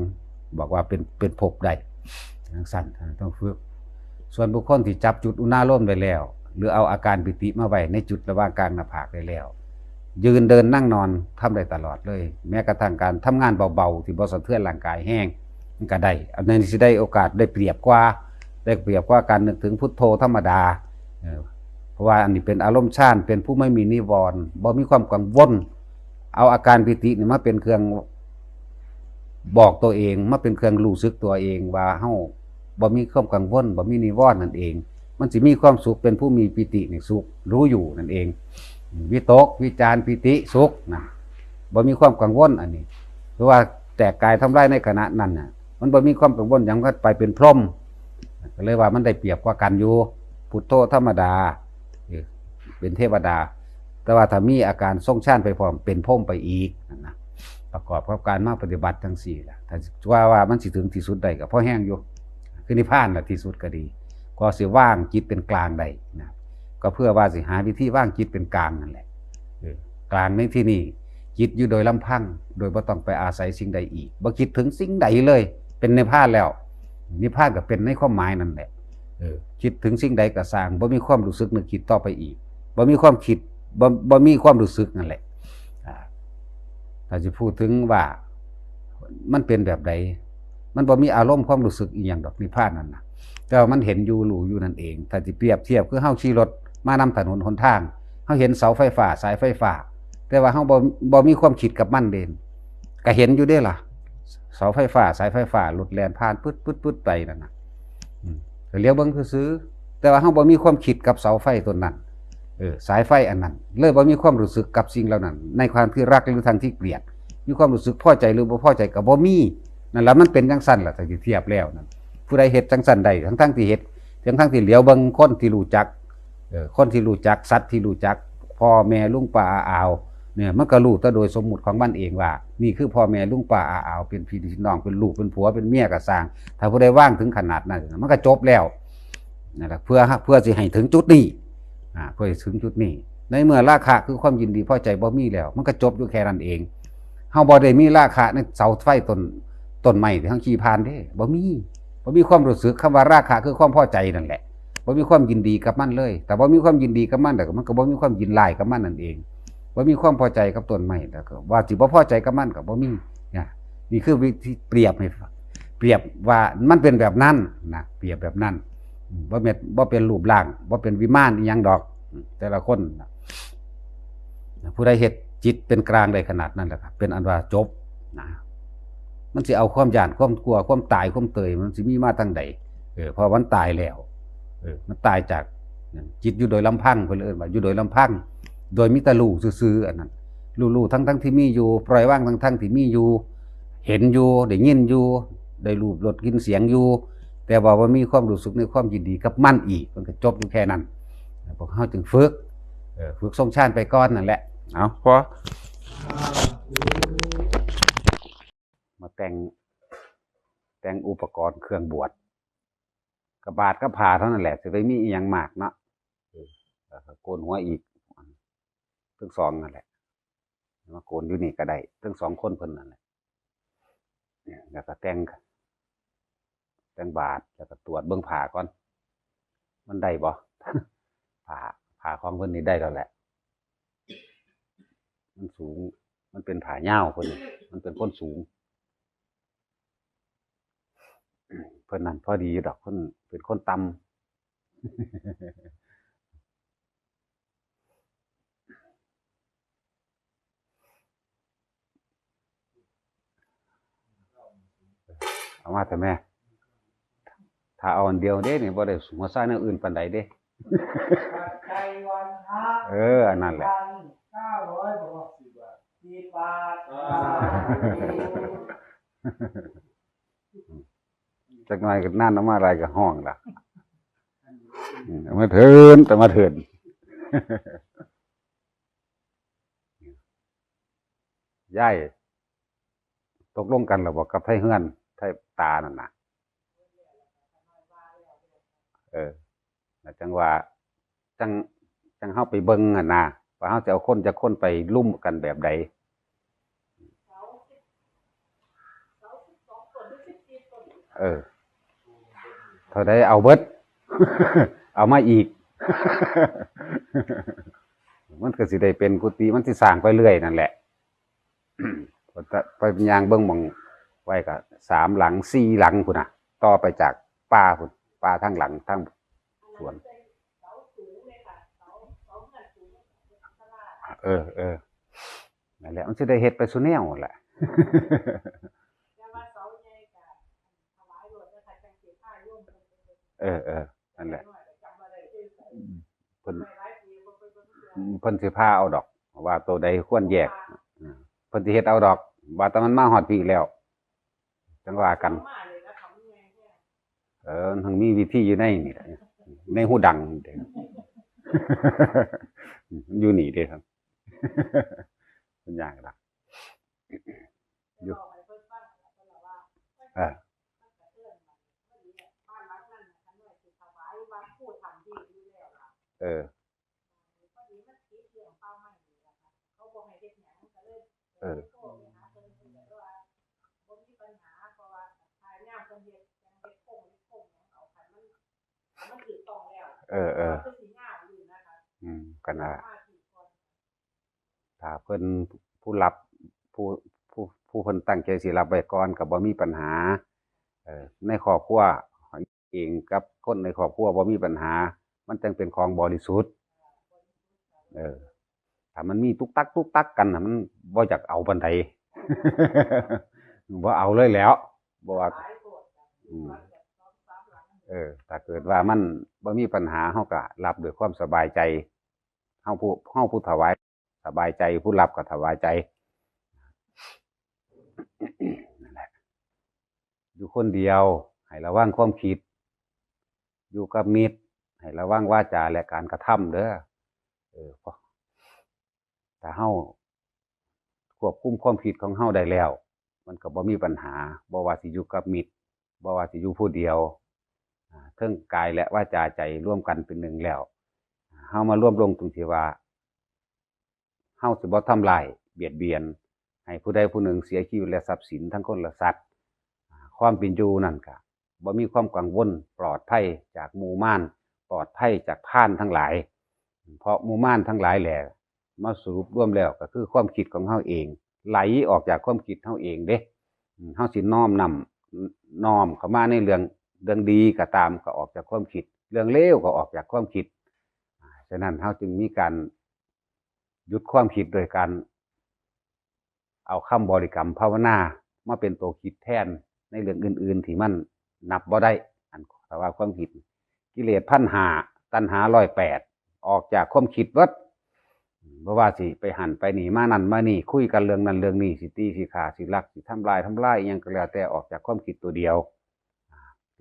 บอกว่าเป็น เป็นภพได้ จั่งซั้น ต้องฝึก ส่วนบุคคลที่จับจุดอุณาโลมได้แล้ว หรือเอาอาการปีติมาไว้ในจุดระหว่างกลางหน้าผากได้แล้ว ยืนเดินนั่งนอนทำได้ตลอดเลย แม้กระทั่งการทำงานเบาๆ ที่บ่สะเทือนร่างกายแฮง มันก็ได้ อันนี้สิได้โอกาสได้เปรียบกว่า ได้เปรียบกว่าการนึกถึงพุทโธธรรมดา เออ เพราะว่าอันนี้เป็นอารมณ์ฌาน เป็นผู้ไม่มีนิวรณ์ บ่มีความกังวล เอาอาการปีตินี่มาเป็นเครื่องบอกตัวเอง มาเป็นเครื่องรู้สึกตัวเองว่าเฮาบ่มีความกังวล บ่มีนิวรณ์นั่นเอง มันสิมีความสุข เป็นผู้มีปีตินี่สุข รู้อยู่นั่นเอง วิตก วิจาร ปีติ สุขนะ บ่มีความกังวลอันนี้ คือว่าแตกกายทำลายในขณะนั้นน่ะ มันบ่มีความกังวลหยัง ก็ไปเป็นพรหม ก็เลยว่ามันได้เปรียบกว่ากันอยู่ พุทโธธรรมดา เออ เป็นเทวดา แต่ว่าถ้ามีอาการทรงฌานไปพร้อม เป็นพรหมไปอีกนั่นนะ ประกอบกับการมาปฏิบัติจั่งซี้ล่ะ ถ้าว่า ว่ามันสิถึงที่สุดได้ก็พอแฮงอยู่ คือนิพพานน่ะที่สุดก็ดี ก็สิวางจิตเป็นกลางได้นะ ก็เพื่อว่าสิหาวิธีวางจิตเป็นกลางนั่นแหละ เออ กลางในที่นี้ จิตอยู่โดยลำพัง โดยบ่ต้องไปอาศัยสิ่งใดอีก บ่คิดถึงสิ่งใดเลย เป็นนิพพานแล้ว นิพพานก็เป็นในความหมายนั่นแหละ เออ คิดถึงสิ่งใดก็ซ่าง บ่มีความรู้สึกนึกคิดต่อไปอีก บ่มีความคิด บ่ บ่มีความรู้สึกนั่นแหละ อ่า ถ้าสิพูดถึงว่ามันเป็นแบบใด มันบ่มีอารมณ์ความรู้สึกอีหยังดอกนิพพานนั่นน่ะ แต่ว่ามันเห็นอยู่รู้อยู่นั่นเอง ถ้าสิเปรียบเทียบคือเฮาขี่รถมานำถนนหนทาง เฮาเห็นเสาไฟฟ้า สายไฟฟ้า แต่ว่าเฮาบ่ บ่มีความคิดกับมันเด้ ก็เห็นอยู่เด้ล่ะ เสาไฟฟ้า สายไฟฟ้า รถแล่นผ่าน ปึ๊ด ปึ๊ด ปึ๊ด ไปนั่นน่ะ อืม ก็เหลียวเบิ่งซื่อๆ แต่ว่าเฮาบ่มีความคิดกับเสาไฟต้นนั้น เออ สายไฟอันนั้น เลยบ่มีความรู้สึกกับสิ่งเหล่านั้น ในความที่รักหรือทางที่เกลียด มีความรู้สึกพอใจหรือบ่พอใจก็บ่มี นั่นล่ะ มันเป็นจั่งซั่นล่ะ ถ้าสิเทียบแล้วนั่น ผู้ใดเฮ็ดจั่งซั่นได้ ทั้งๆที่เฮ็ด ทั้งๆที่เหลียวเบิ่งคนที่รู้จัก เออ คนที่รู้จัก สัตว์ที่รู้จัก พ่อแม่ลุงป้าอาอาว เนี่ย มันก็รู้แต่โดยสมมุติของมันเองว่า นี่คือพ่อแม่ลุงป้าอาอาว เป็นพี่เป็นน้อง เป็นลูกเป็นผัวเป็นเมียก็ซ่าง ถ้าผู้ใดวางถึงขนาดนั้น มันก็จบแล้ว นั่นแหละ เพื่อ เพื่อสิให้ถึงจุดนี้ อ่า เพื่อสิถึงจุดนี้ ในเมื่อราคะคือความยินดีพอใจบ่มีแล้ว มันก็จบอยู่แค่นั้นเอง เฮาบ่ได้มีราคะในเสาไฟต้น ต้นไม้ที่เฮาขี่ผ่านเด้ บ่มี บ่มีความรู้สึก คำว่าราคะคือความพอใจนั่นแหละ บ่มีความยินดีกับมันเลย แต่บ่มีความยินดีกับมัน แล้วก็มันก็บ่มีความยินร้ายกับมันนั่นเอง บ่มีความพอใจกับต้นไม้ แล้วก็ว่าสิบ่พอใจกับมันก็บ่มี นะ นี่คือวิธีเปรียบให้ฟัง เปรียบว่ามันเป็นแบบนั้นนะ เปรียบแบบนั้น อืม บ่แม่น บ่เป็นรูปร่าง บ่เป็นวิมานอิหยังดอก อืม แต่ละคนนะ ผู้ใดเฮ็ดจิตเป็นกลางได้ขนาดนั้นแหละครับ เป็นอันว่าจบนะ มันสิเอาความย้าน ความกลัว ความตาย ความเตย มันสิมีมาทางใด เออ เพราะมันตายแล้ว เออ มันตายจาก จิตอยู่โดยลำพัง เพิ่นเอิ้นว่าอยู่โดยลำพัง โดยมีแต่รู้ซื่อๆ อันนั้น รู้ๆ ทั้งๆ ที่มีอยู่ ปล่อยวางทั้งๆ ที่มีอยู่ เห็นอยู่ ได้ยินอยู่ ได้รูปรสกลิ่นเสียงอยู่ แต่ว่าบ่มีความรู้สึกในความยินดีกับมันอีก มันก็จบอยู่แค่นั้น พวกเฮาจึงฝึก เออ ฝึกทรงฌานไปก่อนนั่นแหละ เอา พอ มาแต่ง แต่งอุปกรณ์เครื่องบวช กะบาดกะผ้าเท่านั้นแหละ สิไปมีอิหยังมากเนาะ เออ แล้วก็โกนหัวอีก ทั้งสองนั่นแหละ มาโกนอยู่นี่ก็ได้ ทั้งสองคนเพิ่นนั่นแหละ เนี่ย แล้วก็แต่ง แต่งบาด แล้วก็ตรวจเบิ่งผ้าก่อน มันได้บ่ ผ้า ผ้าของเพิ่นนี่ได้แล้วแหละ มันสูง มันเป็นผ้ายาวเพิ่น มันเป็นคนสูง เพิ่นนั่นพอดีอยู่ดอก เพิ่นเป็นคนต่ำ เอามาเถอะแม่ ถ้าเอาอันเดียวเด้นี่ บ่ได้หัวซ่าแนวอื่นปานใดเด้ ไก่วันพระ เออ อันนั้นแหละ พันเก้าร้อยหกสิบบาท สิบบาท จักหน่อยก็นั่นเอามาอะไรก็ห้องละ อืม เอามาเถิน แต่มาเถิน ยาย ตกลงกันแล้วบ่กับไทเฮือน ไทตานั่นน่ะ เออ แล้วจังว่า จัง จังเฮาไปเบิ่งหั่นนะ ว่าเฮาสิเอาคนจักคนไปลุมกันแบบใด เออ เท่าใดเอาเบิด เอามาอีก มันก็สิได้เป็นกุฏิ มันสิสร้างไปเรื่อยนั่นแหละ ไปย่างเบิ่งหม่องไว้ก็สามหลัง สี่หลังพุ้นน่ะ ต่อไปจากป่าพุ้น ป่าทางหลัง ทางสวน เออ เออ นั่นแหละ มันสิได้เฮ็ดไปซุแนวนั่นแหละ เออ เออ นั่นแหละ อืม เพิ่น อืม เพิ่นสิพาเอาดอก ว่าตัวใดควรแยก อืม เพิ่นสิเฮ็ดเอาดอก ว่าแต่มันมาฮอดพี้แล้ว จั่งว่ากัน เออ มันมีวิธีอยู่ในนี่แหละ ในฮูดังนี่เด้ อยู่นี่เด้ครับ มันยากละ อยู่ เออ เออ เออ เออ เออ อืม ก็นั่นล่ะ ถ้าเพิ่นผู้รับ ผู้ ผู้ ผู้เพิ่นตั้งใจสิรับไว้ก่อนก็บ่มีปัญหา เออ ในครอบครัวเองกับคนในครอบครัวบ่มีปัญหา มันจั่งเป็นของบริสุทธิ์ เออ ถ้ามันมีตุ๊กตักตุ๊กตักกันน่ะ มันบ่อยากเอาปานใด บ่เอาเลยแหล้ว บ่ว่า อืม เออ ถ้าเกิดว่ามันบ่มีปัญหา เฮาก็รับด้วยความสบายใจ เฮาผู้ เฮาผู้ถวายสบายใจ ผู้รับก็ถวายใจ นั่นแหละ อยู่คนเดียว ให้ระวังความคิด อยู่กับมิตร ให้ระวังวาจาและการกระทำเด้อ เออ เพราะ ถ้าเฮาควบคุมความคิดของเฮาได้แล้ว มันก็บ่มีปัญหา บ่ว่าสิอยู่กับมิตร บ่ว่าสิอยู่ผู้เดียว อ่า เทิงกายและวาจาใจรวมกันเป็นหนึ่งแล้ว เฮามารวมลงตรงที่ว่า เฮาสิบ่ทำร้ายเบียดเบียน ให้ผู้ใดผู้หนึ่งเสียชีวิตและทรัพย์สินทั้งคนและสัตว์ อ่า ความเป็นอยู่นั่นก็บ่มีความกังวล ปลอดภัยจากหมู่มาร ปลอดภัยจากพรานทั้งหลาย เพราะหมู่มารทั้งหลายแหละ มาสรุปรวมแล้วก็คือความคิดของเฮาเอง ไหลออกจากความคิดเฮาเองเด้ อืม เฮาสิน้อมนำ น้อมเข้ามาในเรื่อง เรื่องดีก็ตามก็ออกจากความคิด เรื่องเลวก็ออกจากความคิด อ่า ฉะนั้นเฮาจึงมีการหยุดความคิดโดยการเอาคำบริกรรมภาวนามาเป็นตัวคิดแทนในเรื่องอื่นๆที่มันนับบ่ได้ อัน แต่ว่าความคิด กิเลสพันห้า ตัณหาร้อยแปด ออกจากความคิดเบิด บ่ว่าสิไปหั้นไปนี่ มานั่นมานี่ คุยกันเรื่องนั้นเรื่องนี้ สิตีสิฆ่าสิลักสิทำลายทำลายอิหยังก็แล้วแต่ ออกจากความคิดตัวเดียว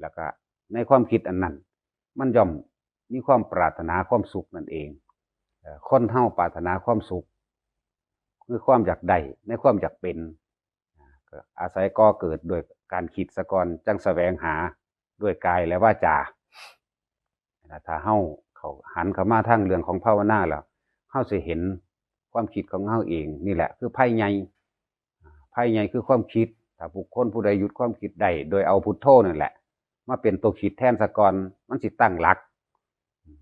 แล้วก็ในความคิดอันนั้น มันย่อมมีความปรารถนาความสุขนั่นเอง เอ่อ คนเฮาปรารถนาความสุข คือความอยากได้ ในความอยากเป็น ก็อาศัยก่อเกิดด้วยการคิดซะก่อน จั่งแสวงหาด้วยกายและวาจา ถ้าเฮาเข้า หันเข้ามาทางเรื่องของภาวนาแล้ว เฮาสิเห็นความคิดของเฮาเอง นี่แหละคือภัยใหญ่ ภัยใหญ่คือความคิด ถ้าบุคคลผู้ใดหยุดความคิดได้ โดยเอาพุทโธนั่นแหละ มาเป็นตัวคิดแทนซะก่อน มันสิตั้งหลัก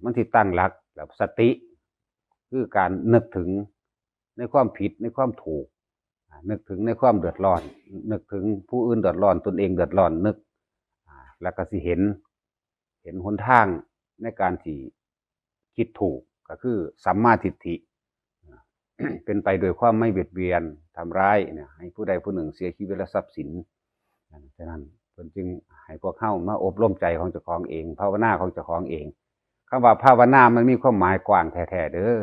มันสิตั้งหลัก แล้วสติ คือการนึกถึงในความผิด ในความถูก อ่า นึกถึงในความเดือดร้อน นึกถึงผู้อื่นเดือดร้อน ตนเองเดือดร้อน นึก อ่า แล้วก็สิเห็น เห็นหนทางในการที่คิดถูก ก็คือสัมมาทิฏฐิ อ่า เป็นไปโดยความไม่เบียดเบียนทำร้ายเนี่ย ให้ผู้ใดผู้หนึ่งเสียชีวิตและทรัพย์สิน ฉะนั้นเพิ่นจึงให้พวกเฮามาอบรมใจของเจ้าของเอง ภาวนาของเจ้าของเอง คำว่าภาวนามันมีความหมายกว้างแท้ๆเด้อ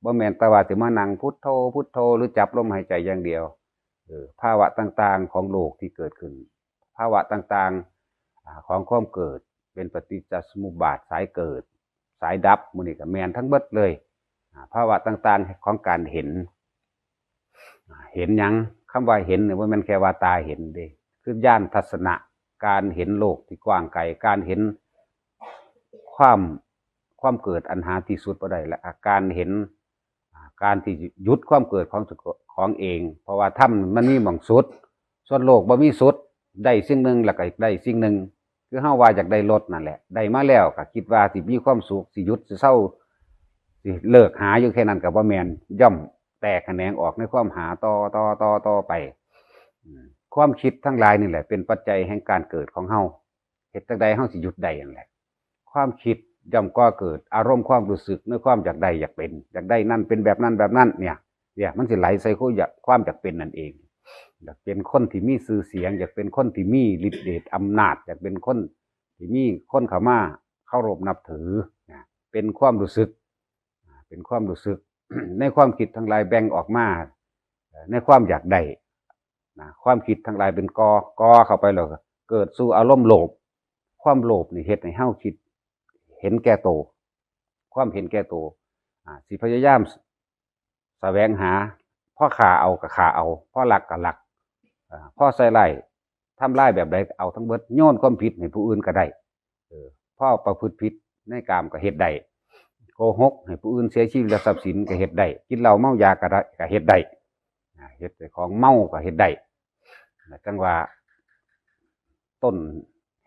บ่แม่นแต่ว่าสิมานั่งพุทโธ พุทโธ หรือจับลมหายใจอย่างเดียว เออ ภาวะต่างๆของโลกที่เกิดขึ้น ภาวะต่างๆ อ่า ของความเกิด เป็นปฏิจจสมุปบาท สายเกิด สายดับ หมู่นี้ก็แม่นทั้งเบิดเลย อ่า ภาวะต่างๆของการเห็น อ่า เห็นหยัง คำว่าเห็นเนี่ยบ่แม่นแค่ว่าตาเห็นเด้ คือญาณทัศนะ การเห็นโลกที่กว้างไกล การเห็นความ ความเกิดอันหาที่สุดบ่ได้ และการเห็น อ่า การที่หยุดความเกิดของเจ้าของเอง เพราะว่าธรรมมันมีหม่องสุด ส่วนโลกบ่มีสุด ได้สิ่งหนึ่งแล้วก็ได้สิ่งหนึ่ง คือเฮาว่าอยากได้รถนั่นแหละ ได้มาแล้วก็คิดว่าสิมีความสุข สิหยุด สิเซา สิเลิกหาอยู่แค่นั้นก็บ่แม่น ย่อมแตกแขนงออกในความหาต่อ ต่อ ต่อ ต่อไป อืม ความคิดทั้งหลายนี่แหละ เป็นปัจจัยแห่งการเกิดของเฮา เฮ็ดจั่งใดเฮาสิหยุดได้นั่นแหละ ความคิดย่อมก่อเกิดอารมณ์ความรู้สึกในความอยากได้อยากเป็น อยากได้นั่นเป็นแบบนั้นแบบนั้นเนี่ย เนี่ย มันสิไหลใส่ความอยาก ความอยากเป็นนั่นเอง อยากเป็นคนที่มีชื่อเสียง อยากเป็นคนที่มีฤทธิ์เดชอำนาจ อยากเป็นคนที่มีคนเข้ามาเคารพนับถือ นะ เป็นความรู้สึก เป็นความรู้สึก ในความคิดทั้งหลายแบ่งออกมา ในความอยากได้นะ ความคิดทั้งหลายเป็นก่อ ก่อเข้าไปแล้วก็เกิดสู่อารมณ์โลภ ความโลภนี่เฮ็ดให้เฮาคิดเห็นแก่โต ความเห็นแก่โต อ่า สิพยายามแสวงหา พอฆ่าเอาก็ฆ่าเอา พอลักก็ลัก อ่า พอใส่ร้ายทำร้ายแบบใดก็เอาทั้งเบิด โยนความผิดให้ผู้อื่นก็ได้ เออ พอประพฤติผิดในกามก็เฮ็ดได้ โกหกให้ผู้อื่นเสียชีวิตและทรัพย์สินก็เฮ็ดได้ กินเหล้าเมายาก็ได้ ก็เฮ็ดได้ อ่า เฮ็ดให้ของเมาก็เฮ็ดได้ จั่งว่า ต้น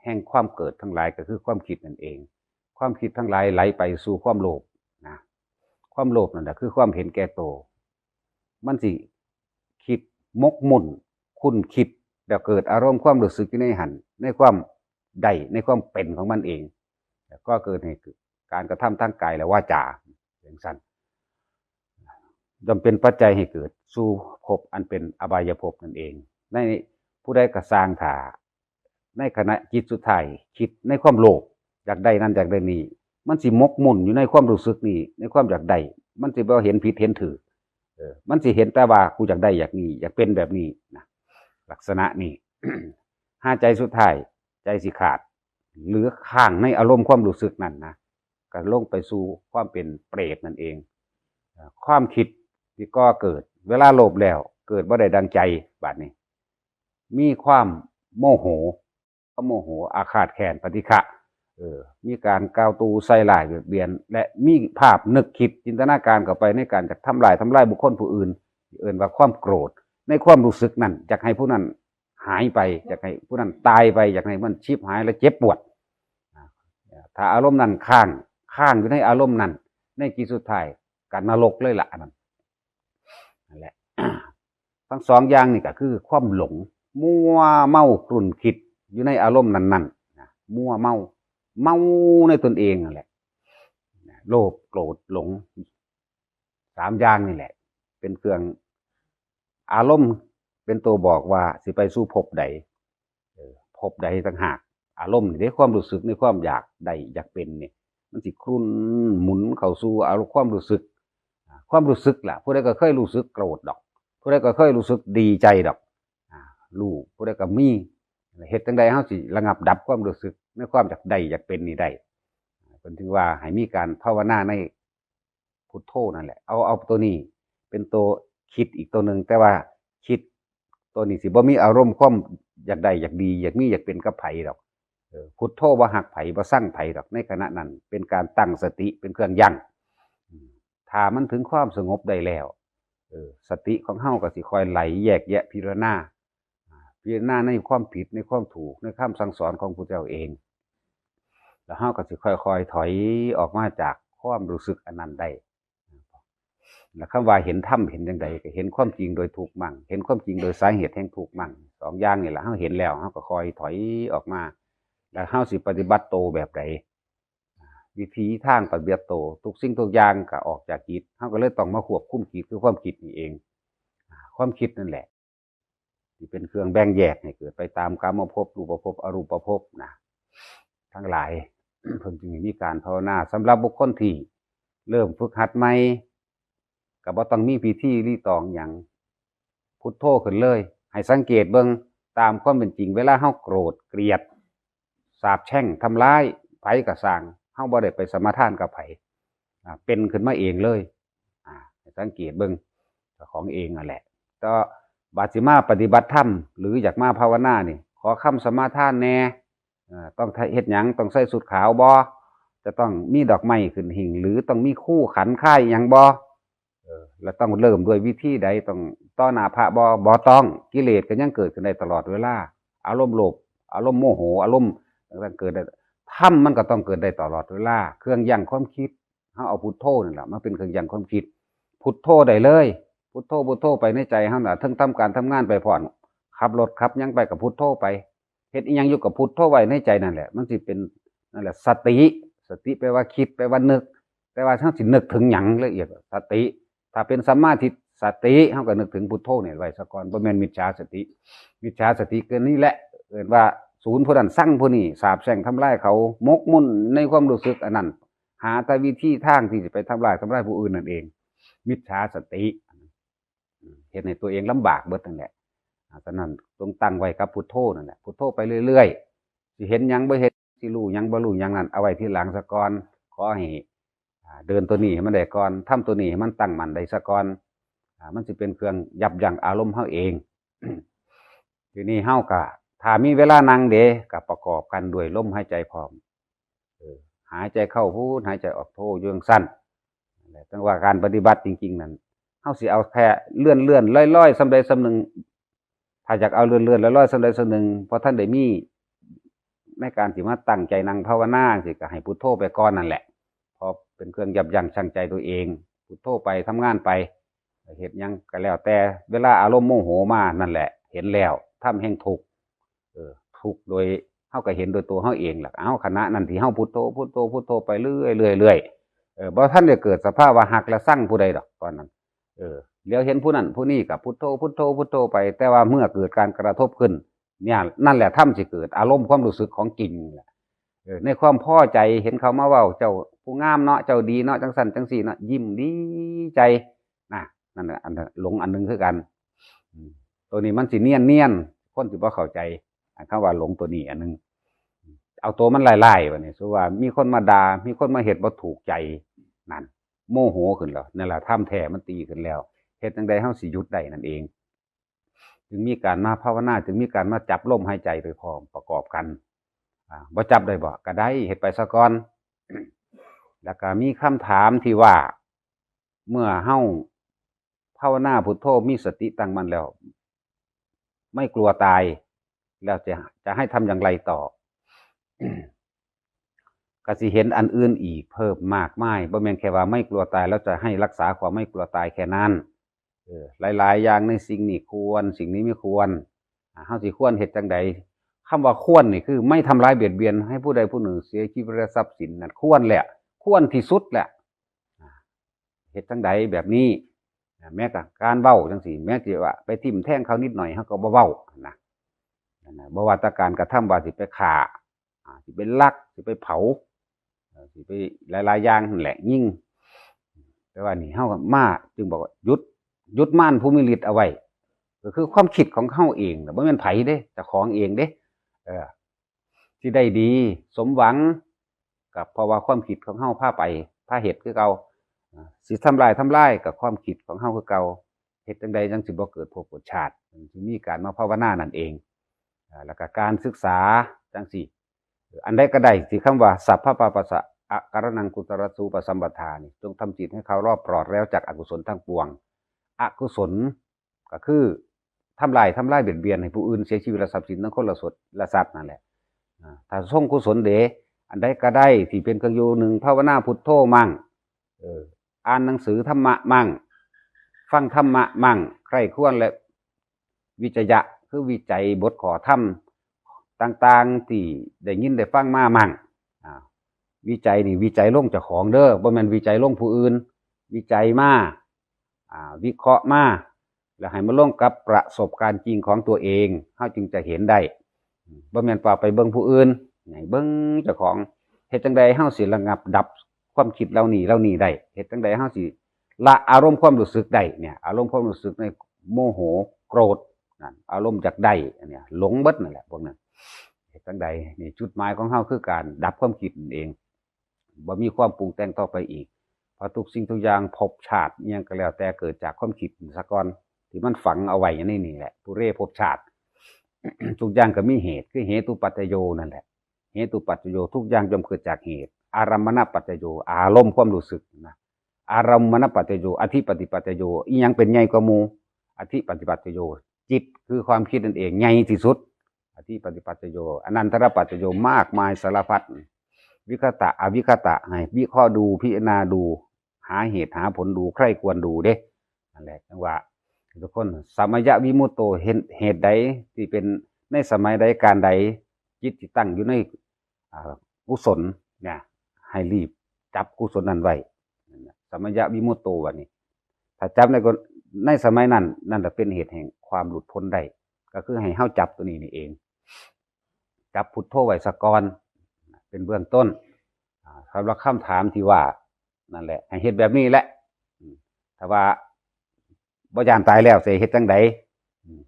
แห่งความเกิดทั้งหลายก็คือความคิดนั่นเอง ความคิดทั้งหลายไหลไปสู่ความโลภนะ ความโลภนั่นแหละคือความเห็นแก่โต มันสิคิดหมกมุ่นคุ้นคิด แล้วเกิดอารมณ์ความรู้สึกอยู่ในหั้น ในความได้ ในความเป็นของมันเอง แล้วก็เกิดให้การกระทำทางกายและวาจา จั่งซั้น ย่อมเป็นปัจจัยให้เกิดสู่ภพอันเป็นอบายภพนั่นเอง ในผู้ใดก็ซ่างถ้า ในขณะจิตสุดท้ายคิดในความโลภ อยากได้นั่นอยากได้นี่ มันสิหมกมุ่นอยู่ในความรู้สึกนี่ ในความอยากได้ มันสิบ่เห็นผิดเห็นถูก เออ มันสิเห็นแต่ว่ากูอยากได้อยากนี่ อยากเป็นแบบนี้นะ ลักษณะนี้ หาใจสุดท้าย ใจสิขาด หรือค้างในอารมณ์ความรู้สึกนั่นนะ ก็ลงไปสู่ความเป็นเปรตนั่นเอง เอ่อ ความคิดที่ก่อเกิด เวลาโลภแล้ว เกิดบ่ได้ดังใจ บาดนี้ มีความโมโห ความโมโห อาฆาตแค้น ปฏิฆะ เออ มีการกล่าวตู่ใส่ร้ายเบียดเบียน และมีภาพนึกคิดจินตนาการเข้าไปในการจะทำลาย ทำลายบุคคลผู้อื่น เอิ้นว่าความโกรธ ในความรู้สึกนั้น อยากให้ผู้นั้นหายไป อยากให้ผู้นั้นตายไป อยากให้มันฉิบหายและเจ็บปวด ถ้าอารมณ์นั้นค้าง ค้างอยู่ในอารมณ์นั้น ในจิตสุดท้าย ก็นรกเลยล่ะอันนั้น นั่นแหละ ทั้งสองอย่างนี่ก็คือความหลง มัวเมาครุ่นคิดอยู่ในอารมณ์นั้นๆ นะ มัวเมา เมาในตนเองนั่นแหละ โลภ โกรธ หลง สามอย่างนี่แหละ เป็นเครื่อง อารมณ์เป็นตัวบอกว่าสิไปสู่ภพใด เออ ภพใดต่างหาก อารมณ์นี่เด้ ความรู้สึกในความอยากได้อยากเป็นนี่ มันสิครุ่นหมุนเข้าสู่อารมณ์ความรู้สึก อ่า ความรู้สึกล่ะ ผู้ใดก็เคยรู้สึกโกรธดอก ผู้ใดก็เคยรู้สึกดีใจดอก อ่า รู้ ผู้ใดก็มี เฮ็ดจั่งใดเฮาสิระงับดับความรู้สึกในความอยากได้อยากเป็นนี่ได้ เพิ่นถึงว่าให้มีการภาวนาในพุทโธนั่นแหละ เอา เอาตัวนี้เป็นตัวคิดอีกตัวหนึ่ง แต่ว่าคิดตัวนี้สิบ่มีอารมณ์ความอยากได้อยากดี อยากมีอยากเป็นกับไผดอก เออ พุทโธบ่ฮักไผ บ่ซังไผดอก ในขณะนั้นเป็นการตั้งสติเป็นเครื่องยั้ง อืม ถ้ามันถึงความสงบได้แล้ว เออ สติของเฮาก็สิค่อยไหลแยกแยะพิจารณา อ่า พิจารณาในความผิด ในความถูก ในคำสั่งสอนของพุทธเจ้าเอง แล้วเฮาก็สิค่อยๆถอยออกมาจากความรู้สึกอันนั้นได้ แล้วคำว่าเห็นธรรมเห็นจั่งใด ก็เห็นความจริงโดยทุกข์มั่ง เห็นความจริงโดยสาเหตุแห่งทุกข์มั่ง สองอย่างนี่แหละ เฮาเห็นแล้ว เฮาก็ค่อยถอยออกมา แล้วเฮาสิปฏิบัติโตแบบใด วิธีทางปฏิบัติโต ทุกสิ่งทุกอย่างก็ออกจากจิต เฮาก็เลยต้องมาควบคุมจิต คือความคิดนี่เอง ความคิดนั่นแหละ ที่เป็นเครื่องแบ่งแยกให้เกิดไปตามกามภพ รูปภพ อรูปภพนะ ทั้งหลาย เพิ่นจึงมีการภาวนา สำหรับบุคคลที่เริ่มฝึกหัดใหม่ ก็บ่ต้องมีพิธีรีตองหยัง พุทโธขึ้นเลย ให้สังเกตเบิ่งตามความเป็นจริง เวลาเฮาโกรธ เกลียด สาปแช่ง ทำร้าย ไผก็ซ่าง เฮาบ่ได้ไปสมาทานกับไผ อ่า เป็นขึ้นมาเองเลย อ่า ให้สังเกตเบิ่งเจ้าของเองนั่นแหละ แต่บาดสิมาปฏิบัติธรรม หรืออยากมาภาวนานี่ ขอคำสมาทานแหน่ เอ่อ ต้องเฮ็ดหยัง ต้องใส่ชุดขาวบ่ จะต้องมีดอกไม้ขึ้นหิ้ง หรือต้องมีคูขันคายหยังบ่ เออ แล้วต้องเริ่มด้วยวิธีใด ต้องต่อหน้าพระบ่ บ่ต้อง กิเลสก็ยังเกิดขึ้นได้ตลอดเวลา อารมณ์โลภ อารมณ์โมโห อารมณ์ต่างๆเกิดได้ ธรรมมันก็ต้องเกิดได้ตลอดเวลา เครื่องยั้งความคิด เฮาเอาพุทโธนั่นแหละมาเป็นเครื่องยั้งความคิด พุทโธได้เลย พุทโธ พุทโธไปในใจเฮาน่ะ เทิงทำการทำงานไปพร้อม ขับรถขับหยังไปก็พุทโธไป เฮ็ดอิหยังอยู่ก็พุทโธไว้ในใจนั่นแหละ มันสิเป็น นั่นแหละ สติ สติแปลว่าคิด แปลว่านึก แต่ว่าเฮาสินึกถึงหยังละเอียด สติ ถ้าเป็นสัมมาทิฏฐิสติ เฮาก็นึกถึงพุทโธนี่ไว้ซะก่อน บ่แม่นมิจฉาสติ มิจฉาสติก็นี่แหละ เอิ้นว่าศูนย์ผู้นั้นซังผู้นี้ สาปแช่งทำลายเขา หมกมุ่นในความรู้สึกอันนั้น หาแต่วิธีทางที่จะไปทำลาย ทำลายผู้อื่นนั่นเอง มิจฉาสติ เฮ็ดให้ตัวเองลำบากเบิดนั่นแหละ อ่า ฉะนั้นต้องตั้งไว้กับพุทโธนั่นแหละ พุทโธไปเรื่อยๆ สิเห็นหยังบ่เห็น สิรู้หยังบ่รู้หยังนั่น เอาไว้ทีหลังซะก่อน ขอให้ อ่า เดินตัวนี้ให้มันได้ก่อน ทำตัวนี้ให้มันตั้งมั่นได้ซะก่อน อ่า มันสิเป็นเครื่องยับยั้งอารมณ์เฮาเอง ทีนี้เฮาก็ ถ้ามีเวลานั่งเด้ ก็ประกอบกันด้วยลมหายใจพร้อม เออ หายใจเข้าพุท หายใจออกโธ อยู่จั่งซั้น นั่นแหละ จั่งว่าการปฏิบัติจริงๆ นั่น เฮาสิเอาแค่เลื่อนๆ ลอยๆ ส่ำใดส่ำหนึ่ง ถ้าอยากเอาเลื่อนๆ ลอยๆ ส่ำใดส่ำหนึ่ง เพราะท่านได้มี ในการสิมาตั้งใจนั่งภาวนาสิ ก็ให้พุทโธไปก่อนนั่นแหละ เพราะเป็นเครื่องยับยั้งชั่งใจตัวเอง พุทโธไป ทำงานไป เฮ็ดหยังก็แล้วแต่ เวลาอารมณ์โมโหมานั่นแหละ เห็นแล้ว ทำแห่งทุกข์ เออ ทุกข์โดย เฮาก็เห็นโดยตัวเฮาเองล่ะ เอาขณะนั้นที่เฮาพุทโธ พุทโธ พุทโธไปเรื่อยๆ เรื่อยๆ เออ บ่ทันได้เกิดสภาวะฮักและซังผู้ใดดอกตอนนั้น เออ เหลียวเห็นผู้นั้นผู้นี้ก็พุทโธ พุทโธ พุทโธไป แต่ว่าเมื่อเกิดการกระทบขึ้น เนี่ย นั่นแหละธรรมสิเกิด อารมณ์ความรู้สึกของจริงแหละ เออ ในความพอใจเห็นเขามาเว้า เจ้าผู้งามเนาะ เจ้าดีเนาะ จั่งซั้นจั่งซี้เนาะ ยิ้มดีใจ นะ นั่นน่ะ อันนั้นหลงอันหนึ่งคือกัน อืม ตัวนี้มันสิเนียนๆ คนสิบ่เข้าใจ อันคำว่าหลงตัวนี้อันหนึ่ง เอาตัวมันไล่ๆ บัดนี้ สมมุติว่ามีคนมาด่า มีคนมาเฮ็ดบ่ถูกใจ นั่น โมโหขึ้นแล้ว นั่นล่ะธรรมแท้มันตีขึ้นแล้ว เฮ็ดจั่งใดเฮาสิหยุดได้นั่นเอง จึงมีการมาภาวนา จึงมีการมาจับลมหายใจไปพร้อมประกอบกัน อ่า บ่จับได้บ่ ก็ได้ เฮ็ดไปซะก่อน แล้วก็มีคำถามที่ว่า เมื่อเฮาภาวนาพุทโธมีสติตั้งมั่นแล้ว ไม่กลัวตาย แล้วจะ จะให้ทำอย่างไรต่อ ก็สิเห็นอันอื่นอีกเพิ่มมากมาย บ่แม่นแค่ว่าไม่กลัวตายแล้วจะให้รักษาความไม่กลัวตายแค่นั้น เออ หลายๆ อย่างในสิ่งนี้ควร สิ่งนี้ไม่ควร อ่า เฮาสิควรเฮ็ดจั่งใด คำว่าควรนี่คือไม่ทำร้ายเบียดเบียนให้ผู้ใดผู้หนึ่งเสียชีวิตและทรัพย์สิน นั่นควรแหละ ควรที่สุดแหละ อ่า เฮ็ดจั่งใดแบบนี้ อ่า แม้กระทั่งการเว้าจั่งซี้ แม้สิว่าไปทิ่มแทงเขานิดหน่อย เฮาก็บ่เว้านะ นั่นน่ะ บ่ว่าแต่การกระทำว่าสิไปฆ่า อ่า สิไปลัก สิไปเผา เอ่อ สิไปหลายๆ อย่างนั่นแหละ ยิง แต่ว่านี่เฮาก็มา จึงบอกว่า หยุด หยุดมารผู้มีฤทธิ์เอาไว้ ก็คือความคิดของเฮาเองน่ะ บ่แม่นไผเด้ เจ้าของเองเด้ เออ สิได้ดี สมหวัง ก็เพราะว่าความคิดของเฮาพาไป พาเฮ็ดคือเก่า อ่า สิทำลาย ทำลาย ก็ความคิดของเฮาคือเก่า เฮ็ดจั่งใดจั่งสิบ่เกิดภพเกิดชาติ จึงมีการมาภาวนานั่นเอง อ่า แล้วก็การศึกษาจั่งซี้ อันใดก็ได้ที่คำว่า สัพพะปาปัสสะอะการะณังกุศลสูปสัมปทานี่ จงทำจิตให้เขารอบปลอดแล้วจากอกุศลทั้งปวง อกุศลก็คือทำลาย ทำลายเบียดเบียนให้ผู้อื่นเสียชีวิตและทรัพย์สินทั้งคนและสดและสัตว์นั่นแหละ อ่า ถ้าทรงกุศลเด้ อันใดก็ได้ที่เป็นเครื่องอยู่ หนึ่ง ภาวนาพุทโธมั่ง เออ อ่านหนังสือธรรมะมั่ง ฟังธรรมะมั่ง ใคร่ครวญและวิจยะ คือวิจัยบทข้อธรรมต่างๆ ที่ได้ยินได้ฟังมามั่ง อ่า วิจัยนี่วิจัยลงเจ้าของเด้อ บ่แม่นวิจัยลงผู้อื่น วิจัยมา อ่า วิเคราะห์มา แล้วให้มาลงกับประสบการณ์จริงของตัวเอง เฮาจึงจะเห็นได้ บ่แม่นว่าไปเบิ่งผู้อื่น ให้เบิ่งเจ้าของ เฮ็ดจั่งใดเฮาสิระงับดับความคิดเหล่านี้เหล่านี้ได้ เฮ็ดจั่งใดเฮาสิละอารมณ์ความรู้สึกได้เนี่ย อารมณ์ความรู้สึกในโมโห โกรธ นั่น อารมณ์อยากได้ อันเนี้ย หลงเบิดนั่นแหละพวกนั้น เฮ็ดจั่งใด นี่จุดหมายของเฮาคือการดับความคิดนั่นเอง บ่มีความปรุงแต่งต่อไปอีก เพราะทุกสิ่งทุกอย่างภพชาติอิหยังก็แล้วแต่เกิดจากความคิดซะก่อน ที่มันฝังเอาไว้ในนี่แหละ ปุเรภพชาติ ทุกอย่างก็มีเหตุ คือเหตุปัจจโยนั่นแหละ เหตุปัจจโย ทุกอย่างย่อมเกิดจากเหตุ อารัมมณปัจจโย อารมณ์ความรู้สึกนะ อารัมมณปัจจโย อธิปติปัจจโย อิหยังเป็นใหญ่กว่าหมู่ อธิปติปัจจโย จิตคือความคิดนั่นเอง ใหญ่ที่สุด อธิปติปัจจโย อนันตรปัจจโย มากมายสารพัด วิคตะ อวิคตะ ให้วิเคราะห์ดู พิจารณาดู หาเหตุหาผลดู ใคร่ครวญดูเด้ นั่นแหละ จั่งว่า ทุกคน สมัยวิมุตโต เห็นเหตุใดที่เป็นในสมัยใดการใด จิตที่ตั้งอยู่ใน อ่า กุศลเนี่ย ให้รีบจับกุศลนั้นไว้ นั่นน่ะ สมัยวิมุตโต ว่านี่ ถ้าจับในกร- ในสมัยนั้น นั่นแหละเป็นเหตุแห่งความหลุดพ้นได้ ก็คือให้เฮาจับตัวนี้นี่เอง จับพุทโธไว้ซะก่อน เป็นเบื้องต้น อ่า สำหรับคำถามที่ว่า นั่นแหละ ให้เฮ็ดแบบนี้แหละ อืม ถ้าว่า บ่ย่านตายแล้วสิเฮ็ดจั่งใด อืม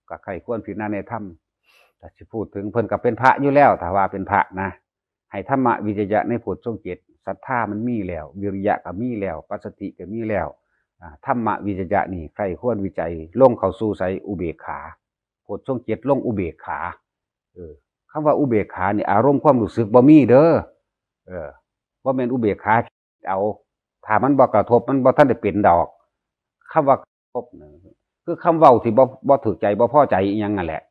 ก็ใคร่ควรพิจารณาในธรรม ถ้าสิพูดถึงเพิ่นก็เป็นพระอยู่แล้ว ถ้าว่าเป็นพระนะ ให้ธรรมวิจยะในโพชฌงค์เจ็ด ศรัทธามันมีแล้ว วิริยะก็มีแล้ว ปัสสติก็มีแล้ว อ่า ธรรมวิจยะนี่ใคร่ควรวิจัย ลงเข้าสู่ไส อุเบกขา โพชฌงค์เจ็ดลงอุเบกขา เออ คำว่าอุเบกขานี่อารมณ์ความรู้สึกบ่มีเด้อ เออ บ่แม่นอุเบกขาเอา ถ้ามันบ่กระทบมันบ่ทันได้เป็นดอก คำว่ากระทบน่ะ คือคำเว้าที่บ่ บ่ถูกใจบ่พอใจอีหยังนั่นแหละ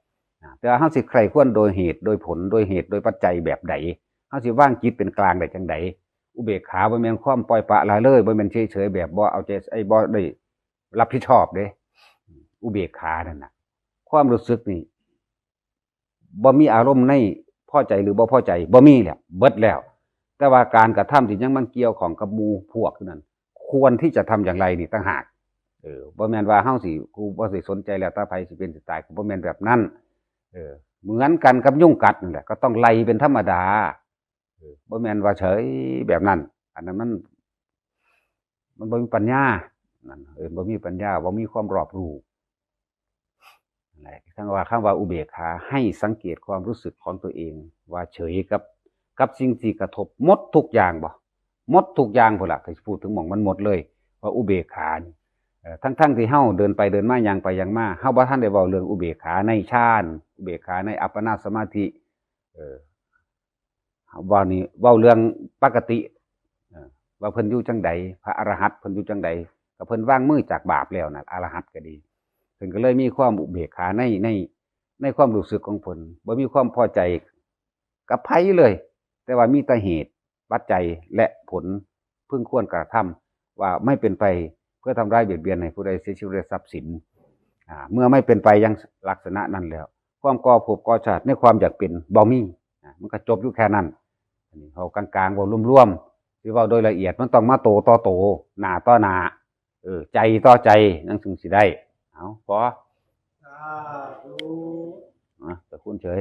อ่า แต่ว่าเฮาสิใคร่ควรโดยเหตุโดยผล โดยเหตุโดยปัจจัยแบบใด เฮาสิวางจิตเป็นกลางได้จั่งใด อุเบกขาบ่แม่นความปล่อยปละละเลย บ่แม่นเฉยๆแบบบ่เอาใจใส่ บ่ได้รับผิดชอบเด้ อุเบกขานั่นน่ะ ความรู้สึกนี่ บ่มีอารมณ์ในพอใจหรือบ่พอใจ บ่มีแหละ เบิดแล้ว แต่ว่าการกระทำที่ยังมันเกี่ยวข้องกับหมู่พวกนั้น ควรที่จะทำอย่างไรนี่ต่างหาก เออ บ่แม่นว่าเฮาสิ กูบ่สิสนใจแล้ว ถ้าไผสิเป็นสิตาย กูบ่แม่นแบบนั้น เออ เหมือนกันกับยุงกัดนั่นแหละ ก็ต้องไล่เป็นธรรมดา เออ บ่แม่นว่าเฉยแบบนั้น อันนั้นมัน มันบ่มีปัญญา นั่น เอิ้นบ่มีปัญญา บ่มีความรอบรู้ นั่นแหละ ทั้งว่าคำว่าอุเบกขา ให้สังเกตความรู้สึกของตัวเอง ว่าเฉยกับ กับสิ่งที่กระทบหมดทุกอย่างบ่ หมดทุกอย่างพุ้นล่ะ ถ้าพูดถึงหม่องมันหมดเลย ว่าอุเบกขานี่ เอ่อ ทั้งๆที่เฮาเดินไปเดินมา ย่างไปย่างมา เฮาบ่ทันได้เว้าเรื่องอุเบกขาในฌาน อุเบกขาในอัปปนาสมาธิ เออ เว้านี่เว้าเรื่องปกติ เอ่อ ว่าเพิ่นอยู่จั่งใด พระอรหันต์เพิ่นอยู่จั่งใด ก็เพิ่นวางมือจากบาปแล้วน่ะ อรหันต์ก็ดี เพิ่นก็เลยมีความอุเบกขาใน ใน ในความรู้สึกของเพิ่น บ่มีความพอใจกับไผเลย แต่ว่ามีแต่เหตุ ปัจจัย และผล พึงควรกระทำ ว่าไม่เป็นไปเพื่อทำร้ายเบียดเบียนให้ผู้ใดเสียชีวิตและทรัพย์สิน อ่า เมื่อไม่เป็นไปอย่างลักษณะนั้นแล้ว ความก่อภพก่อชาติในความอยากเป็นบ่มี อ่า มันก็จบอยู่แค่นั้น อันนี้เว้ากลางๆ เว้ารวมๆ สิเว้าโดยละเอียดมันต้องมาโตต่อโต หน้าต่อหน้า เออ ใจต่อใจ จั่งถึงสิได้ เอา พอ สาธุ อ่ะ เจ้าคุณเฉย